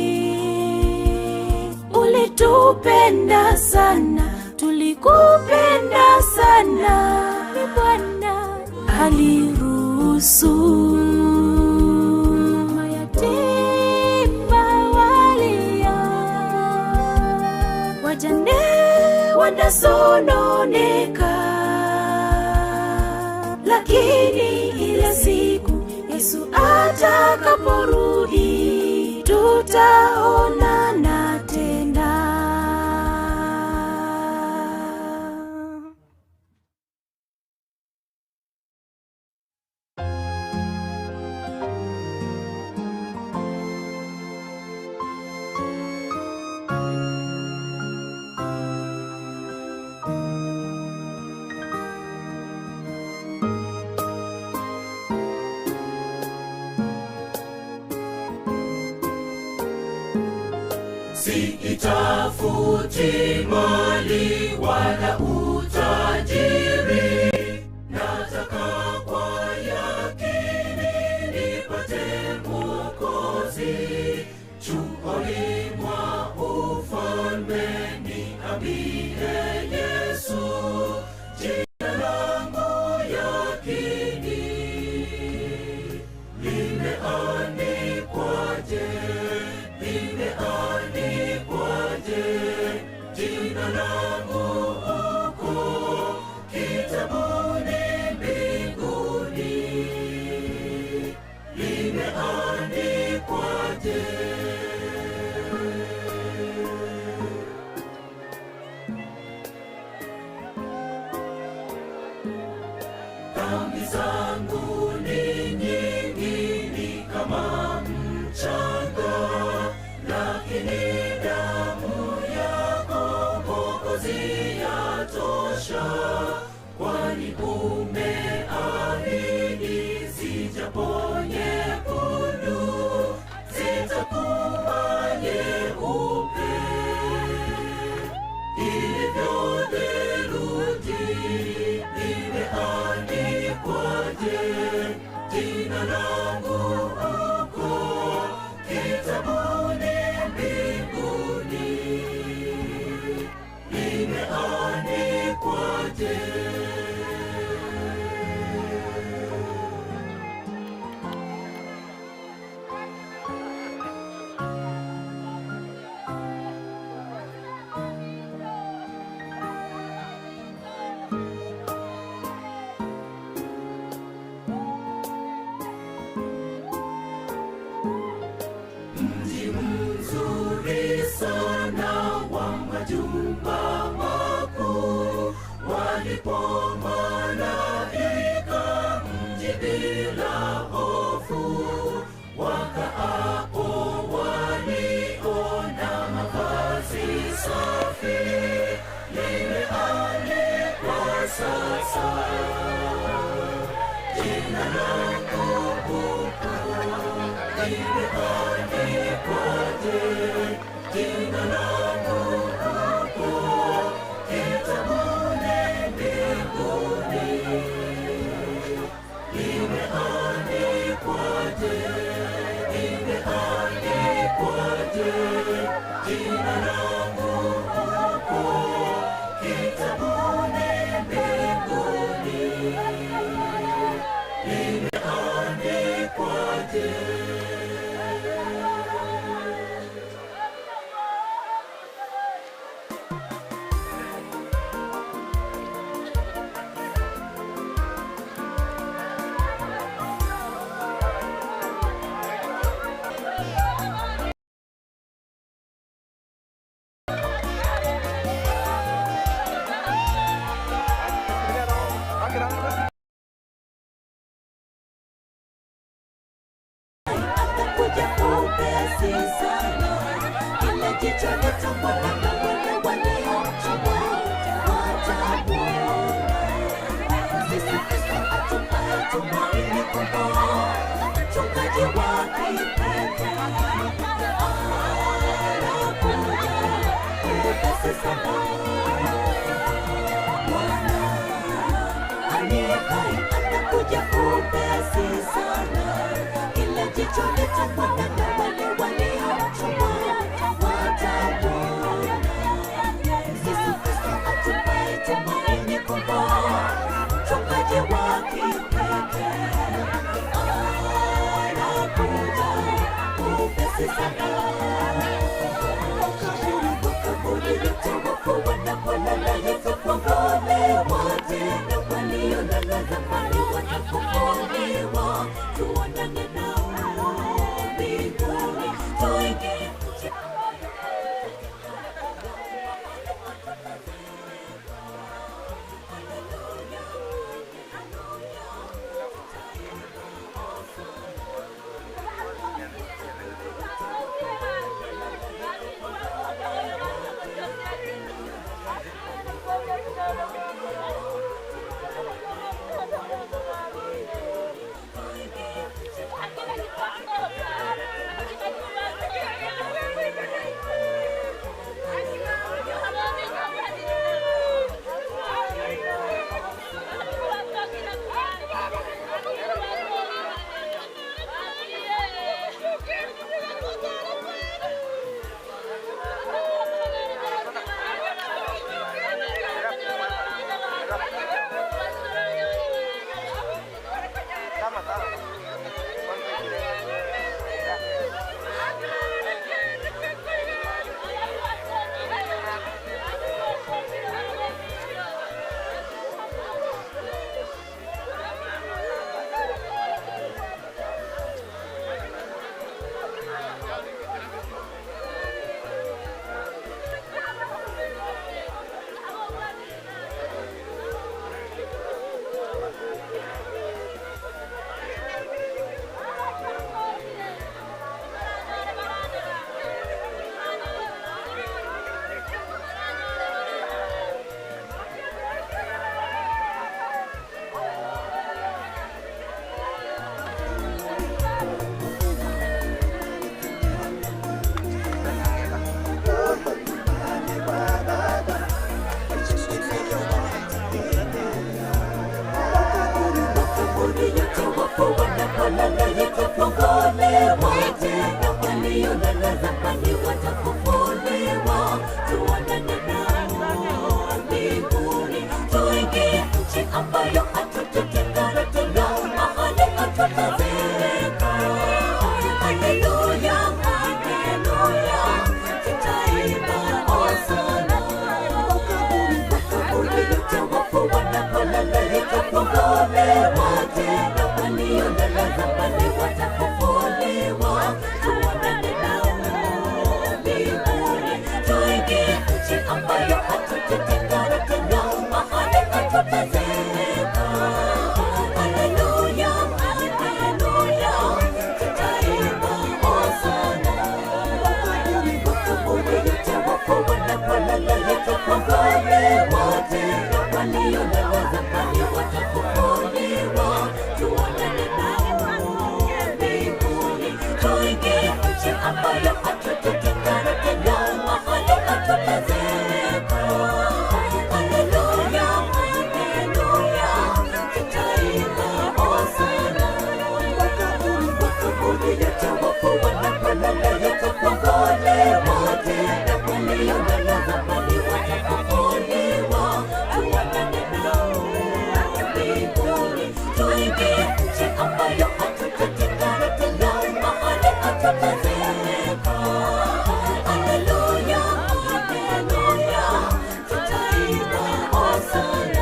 Ulitupenda sana, tulikupenda sana, ni Bwana aliruhusu mayatima walia, wajane wanasononeka, lakini ile siku Yesu atakaporudi tutaonana tena. Siitafuti mali wala utajiri, nataka kwa yakini nipate Mwokozi. Chuoni mwa ufalme niambie Yesu, jina langu yakini limeandikwaje? Limeandikwaje jina langu huko kitabuni mbinguni? Limeandikwaje? Machozi yatosha, kwani umeahidi zijapo nyekundu zitakuwa nyeupe. Ilivyo theluji limeandikwaje jina langu huko kitabuni mbinguni limeandikwaje? Mji mzuri sana wa majumba makuu, walipo malaika mji bila hofu, wakaapo waliona mavazi safi, limeandikwa sasa jina langu huko limeandikwaje? Jina langu huko kitabuni mbinguni limeandikwaje? Limeandikwaje? Jina langu huko kitabuni mbinguni limeandikwaje? Atakuja upesi sana, kila jicho litamwona na wale waliomchoma watamuona. Yesu Kristo atupaye tumaini kubwa, mchungaji wa kipekee anakuja upesi sana. Bwana aliye hai atakuja upesi sana, kila jicho litamwona na wale waliomchoma watamuona. Yesu Kristo atupaye tumaini kubwa, mchungaji wa kipekee anakuja upesi sana. Makaburi yote wafu wanapolala yatafunguliwa, tena waliolala zamani watafufuliwa. Tuonane nao mbinguni, tuingie nchi zamani watafufuliwa, tuonane nao mbinguni, tuingie nchi ambayo hatutatengana tena, mahali hatutazeeka. Haleluya, haleluya, tutaimba hosana. Makaburi yote wafu wanapolala yatafunguliwa tena, waliolala zamani watafufuliwa, tuonane nao mbinguni, tuingie nchi ambayo hatutatengana tena, mahali hatutazeeka. Haleluya, haleluya, tutaimba hosana. Makaburi yote wafu wanapolala yatafunguliwa tena, waliolala zamani watafufuliwa, tuonane nao mbinguni, tuingie nchi ambayo hatutatengana tena, mahali hatutazeeka. Haleluya, haleluya, tutaimba hosana. Makaburi yote wafu wanapolala yatafunguliwa tena, waliolala zamani watafufuliwa, tuonane nao mbinguni, tuingie nchi ambayo hatutatengana tena, mahali hatutazeeka. Haleluya, haleluya, tutaimba hosana.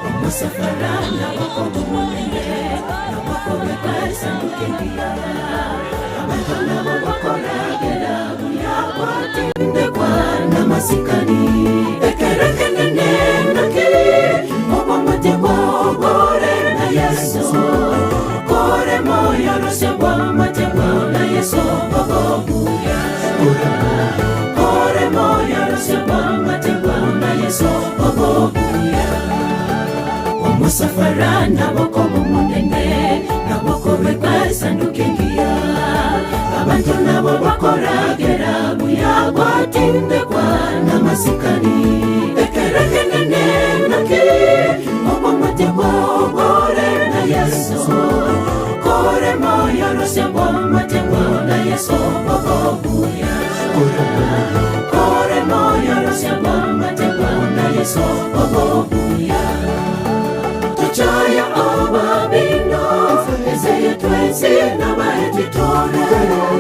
Omusafara n'abakobumunene n'abakobeka esanduku engiya abantu nabo bakoragera buyakwatindekwa n'amasikani ekerekenene naki obwamatekwa obore na Yesu kore moyo rose bwamatekwa na Yesu obobuya kore moyo rose bwamatekwa na Yesu obobuya omusafara n'abakobumunene n'abakobeka esanduku engiya abantu nabo bakoragera buyagwatindekwa n'amasikani ekerekenene naki obwamatekwa obore na Yesu kore moyo rose bwamatekwa na Yesu obobuya kore moyo rose bwamatekwa na Yesu obobuya tuchaya ababino ezeye twese n'abaetitore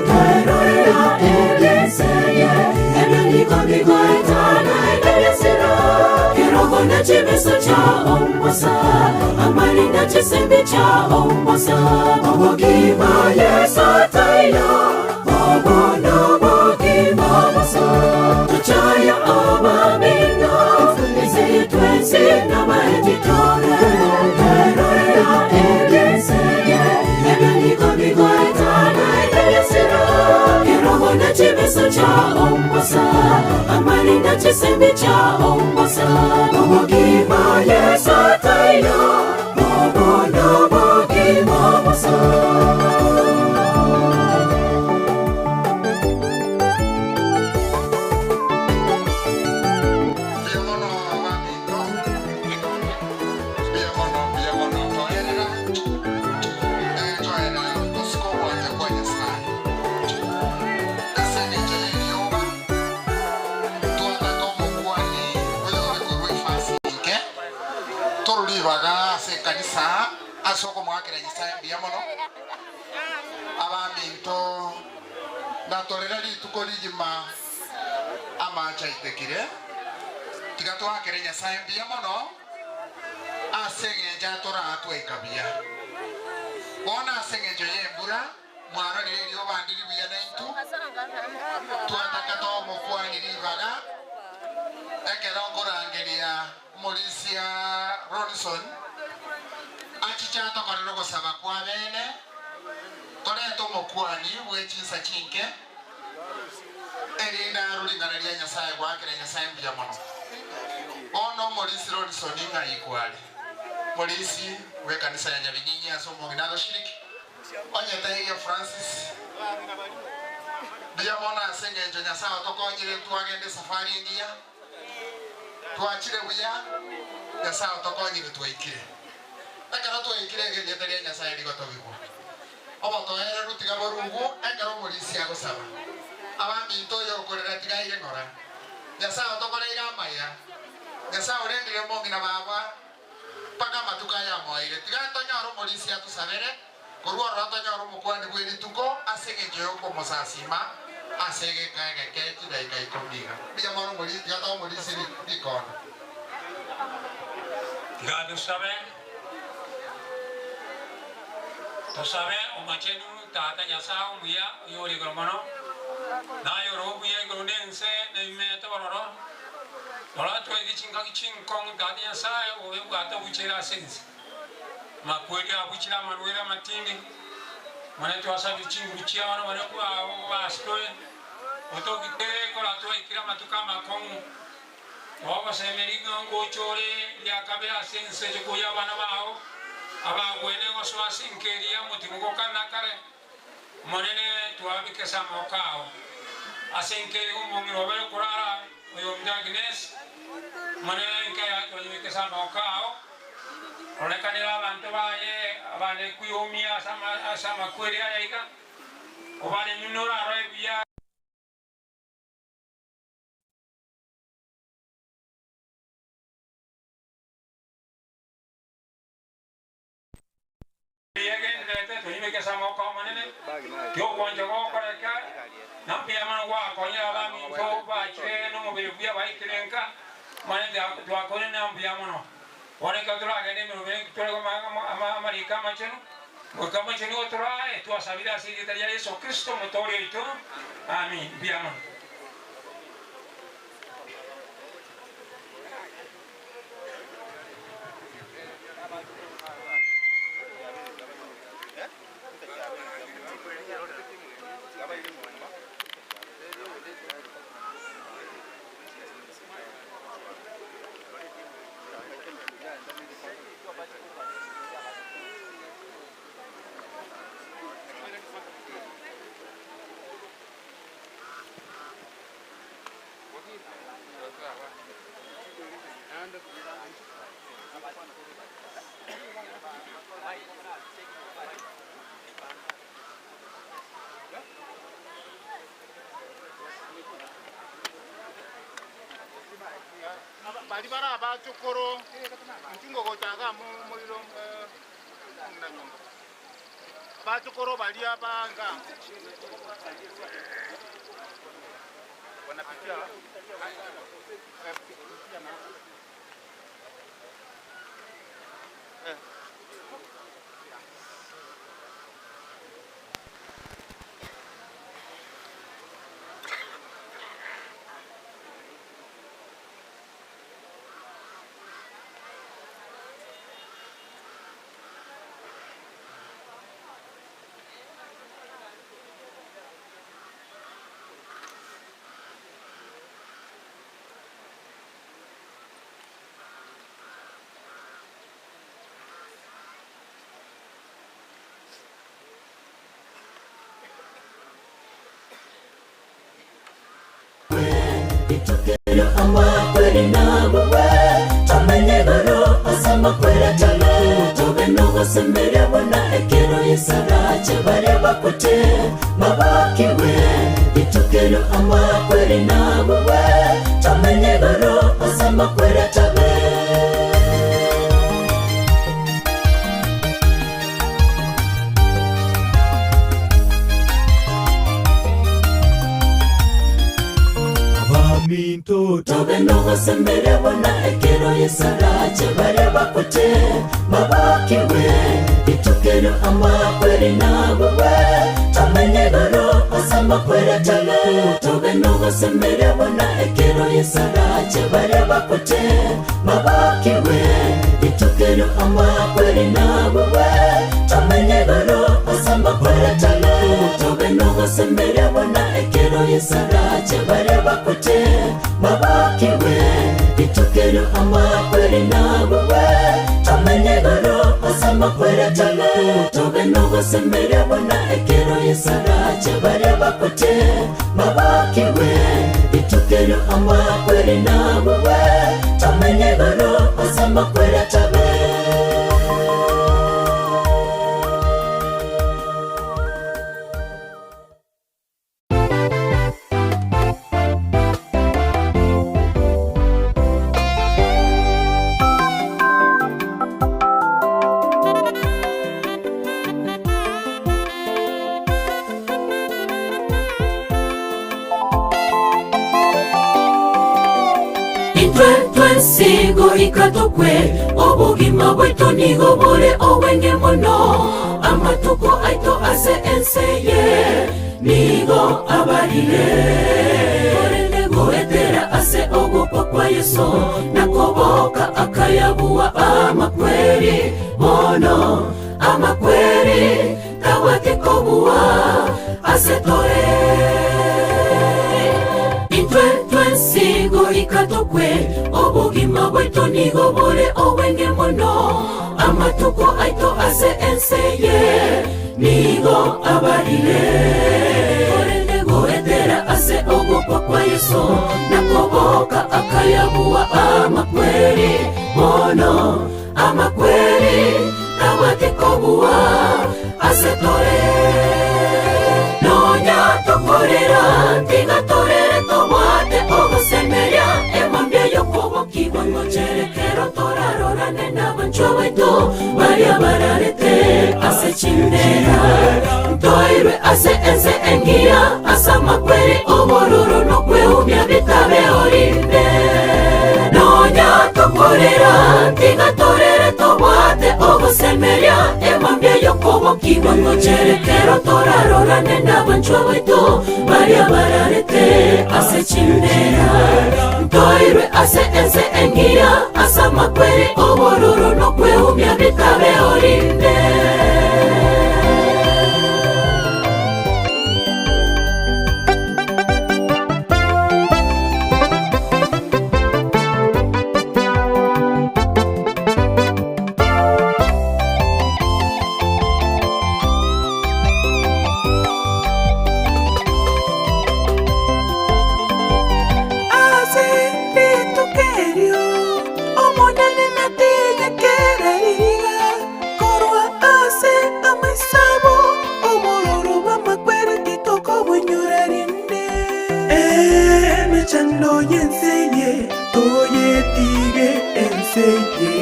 twerorera ebyeseye ebyandiko bigoetana ebyesiro kirogo n'ekibeso kya omusa amalinda kisimbi kya omusa obugima Yesu atayo obwo n'obugima busa tuchaya ababino ezeye twese n'abaetitore twerorera ebyeseye ebyandiko bigoetana ebyesiro kirogo n'ekibeso kya omusa amalinda kisimbi kya omusa obugima Yesu atayo obwo n'obugima busa. Toruribaga ase ekanisa ase okomwakera Nyasaye mbuya mono abaminto ndatorera rituko rigima amache aitekire tiga twakere Nyasaye mbuya mono ase eng'encho atoratwaika buya. Bono ase eng'encho y'embura, mwarorire erioba ndiri buya naintwe, twataka tomokwani ribaga, ekero nkorangeria omorisia Ronson, achiche atokorere ogosaba kw'abene, torente omokuani bwe chinsa chinke, erinde arue ring'ana ria Nyasae goakera Nyasae mbuya mono. Bono omorisia Ronson ng'ai kware? Morisi bw'ekanisa ya Nyabinyinyi ase omong'ina agoshiriki, onye taiyo Francis, mbuya mono ase engencho Nyasae otokonyire twagenda esafari engiya, twachire buya, Nyasae otokonyire twaikire. Ekero twaikire iga erieta ria Nyasae rigotogigwa. Obotoereru tiga borugwo ekero omorisia agosaba. Abaminto oyo okorera tiga aire ng'ora. Nyasae otokoreire amaya. Nyasae orendire omong'ina baba mpaka amatuko aya amoeire. Tiga tonyore omorisia atosabere, korwa ororo tonyore omokuani bwe rituko ase engencho y'okomosasima ase egeka egeke chidaika ikomi iga. Mbuya mono omorisia, tiga toe omorisia rikondo. Tiga tosabe, tosabe Omochenu Tata Nyasae omuya, oyore igoro mono, na ayore obuya igoro na ense, na ebimenyete bororo. Rora twaige chingaki chinkong'u Tata Nyasae, obobe bwatobucheire ase ense. Amakweri abuchire amarwaire amatindi, Omonene twasabire chinguru chiao na oboreu bwao bobe ase tore, otogitere kora twaikire amatuko amakong'u. Ogosemeria ng'a ngocha ore riakabere ase ense eche koyia abana bao, abagwene gosoa ase enka eria y'omotimuko kare na kare. Omonene, twabikese amaboko ao ase enka eye omong'ina obere korara, oyominto Agnes. Omonene, enka yaye twanyebikese amaboko ao. Rorekanera abanto baye abande kweumia ase amakweri aya iga, obaremie norarore buya. Egendererete toyibeke ase amaboko 'Omonene, tiogwancha gokoreka, na mbuya mono gwakonyire abaminto bachire nomobere buya baikire nka. Omonene twakoire na mbuya mono. Bono ekero toragende emeremo eye tore amariko amachenu, Goika omochenu nigo torae, twasabire ase erieta ria Yeso Kristo Omotooria oito. Amin. Mbuya mono. Baria bare abachokoro, intwe ngogocha iga amo omorero na nyomba. Abachokoro baria banga wanapitia pitia na eh. baminto. Tobe nogosemeria buna ekero Yeso arache baria bakwete babokigwe, rituko erio amakweri nabugwe, tomenye igoro ase amakweri atabe. Tobe nogosemeria buna ekero Yeso arache baria bakwete babokigwe, rituko erio amakweri nabugwe, tomenye igoro ase amakweri atabe. Tobe nogosemeria buna ekero Yeso arache baria bakwete babokigwe, rituko erio amakweri nabugwe, tomenye igoro ase amakweri atabe. Tobe nogosemeria buna ekero Yeso arache baria bakwete babokigwe, rituko erio amakweri nabugwe, tomenye igoro ase amakweri atabe. Intwe twensi goika tokwe, obogima bwaito nigo bore obwenge mono. Amatuko aito ase ense eye nigo abarire. Korende goetera ase ogokwa kwa Yeso, na koboka akayabua amakweri, bono amakweri tabwati kobua ase tore. Intwe twensi goika tokwe, obogima bwaito nigo bore obwenge mono. Amatuko aito ase ense eye nigo abarire. Korende goetera ase ogokwa kwa Yeso, na koboka akayabua amakweri, bono amakweri tabwati kobua ase tore. Nonya tokorera, tiga torere tobwate ogosemeria, emambia y'okobokigwa ngocherekero torarorane n'abanchwa baito baria bararete ase chindera. Ntoirwe ase ense engiya, ase amakweri obororo nokweumia bitabe orinde. Nonya tokorera, tiga torere tobwate ogosemeria, emambia y'okobokigwa ngocherekero torarorane n'abanchwa baito baria bararete ase chindera. Ntoirwe ase ense engiya, ase amakweri obororo nokweumia bitabe orinde. Ase rituko erio Omonene natige kera riria korwa ase amaiso abo, obororo bw'amakweri titokobonyora rinde. Emechando y'ense eye toyetige ense eye,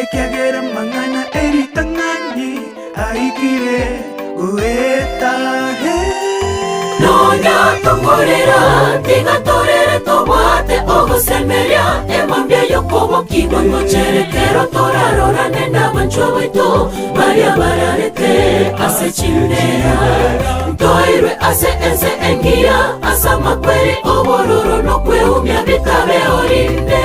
ekiagera amang'ana e ritang'ani aikire goeta. Nonya tokorera, tiga torere tobwate ogosemeria, emambia y'okobokigwa ngocherekero torarorane n'abanchwa baito baria bararete ase chindera. Ntoirwe ase ense engiya, ase amakweri obororo nokweumia bitabe orinde.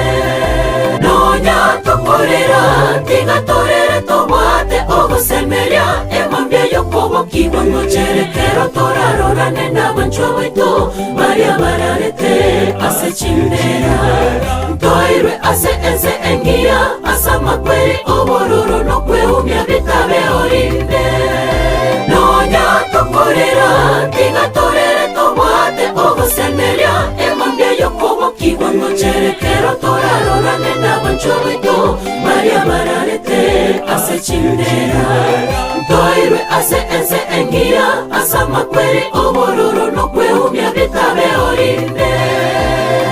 Nonya tokorera, tiga torere tobwate ogosemeria, emambia y'okobokigwa ngocherekero torarorane n'abanchwa baito baria bararete ase chindera. Ntoirwe ase ense engiya, ase amakweri obororo nokweumia bitabe orinde. Nonya tokorera, tiga torere tobwate ogosemeria, emambia y'okobokigwa ngocherekero torarorane n'abanchwa baito baria bararete ase chindera. Ntoirwe ase ense engiya, ase amakweri obororo nokweumia bitabe orinde.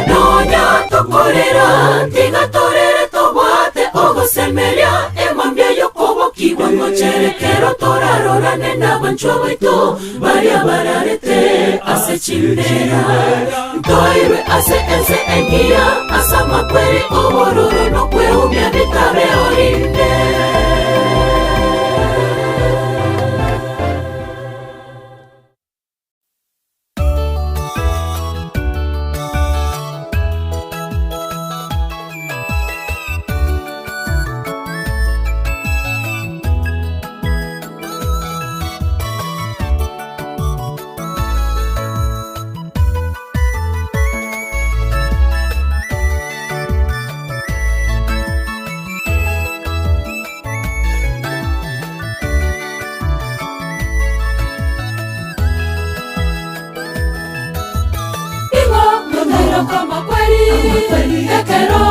Nonya tokorera, tiga torere tobwate ogosemeria, emambia y'okobokigwa ngocherekero torarorane n'abanchwa baito baria bararete ase chindera. Ntoirwe ase ense engiya. Amakweri obororo nokweumia bitabe orinde. Igo nonairoka amakweri ekero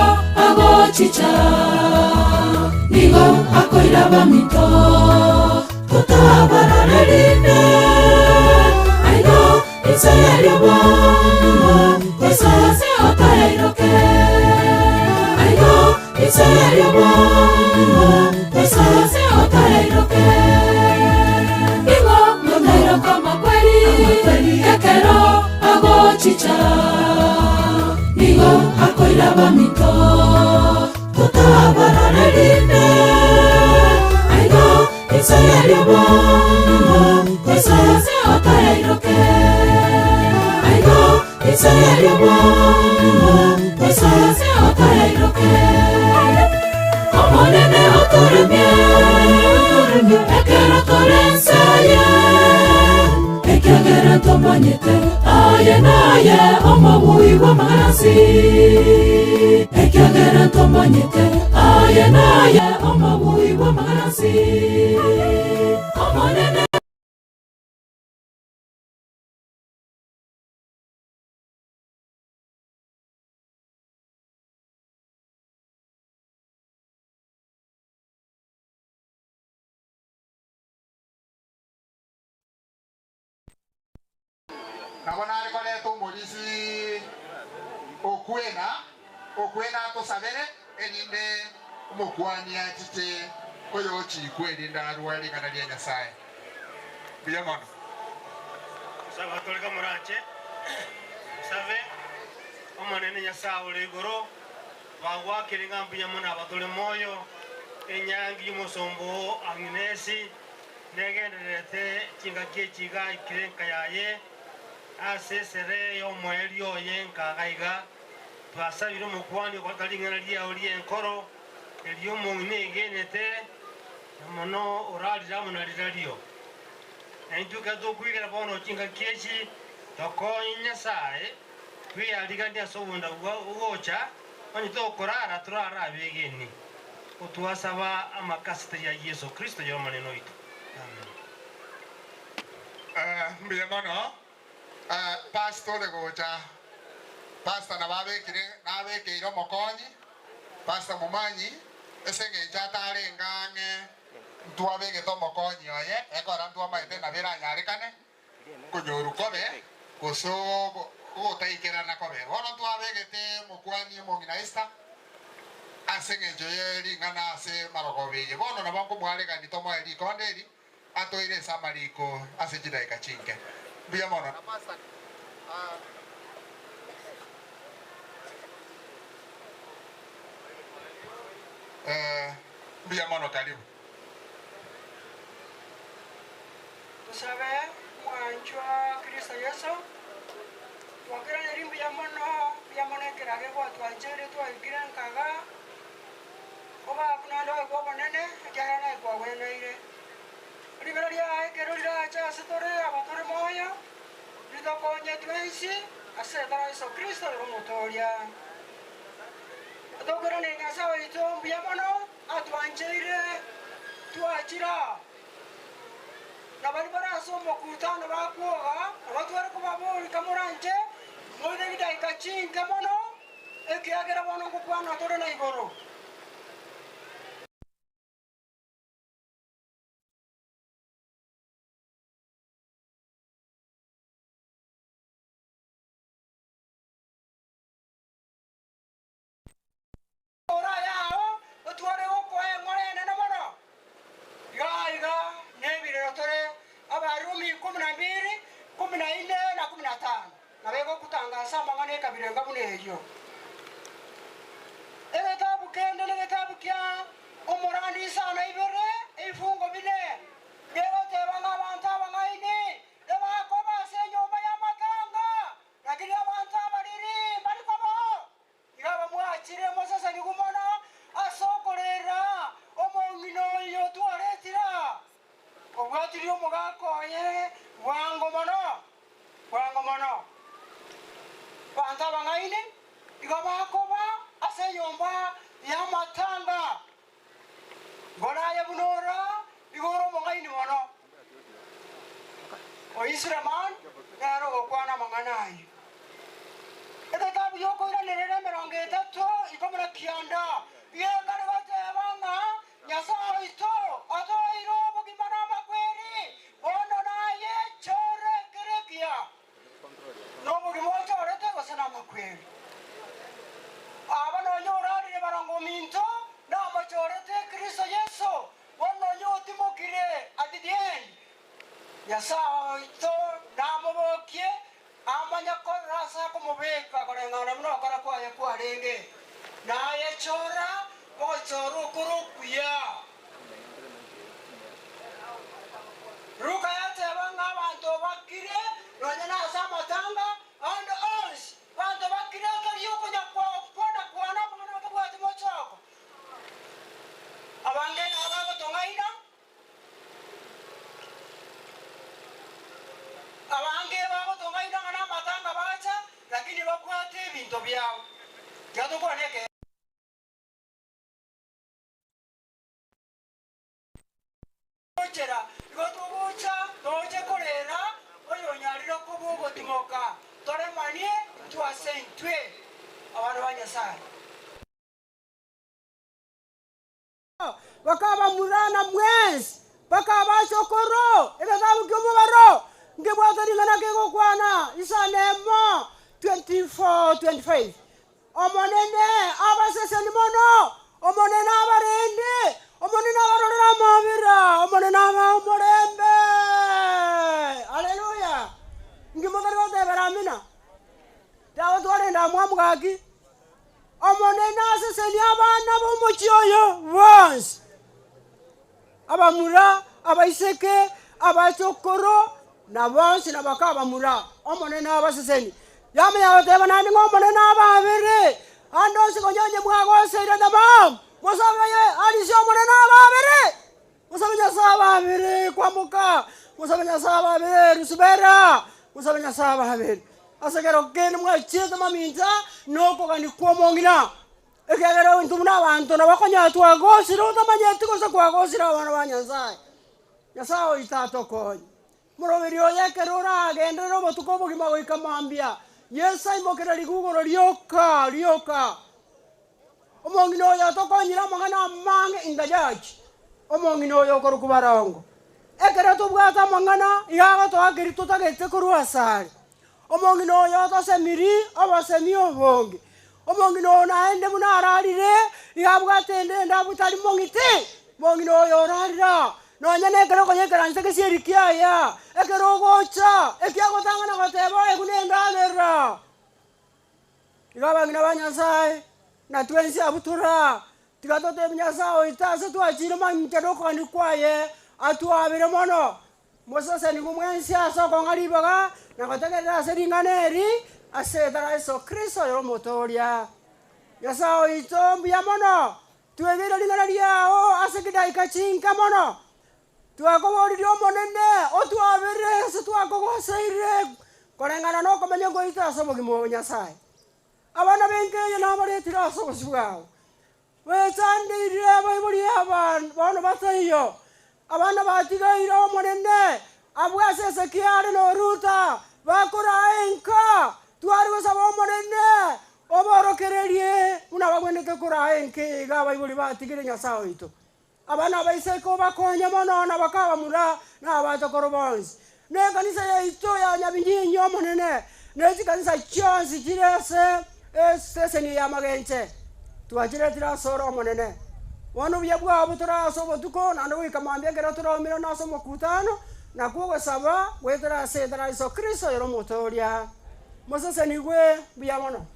agochicha nigo akoira baminto totabarorerinde aigo inse y'eriobo gose otairoke aigo inse y'eriobo gose otairoke igo nonairoka amakweri ekero agochicha nigo akoira baminto totabarorerinde aigo inse y'eriobo gose otairoke aigo inse y'eriobo gose otairoke omonene otoremie ekero tore enseye ekiagera tomanyete aye naye omobui bw'amagasi ekiagera tomanyete aye naye omobui bw'amagasi omonene Nabo nare koreta omorisi okwena, okwena atosabere, erinde omokuani achiche oyochikwa erinde arue ring'ana ria Nyasae. Mbuya mono. Nyasae Abatolika moranche tosabe. Omonene Nyasae ore igoro, twagwakire ng'a mbuya mono abatore moyo, enyangi y'omosomba oo Agnes negendererete chingaki echi iga aikire enka yaye, ase esere y'omoerio oye nkaga iga. Twasabire omokuani okoreta ring'ana riao ri'enkoro, erio omong'ina egenete, na mono orarire amo na rirario. Na intwe ekero tokwegera bono chingaki echi, tokonye Nyasae, tweariganie ase obonda bwa ogocha, onye tokorara torare abegeni. Otwasaba amakasete ya Yeso Kristo y'Omonene oito. Amen. Mbuya mono Pastor ore gocha Pastor nabo abekire nabekeire omokonyi Pastor Momanyi ase eng'encho atarenge ang'e ntwabegete omokonyi oye ekora ntwamaete nabo eranyarekane konyoru kobe gose ogotaikerana kobe. Bono ntwabegete omokuani omong'ina Esther ase eng'encho ye ring'ana ase marogoba eye. Bono nabo nkomwaregani tomoe rikonde eri atoire ase amariko ase chidaeka chinke. Mbuya mono. Mbuya mono karibu. Tosabe, mwanchwa Kristo Yeso, twakiraneri mbuya mono, mbuya mono ekerage gwatwancheire twaikire nkaga, obaku naende oegwe obonene, ekiagera naye kwagweneire. Ribero riaye ekero rirache ase tore abatore moyo, ritokonye twensi ase etara Yeso Kristo ere Omotoria. Tokoiraneria Nyasae oito mbuya mono, atwancheire twachire aa. Na baria bare ase omokutano bakwoga, nabatware kobaboria, Kamoranche moire chidaika chinke mono, ekiagera bono ngokwana tore na igoro. Ora ayao, otware gokoa eng'ora enene mono. Iga aiga nebirero tore Abarumi ikomi na mbili, ikomi na ine, na ikomi na tano, nabo egokutangasa amang'ana ekabirenga buna eyio. Egetabu kende negetabu kia Omorandi isano na ibere, ebifungo bine, gegoteba ng'a abanto abang'aini ebakoba ase enyomba y'amatanga, lakini abanto abariri mbari kobao. Iga bamwachire mosesenigwe mono ase okorera omong'ina oyio otwaretire aa, obwatirie omogaka oye bwango mono, bwango mono. Abanto abang'aini igo bakoba ase enyomba y'amatanga. Igo naye buna ora, igo ore omong'aini mono. Oyio Sulemani nere ogokwana amang'ana ayio. Egetabu gi'okoiranereria emerongo etato 19 gekare goteba ng'a Nyasae oito otoeire obogima na amakweri, bono naye chora ekere ekiya, nobogima ochorete gose namakweri. Aba nonya orarire barongo ominto, namochorete Kristo Yeso, bono nonya otimokire at the end, Nyasae oito namobokie amanye korora ase akomobeka koreng'ana buna ogokora kwaye kwarenge, na ayechora ogochorwa okore okuya. Luka yateba ng'a abanto bakire nonya nase amatanga ande onsi, banto bakire tari okonya kwana-kwana amang'ana batabwati mochoko. Abange nabo bagotong'aina. Abange bagotong'aina ng'a namatanga bacha, lakini babwate ebinto biabo. Tiga tokwane ekeene. Gochera, igo togocha toche korera oyonyarire koba ogotimoka, toremanie intwe ase intwe, abana ba Nyasae. Bakabamura na mwensi, bakabachokoro egetabu ki'omobaro, nkebwate ring'ana kegokwana isano emo 24, 25. Omonene abaseseni mono, Omonene abarende, Omonene abarorere amabera, Omonene abae omorembe. Haleluya! Inki motari gotebera amina? Tagotwara endamwamu gaki. Omonene asesenie abana b'omochie oyo bonsi, abamura, abaiseke, abachokoro, na bonsi na baka abamura. Omonene abasesenie. Yamanya goteba naende ng'a Omonene abaabere, ande onsi konya onye mwagoseire tamam, mosabe arisie Omonene abaabere. Mosabe Nyasae abaabere kwamoka, mosabe Nyasae abaabere Rusubera, mosabe Nyasae abaabere. Ase ekero kende mwachiete mamincha nokogania kw'omong'ina, ekiagera intwe buna abanto nabo okonyora twagosire otamanyeti gose kwagosire abana ba Nyasae. Nyasae oito atokonye. Moroberi oyo ekero oragenderere obotuko obogima goika mambia, Yeso aimokere rigugoro rioka rioka. Omong'ina oyo otokonyire amang'ana amange in the church, omong'ina oyo okorokwa Barongo. Ekero tobwate amang'ana, iga agotoa keria totagete korwa asare. Omong'ina oyo otosemiri obosemi obonge. Omong'ina oyo naende buna ararire, iga abwate ende endabu tari mong'iti. Omong'ina oyo orarire aa, nonya nekero okonyekeransa gesieri kiaye, ekero ogocha, ekiagotang'ana goteba oye buna endagera. Igo abang'ina ba Nyasae, na twensi abwo tore aa, tiga totebie Nyasae oito ase twachire mamincha nokogania kwaye, atwabere mono. Mosesenigwe mwensi ase okong'a ribaga na gotegerera ase ring'ana eri, ase erieta ria Yeso Kristo oyore Omotooria. Nyasae oito, mbuya mono, twegeire ring'ana riao ase chidaika chinke mono. Twakoboririe Omonene, otwabere ase twakogoseire, koreng'ana nokomenya gwaito ase obogima obo Nyasae. Abana b'enka eye nabaretire ase obosio bwao, bechandeire abaibori aba bono bataiyo, abana batigaire Omonene, abwo ase Hezekia are na Ruta, bakoraa enka, tware gosaba Omonene, oborokererie buna bagwenerete koraa enka eye iga abaibori batigire Nyasae oito. Abana abaiseke obakonye mono, na bakabamura, na abachokoro bonsi, na ekanisa yaito ya Nyabinyinyi Omonene, ne chikanisa chionsi chire ase eseseni y'amagenche, twachiretire asore Omonene. Bono obuya bwao botore ase obotuko, naende goika mambia ekero toraumerane ase omokutano, nakwo ogosaba goetera ase erieta ria Yeso Kristo oyore Omotooria. Mosesenigwe mbuya mono.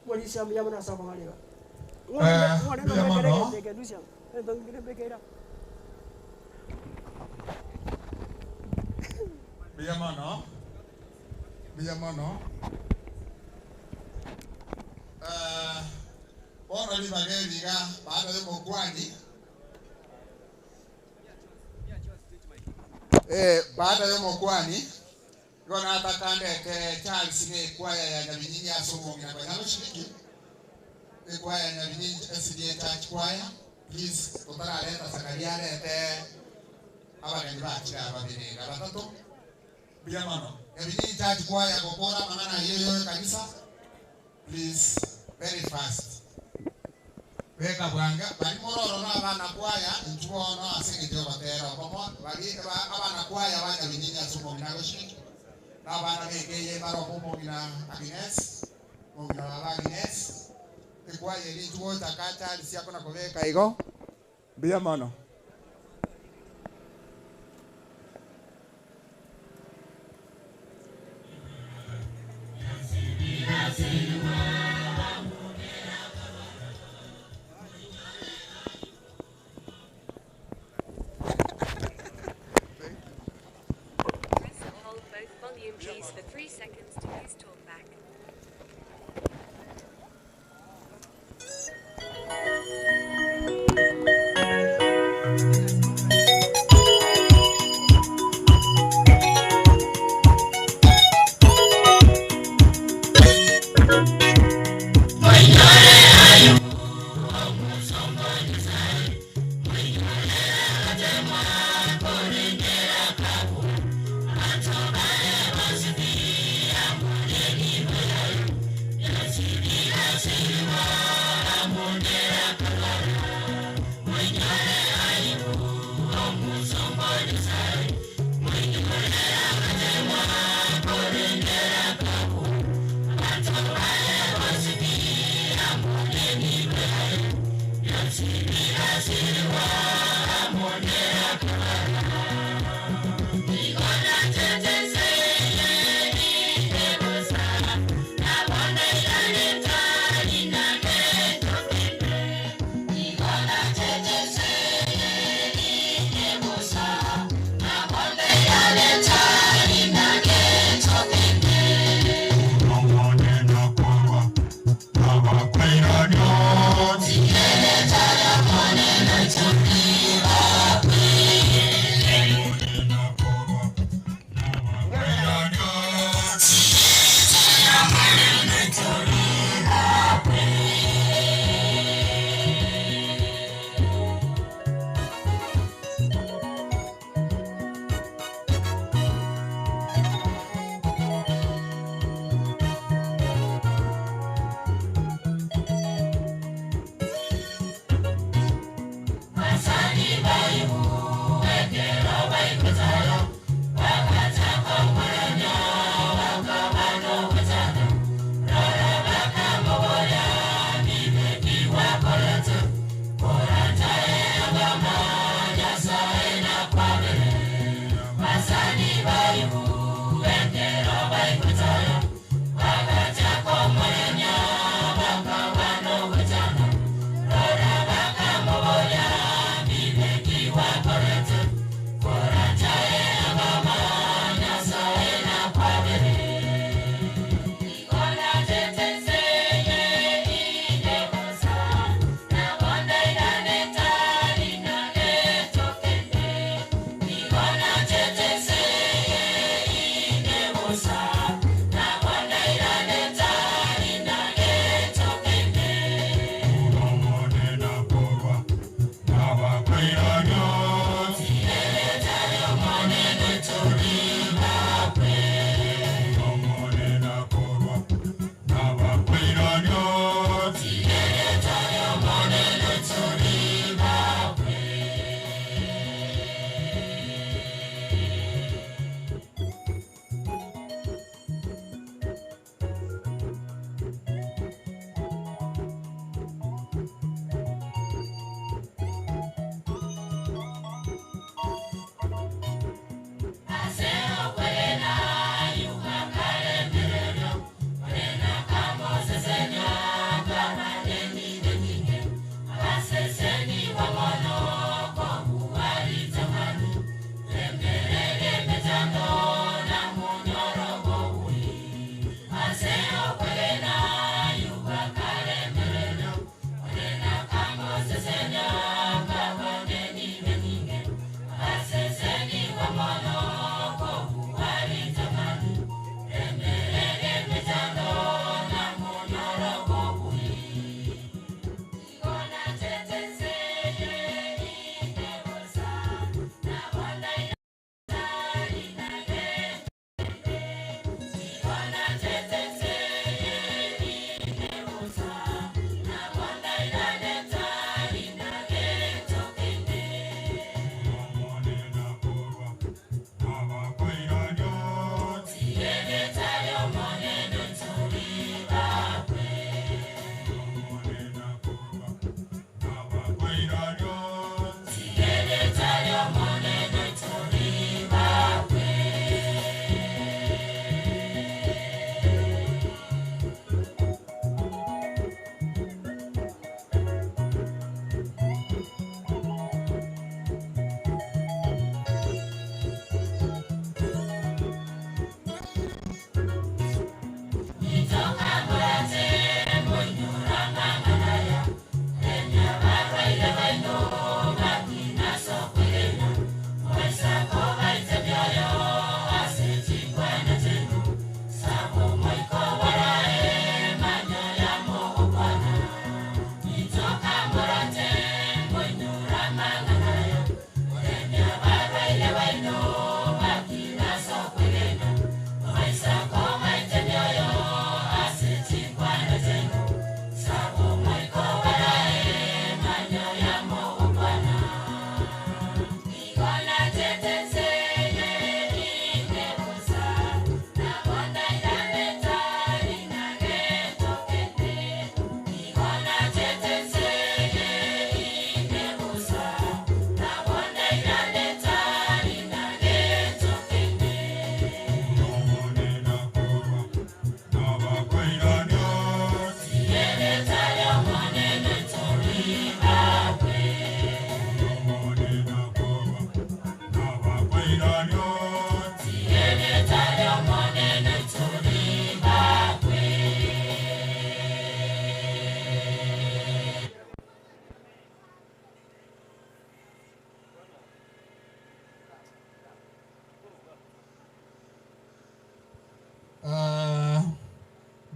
Morisia mbuya mono ase okong'a ribaga. Mbuya mono. Mbuya mono. Mbuya mono. Bono ribaga eri iga baada y'omokuani baada y'omokuani igo natakandete Charles na ekwaya ya Nyabinyinyi ase omong'ina konya agoshiriki ekwaya ya Nyabinyinyi SDA Church Choir please totarareta Zakaria arete abageni bachire aba babere iga batato mbuya mono Nyabinyinyi Church Choir gokora amang'ana ayio yo ekanisa Please very fast. Beka bwango bari mororo na abana kwaya intwe bono ase engencho y'ogotera okomo bari abana kwaya ba Nyabinyinyi ase omong'ina agoshiriki na abana b'ekeye bare obo omong'ina Agnes omong'ina baba Agnes ekwaya eria intwe gocha ka Charles akona kobeka igo mbuya mono. Press and hold both volume keys for 3 seconds to use talkback.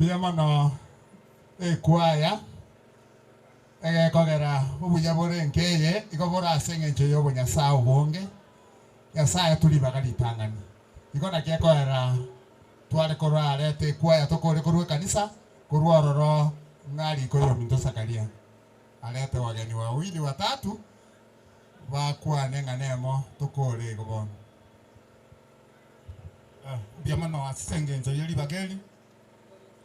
Mbuya mono ekwaya egekogera obuya bore enka eye igo bore ase eng'encho ya obonyasae obonge, Nyasae atwe ribaga ritang'ani. Igo naki ekoera tware korareta ekwaya tokore korwa ekanisa, korwa ororo ng'a riko yominto Zakaria arete wageni wawili watatu bakwane ng'a nemo tokore igo bono. Mbuya mono ase engencho ye ribaga eri,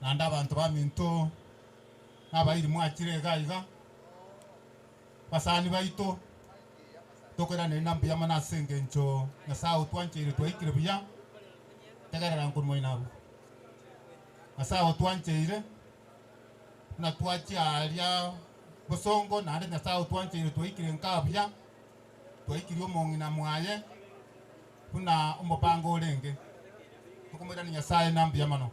naende abanto baminto na abairi mwachire iga iga, basani baito, tokoiraneria na mbuya mono ase engencho Nyasae otwancheire twaikire buya, tegerera nkorwa moino abwo. Nyasae otwancheire, buna twachia aria bosongo naende Nyasae otwancheire twaikire nkaa buya, twaikirie omong'ina mwaye. Buna omopango orenge, tokomoirania Nyasae na mbuya mono.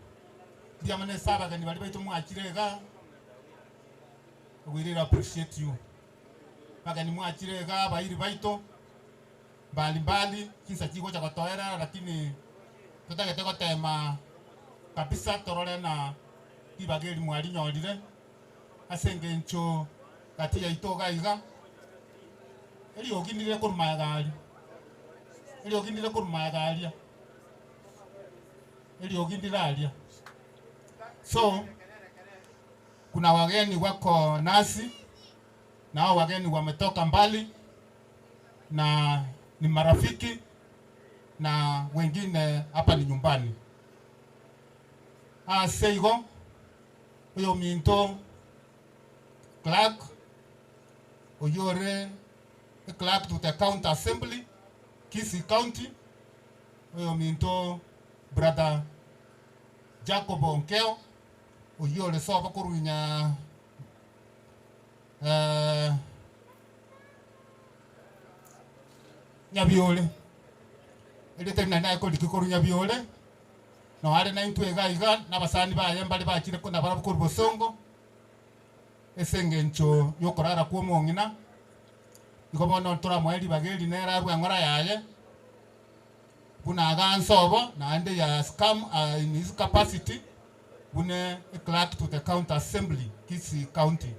Mbuya mono ase abageni baria baito mwachire iga, we really appreciate you. Abageni mwachire iga abairi baito, mbali mbali, chinsa chigocha gotoerera lakini totagete gotema kabisa torore ng'a ribaga eri mwarinyorire ase engencho gati yaito iga iga, eriogi ndire korwa magega aria. Eriogi ndire korwa magega aria, eriogi ndire aria. So, kuna wageni wako nasi, na hao wageni wametoka mbali na ni marafiki na wengine hapa ni nyumbani. Ase igo, oyominto Clark oyio ore Clerk to the County Assembly, Kisii County, oyominto Brother Jacob Onkeo, oyio ore sobo korwa nya Nyabiore, erieta eri nari nakoriki korwa Nyabiore, noo are naintwe iga iga, na abasani baye mbare bachire nabarabwo korwa Bosongo. Ase engencho y'okorara kw'omong'ina, igo bono toramoe ribaga eri nere arue eng'ora yaye, buna agansa obo, naende he has come in his capacity buna a clerk to the county assembly, Kisii County.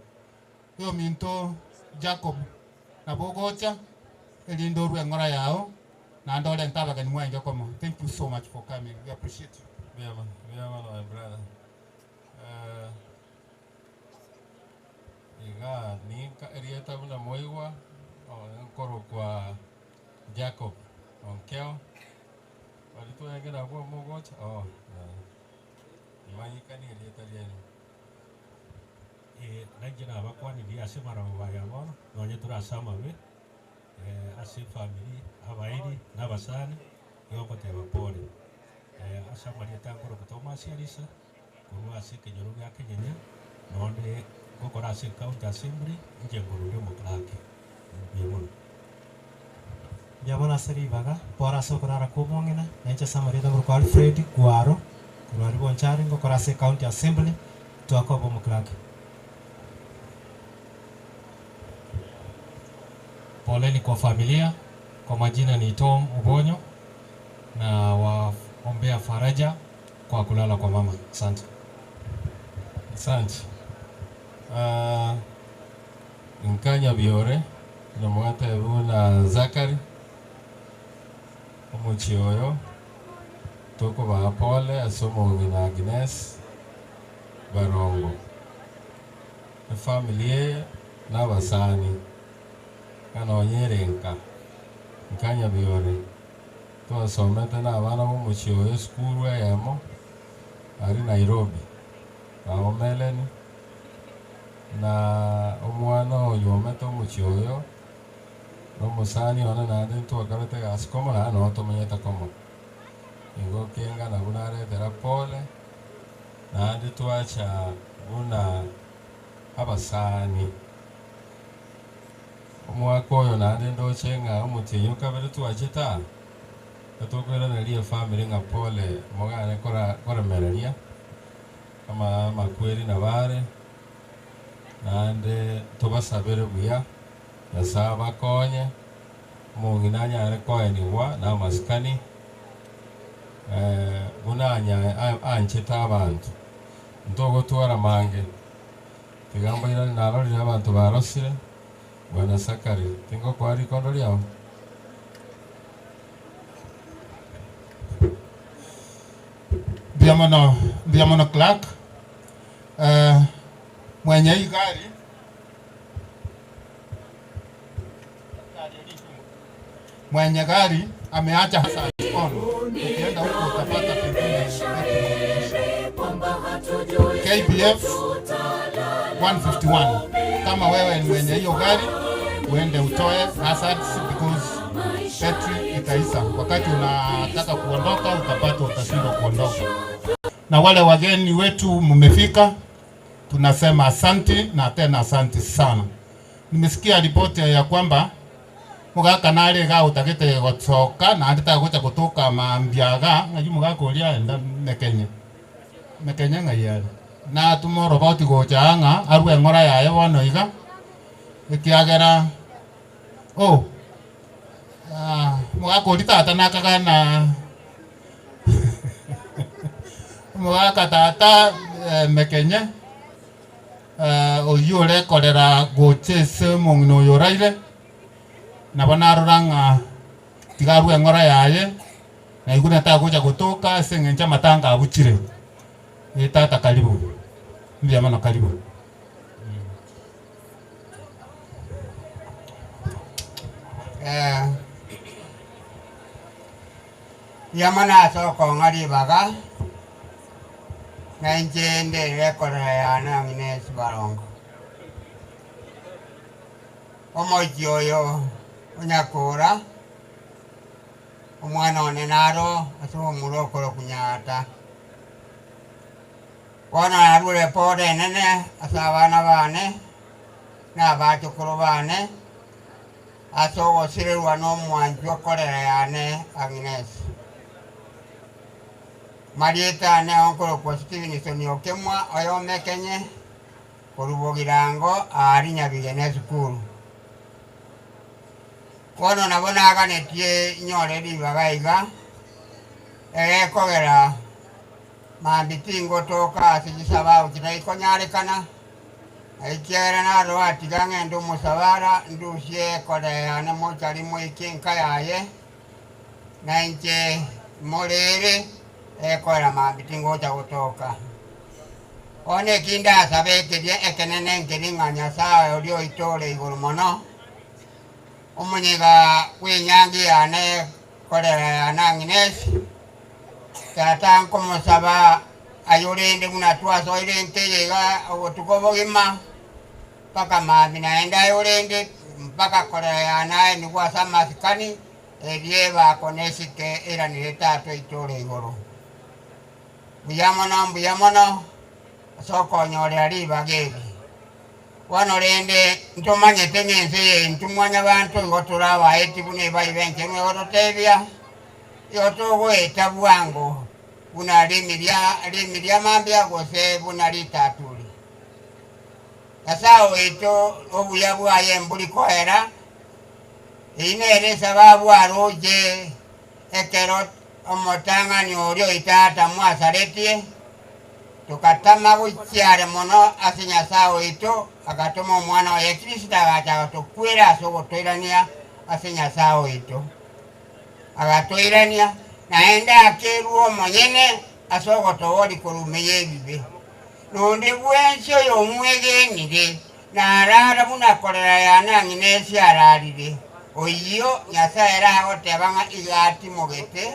Oyominto Jacob nabo ogocha, erinde orue eng'ora yao, naende orente abageni mwaenge komo. Thank you so much for coming, we appreciate you. Mbuya mono, mbuya mono my brother. Igaa ninka erieta buna moigwa, nkorokwa Jacob Onkeo, baria twarenge nabwo mogocha oo nimanyikanie erieta riaino. Ee, nainche nabakwanirie ase amarogoba aya bono, nonye tore ase amabe, ase efamiri, abairi, na abasani, nigo ngoteba pole. Ase amarieta nkorokwa Thomas Arisa. Korwa ase ekenyoro gia Kenyenya, nonde ngokora ase County Assembly, inche nkorwa omoclerk. Mbuya mono. Mbuya mono ase ribaga, pore ase okorara kwa omong'ina, na inche ase amarieta nkorokwa Alfred Gwaro, korwa aria Bonchari, ngokora ase County Assembly, twakoba omoclerk. Poleni kwa familia, kwa majina ni Tom Obonyo na waombea faraja kwa kulala kwa mama. Asante. Asante. Ah, inka Nyabiore, na mwatebigwe buna Zachary, omochie oyo, tokobaa pole ase omong'ina Agnes Barongo, efamiri eye na abasani, ng'a nonye ere nka, nka Nyabiore. Twasomete nabana b'omochie oyo esukuru eyemo aria Nairobi, baba Melanie, na omwana onyuomete omochie oyo, na omosani one naende ntwakorete egasi komo naende noo tomenyete komo. Igo kenga nabwo naretera pole, naende twacha buna abasani. Omwaka oyo naende ndoche ng'a omotienyi o kabere twachete aa, tokoiraneria efamiri ng'a pole mogane koremereria amakweri nabo are, naende tobasabere buya, Nyasae abakonye, omong'ina anyare koenigwa na amasikani buna anchete abanto. Ntogotwara mange, tiga mbairane narorire abanto barosire, Bwana Sakari, tingokoa rikondo riao? Mbuya mono, mbuya mono Clark. Eh, mwenye igari mwenye gari ameacha hazard on. Ukienda huko utapata pengine KBF 151. Kama wewe ni mwenye hiyo gari uende utoe hazards because battery itaisha. Wakati unataka kuondoka utapata utashindwa kuondoka. Na wale wageni wetu mmefika, tunasema asanti na tena asanti sana. Nimesikia ripoti ya kwamba mugaka nare iga otagete gosoka naende tagocha gotoka mambia iga ng'ai omogaka oria aenda mekenye mekenye ng'ai are natuma oroboti gocha aa ng'a arwe eng'ora yaye bono iga ekiagera oh omogaka oria tata nakagana omogaka tata mekenye. Oyio orekorera gocha ase omong'ina oyo oraire, nabo narora ng'a tiga arue eng'ora yaye, naigwe na tagocha gotoka ase eng'encho amatanga abuchire. Ee tata karibu, mbuya mono karibu. Mbuya mono ase okong'a ribaga. Na inche nderere ekorera yane ang'e nesibarongo. Omochie oyo onyakora, omwana one naro ase omomura okorokwa Nyaata. Bono narure epore enene ase abana bane, na abachokoro bane, ase ogosirerwa nomwanchwa okorera yane Agnes. Marieta ane onkorokwa Stevenson Okemwa oyomekenye korwa Bogirango aria Nyabigena esukuru. Bono nabo naganetie inyore ribaga iga, egekogera mambia tingotoka ase chisababu chitari konyarekana, ekiagera narora tiga ng'ende omosabara ndusie ekorea yane mochari moike enka yaye. Na inche morere, ekoera mambia tingocha gotoka. Bono eki ndasabe ekeria ekenene nkeri ng'a Nyasae oria oito ore igoro mono, omonyega bw'enyangi yane korera yane Agnes, tata nkomosaba ayorende buna twasoire enka eye iga obotuko obogima, mpaka mambia naende ayorende mpaka korera yane aenigwe ase amasikani, Erio ebako nesike eranire Tata oito ore igoro. Mbuya mono, mbuya mono ase okonyorera ribaga eri. Bono rende ntomanyete ng'a ense eye intwe mwanyabanto igo tore abaeti buna eBible enchenu egototebia, igo togoeta bwango buna rimi ria rimi ria mambia gose buna ritaturi. Nyasae oito obuya bwaye mbori koera, Eyio nere esababu aroche ekero omotang'ani oria oito Adamu asaretie, togatama gochia are mono ase Nyasae oito, agatoma Omwana oye Kristo agacha agatokwera ase ogotoirania ase Nyasae oito. Agatoirania, naende akerua omonyene ase ogotoboria korwa ime y'ebibe. Nonde bwensi oyomwegenire Narara buna korera yane ang'ina ase ararire, oyio Nyasae ere agoteba ng'a iga atimogete,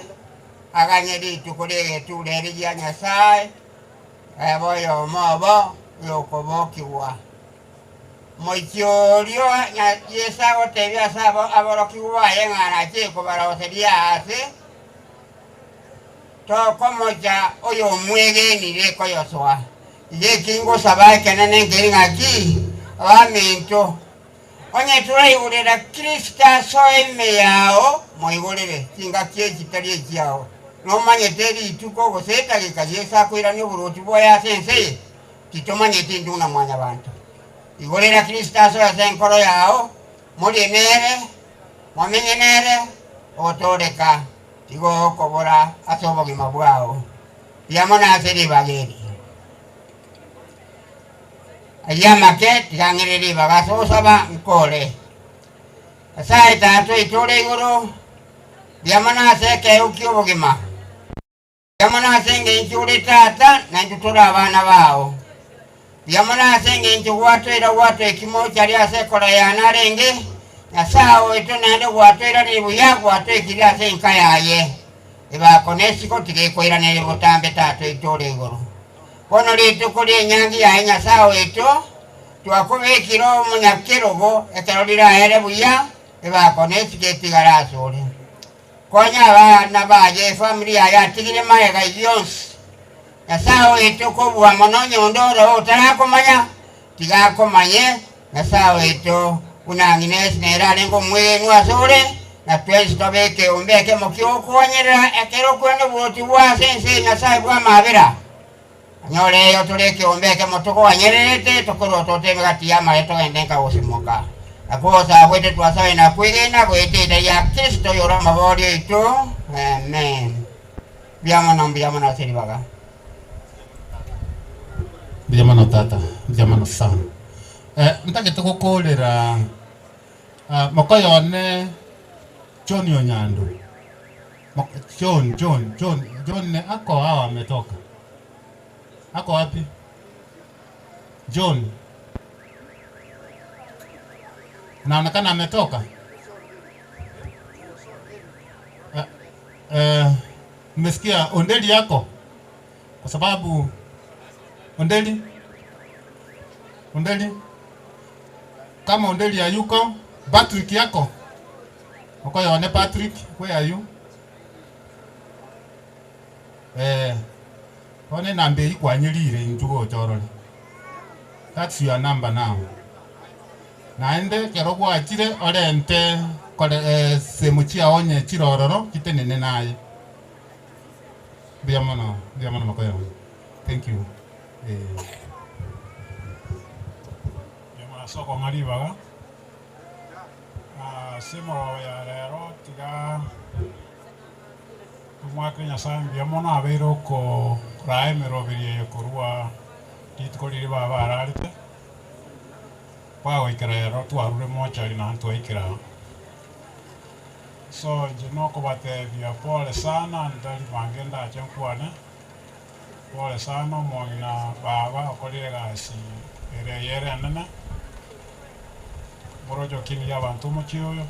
aganye rituko ri'egetuuro eri gia Nyasae, ebe oyomo obo oyokobokigwa. Mochie oria Yeso agotebia ase aborokigwa baye ng'a nachie kobaroseria aase, tokomocha oyomwegenire koyosoa. Iga eki ngosaba ekenene nkeri ng'aki, abaminto, onye toraigorera Kristo asoe ime yao, moigorere chingaki echi chitari echiao. Nomanyete rituko gose edageka Yeso akoirania oboruoti bwaye ase ense eye? Titomanyeti intwe buna mwanyabanto. Igorera Kristo asoe ase enkoro yao, morie nere, momenye nere, ogotooreka tigokobora ase obogima bwao. Mbuya mono ase ribaga eri. Ayio amake tiga ng'ire ribaga ase ogosaba nkore. Nyasae Tata oito ore igoro, mbuya mono ase ekeegwa ki'obogima. Mbuya mono ase engencho ore Tata, na intwe tore abana bao. Mbuya mono ase engencho gwatoira gwatoa ekimocha aria ase ekora yane arenge, Nyasae oito, naende gwatoiraneire buya gwatoikirie ase enka yaye. Ebako na esiko tigekoiraneria botambe Tata oito ore igoro. Bono rituko ri'enyangi yaye Nyasae oito, twakobekire omonyakerogo ekero riraere buya, ebako na esiko etigare asore. Konya abana baye efamiri yaye atigire magega yonsi. Nyasae oito kobua mono onye onde ore otarakomanya, tiga akomanye, Nyasae oito, buna ng'ina Yeso nere arenge omwegenwa asore, na twensi tobe ekeombe ekemo ki'okwonyerera ekero kwene oboroti bwa ase ense Nyasae bw'amabera. Onyore eyo tore ekeombe ekemo tokoanyererete, tokorwa tote emegati y'amare togende nka gosimoka. Na kogosaba gwaito twasabe na kwegena goeta eita ria Kristo oyore amabori aito. Amen. Mbuya mono, mbuya mono ase ribaga. Mbuya mono tata, mbuya mono sana. Eh, ntagete gokorera ah, mokoyo one John Onyando. Mok- John, John, John, John ne ako hao ametoka. Ako wapi? John. Naonekana ametoka. Eh, eh, nimesikia Ondeli yako kwa sababu Ondeli Ondeli kama Ondeli hayuko Patrick yako okoyone Patrick where are you eh one namba eyi kwanyerire intwe gocha orore that's your number now naende ekero gwachire orente kore eh, semo chiao onye chire ororo chitenene naye mbuya mono mbuya mono mokoyone thank you eh. Mbuya ase okong'a ribaga ase emorogo ya rero tiga tomwakere Nyasaye mbuya mono abeire okoraa emeroberi eye korwa rituko riria baba bararete, mpaka goikera rero twarure mochari naende twaikera aa. So inche nokobatebia pole sana ntari mange ndache nkwane, pole sana omong'ina baba okorire egasi ere eye ere enene, moroche okinirie abanto omochie oyo,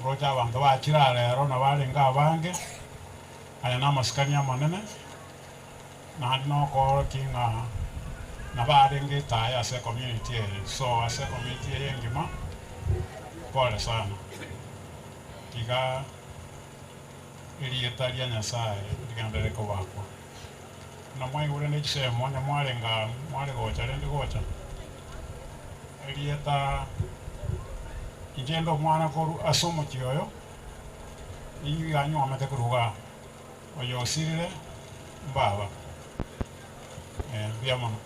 moroche abanto bachire aa rero nabo arenge abange, aya namasikani amanene, naende nokoorokia ng'a nabo arenge etaya ase ecommunity eye, so ase ecommunity eye engima, pole sana, tiga erieta ria Nyasaye rigenderere kobakwa. Buna mwaigure ne chisemo onye mwarenge aa mware gocha rende gocha, erieta inche inde omwana korwa ase omochie oyo, nigo iga nyuomete korwa igaa, oyo osirire mbaba, eh mbuya mono.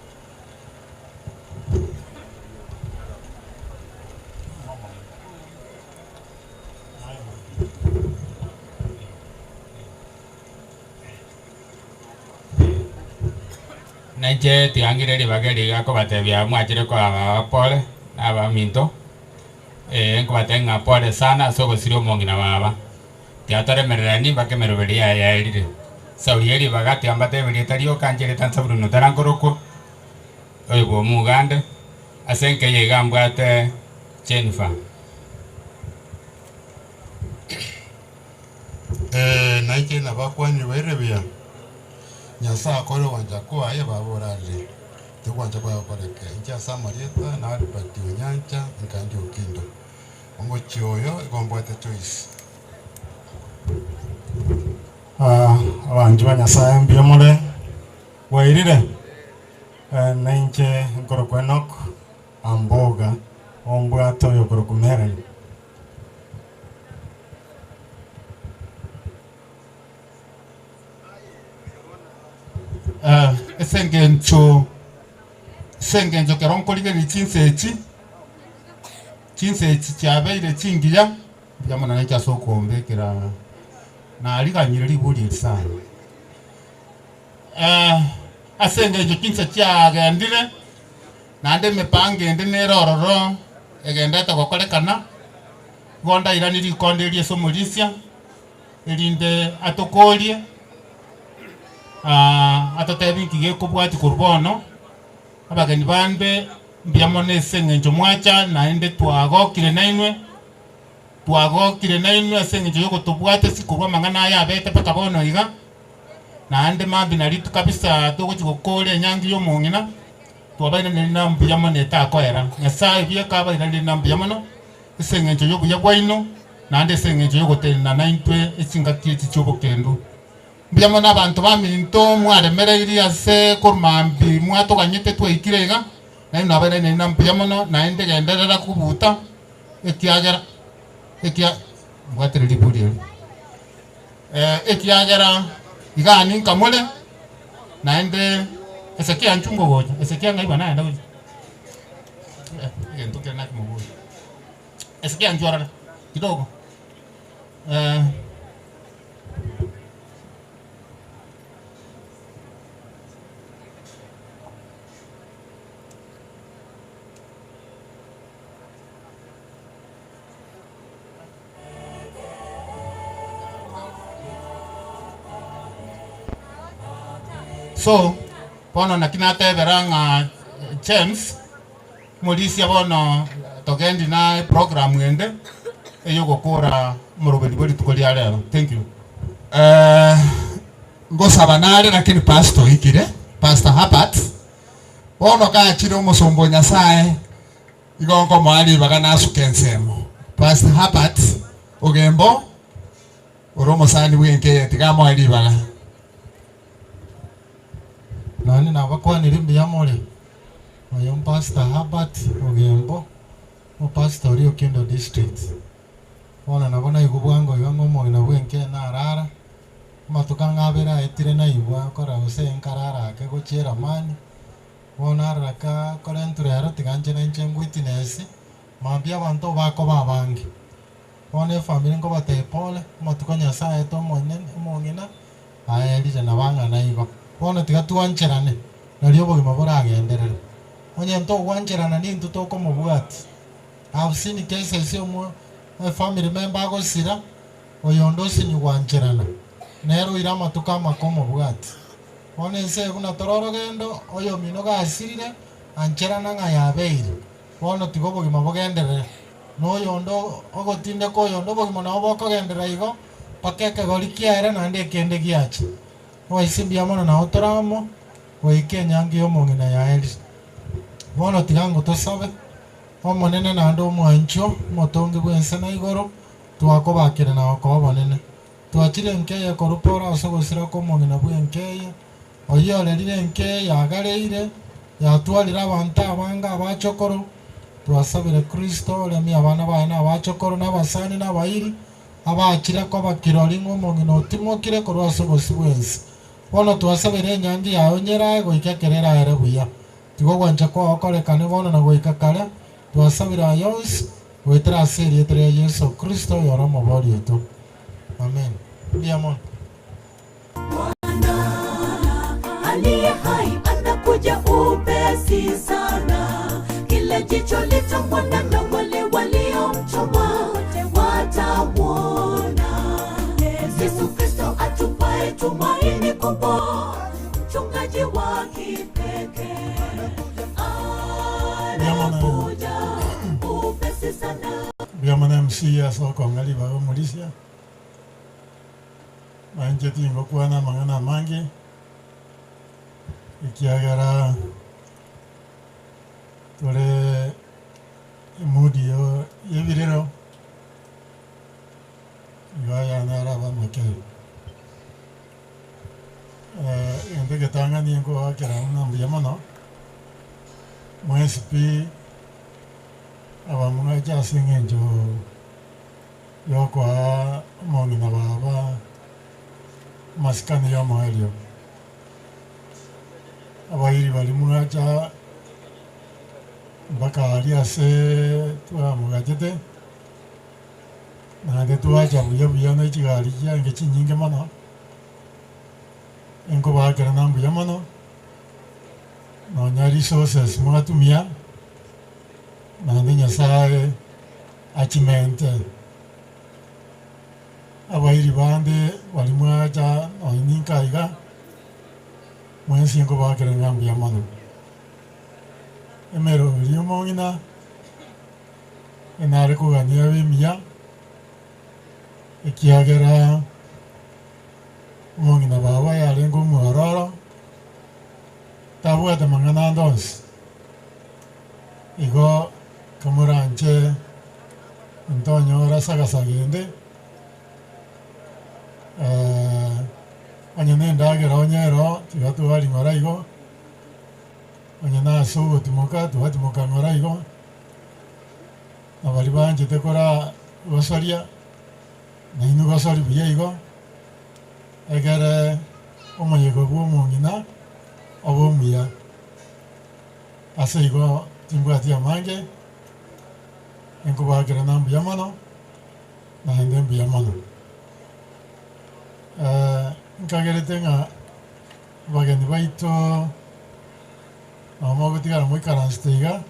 Nainche tiangire ribaga eri iga kobatebia mwachire koa baba pole na abaminto, eh nkobatebia ng'a pole sana ase ogosiria omong'ina baba. Tiatoremererani mpaka emeroberi yaye yaerire. Sauli eribaga tiambatebia rieta rioka inche rieta Nsabuloni otarankorokwa, oyo bwa omoganda, ase enkeyia iga mbwate Jennifer. Ee, nainche nabakwanire bairire buya. Nyasae akore ogwancha kwaye baborarire, tigwancha kwaye gokoreke. Inche ase amarieta na Albert Onyancha nkandia Okindo. Omochie oyo igo mbwate choice. Abanchwa ba Nyasae mbuya more? Bwairire? Nainche nkorokwa Enock Amboga, ombwate oyokorokwa Mary. Ase engencho ase engencho ekero nkorigereria chinsa echi, chinsa echi chiabeire chingiya, mbuya mono nainche ase okombekera nariganyire ribori eri sana. Ase engencho chinsa chiagendire. Naende emepango ende nere ororo egenderete gokorekana, igo ndairanie rikondo erio ase omorisia, erinde atokorie, atotebie nki gekobwatia korwa bono, abageni bande mbuya mono ase eng'encho mwacha naende twagokire nainwe, twagokire nainwe ase eng'encho ya ogotobwatesia korwa amang'ana aya abete mpaka bono iga, naende mambia na rituko kabisa togochia gokora enyangi ya omong'ina, twabairaneire na mbuya mono etakoera. Nyasaye bieka abairaneire na mbuya mono, ase eng'encho ya obuya bwaino, naende ase eng'encho ya ogotenena naintwe echingaki echi chi'obokendu. Mbuya mono abanto baminto mwaremereirie ase korwa mambia mwatoganyete twaikire iga, nainwe nabairaneire na mbuya mono, naende genderera kobuta, ekiagera ekia mbwatire riburi eri, ekiagera igaa ninka more, naende Hezekia inchuo ngogocha, Hezekia ng'ai bwana aenda gochia? Egento kere naki mogocha. Hezekia inchuo orore kidogo. So, bono naki natebera ng'a James, morisia bono togendi na eprogram ende eyogokora omoroberi bwe rituko ria rero. Thank you. Ngosaba nare lakini pastor oikire, Pastor Herbert, bono gachire omosomba o Nyasaye Igo nkomoa ribaga nasuke ensemo. Pastor Herbert Ogembo ore omosani bw'enka eye tiga amoe ribaga. Naende nabakwanirie mbuya more. Oyo Pastor Herbert Ogembo, omopastor oria o Kendu District. Bono nabo naigwa bwango iga ng'a omong'ina bw'enka eye narara, amatuko ang'e abere aetire naigwa akora gose nkarara ake gochia eramani. Bono arora ka korentwe rero, tiga inche nainche ngwitness, mambia abanto bakoba abange. Bono efamiri nkobatebia pole, amatuko Nyasaye aete omonene omong'ina, aerire nabo ang'ana igo. Bono tiga twancherane, nario obogima boragenderere. Onye ntogwancherana nintwe tokomobwatia. I've seen cases omo efamily member agosira, oyonde osinywa gwancherana, nere oire amatuko amake omobwatia. Bono ense eye buna tore orogendo, oyomino gasirire, ancherana ng'a yabeire. Bono tiga obogima bogenderere, na oyonde ogotindeka oyonde, obogima nabo bokogenderera igo, mpaka ekegori kiaere naende ekende giacha. Oise mbuya mono nao tore amo, goika enyangi y'omong'ina yaerire. Bono tiga ngotosabe, Omonene naende omwanchwa, omotongi bw'ense na igoro, twakobakire na gokoa obonene. Twachire enka eye korwa Poro ase ogosira kw'omong'ina bw'enka eye, oyio orerire enka eye yagareire, yatwarire abanto abange abachokoro. Twasabire Kristo oremie abana baye na abachokoro, na abasani, na abairi, abachire koba kirori ng'a omong'ina otimokire korwa ase obosio bw'ense. Bono twasabire enyangi yaye onyerae goika ekero eraere buya. Tiga ogwancha kwao korekane bono na goika kare. Twasabire aya onsi goetera ase erieta ria Yeso Kristo oyore Omobori oito. Amen. Mbuya mono. Bwana aliye hai anakuja upesi sana, kila jicho litamwona na wale waliomchoma watamwona. Yesu Kristo atupae tumaini kubwa, mchungaji wa kipekee anakuja upesi sana. Mbuya mono MC ase okong'a ribaga omorisia, na inche tingokwana amang'ana amange, ekiagera tore emood yo y'ebirero, igo ayane arabe amake. Egento egetang'ani nkoakera buna mbuya mono, mwensi pi abamwanche ase eng'encho yokoa omong'ina baba amasikani y'omoerio. Abairi baria mwacha mpaka aria ase twamogachete, naende twacha buya buya na chigari chiange chinyinge mono, nkobaakera na mbuya mono. Nonya resources mwatumia, naende Nyasaye achimente. Abairi bande baria mwacha nonye ninka iga, mwensi nkobakera ng'a mbuya mono. Emeroberi y'omong'ina enare kogania ebe emiya, ekiagera omong'ina baba yarenge omwororo, tabwate mang'ana ande onsi. Igo kamoranche ntonyora sagasaga ende, onye na endagera onye ero tiga twari ng'ora igo, onye na ase ogotimoka twatimoka ng'ora igo, na baria banchete kora gosoria, nainwe gosori buya igo, egere omoyega bwa omong'ina obe omuya. Ase igo timbwati amange, ninkobakera na mbuya mono, naende mbuya mono. Nkagerete ng'a abageni baito nabo mogotigara moikaransete iga,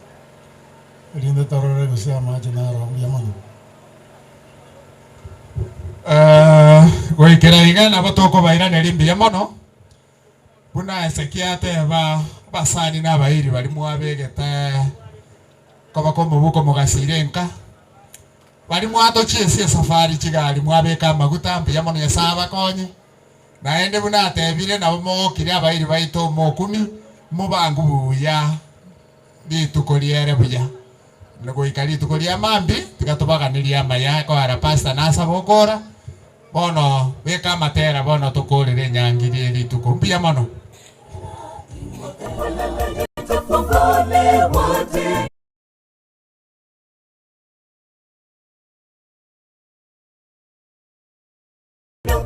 erinde torore gose amache naro mbuya mono. Goikera iga nabo tokobairaneria mbuya mono, Buna Hezekia ateba, Abasani na abairi baria mwabegete koba komobuko mogasiire enka, baria mwatochiesie esafari chigari mwabeka amaguta, mbuya mono Nyasae abakonye. Naende buna atebire, nabo mogokire abairi baito omokumi, mobangu buya rituko riere buya. Goika rituko ria mambia, tiga tobaganerie amaya, ekoera pastor nasaba okora. Bono beka amatera bono tokorere enyangi rie rituko. Mbuya mono.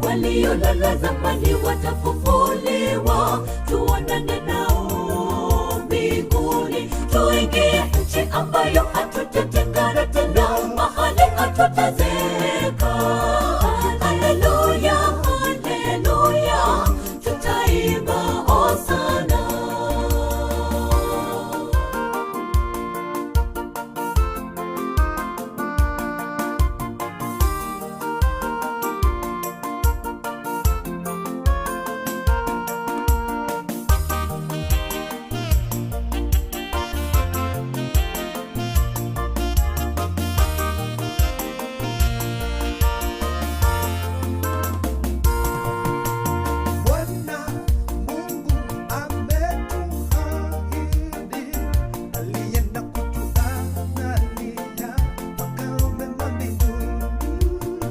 Waliolala zamani watafufuliwa, tuonane nao mbinguni, tuingie nchi ambayo hatutatengana tena, mahali hatutazeeka. Haleluya, haleluya, tutaimba hosana. Bwana Mungu ametuahidi, alienda kutuandalia makao mema mbinguni.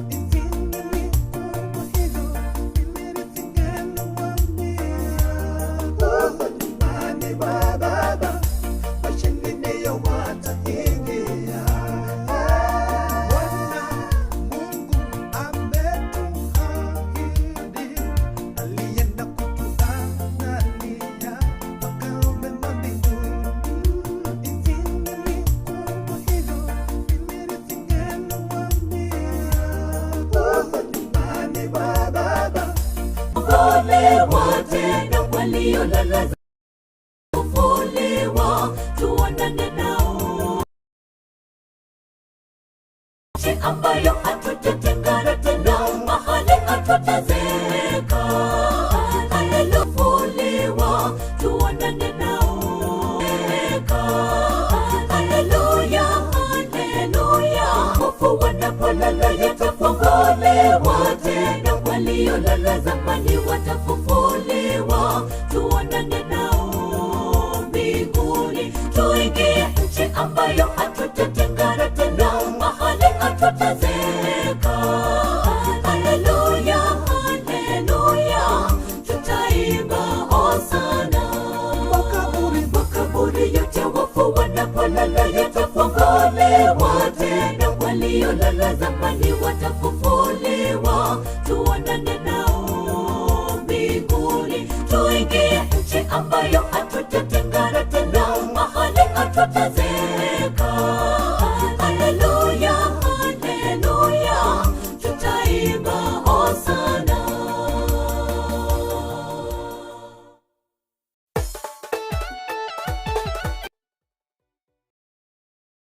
Isingelikuwa hivyo, mimi nisingeliwaambia. Oh, nyumbani mwa Baba, washindi ndio wataingia. Bwana Mungu ametuahidi, alienda kutuandalia makao mema mbinguni. Isingelikuwa hivyo, mimi nisingeliwaambia. Oh, nyumbani mwa Baba. Wale wote na waliolala fufuliwa, tuonane nao nchi ambayo hatutatengana tena, mahali hatutazeeka. Haleluya, tuonane nao. Haleluya, haleluya, wafu wanapolala yatafufuliwa tena, waliolala zamani watafufuliwa, tuonane nao mbinguni, tuingie nchi ambayo hatutatengana tena, mahali hatutazeeka. Haleluya, haleluya, tutaimba hosana. Makaburi, makaburi yote wafu wanapolala yatafunguliwa tena, waliolala zamani watafufuliwa, tuonane nao mbinguni, tuingie nchi ambayo hatutatengana tena, mahali hatutazeeka. Haleluya, haleluya, tutaimba hosana.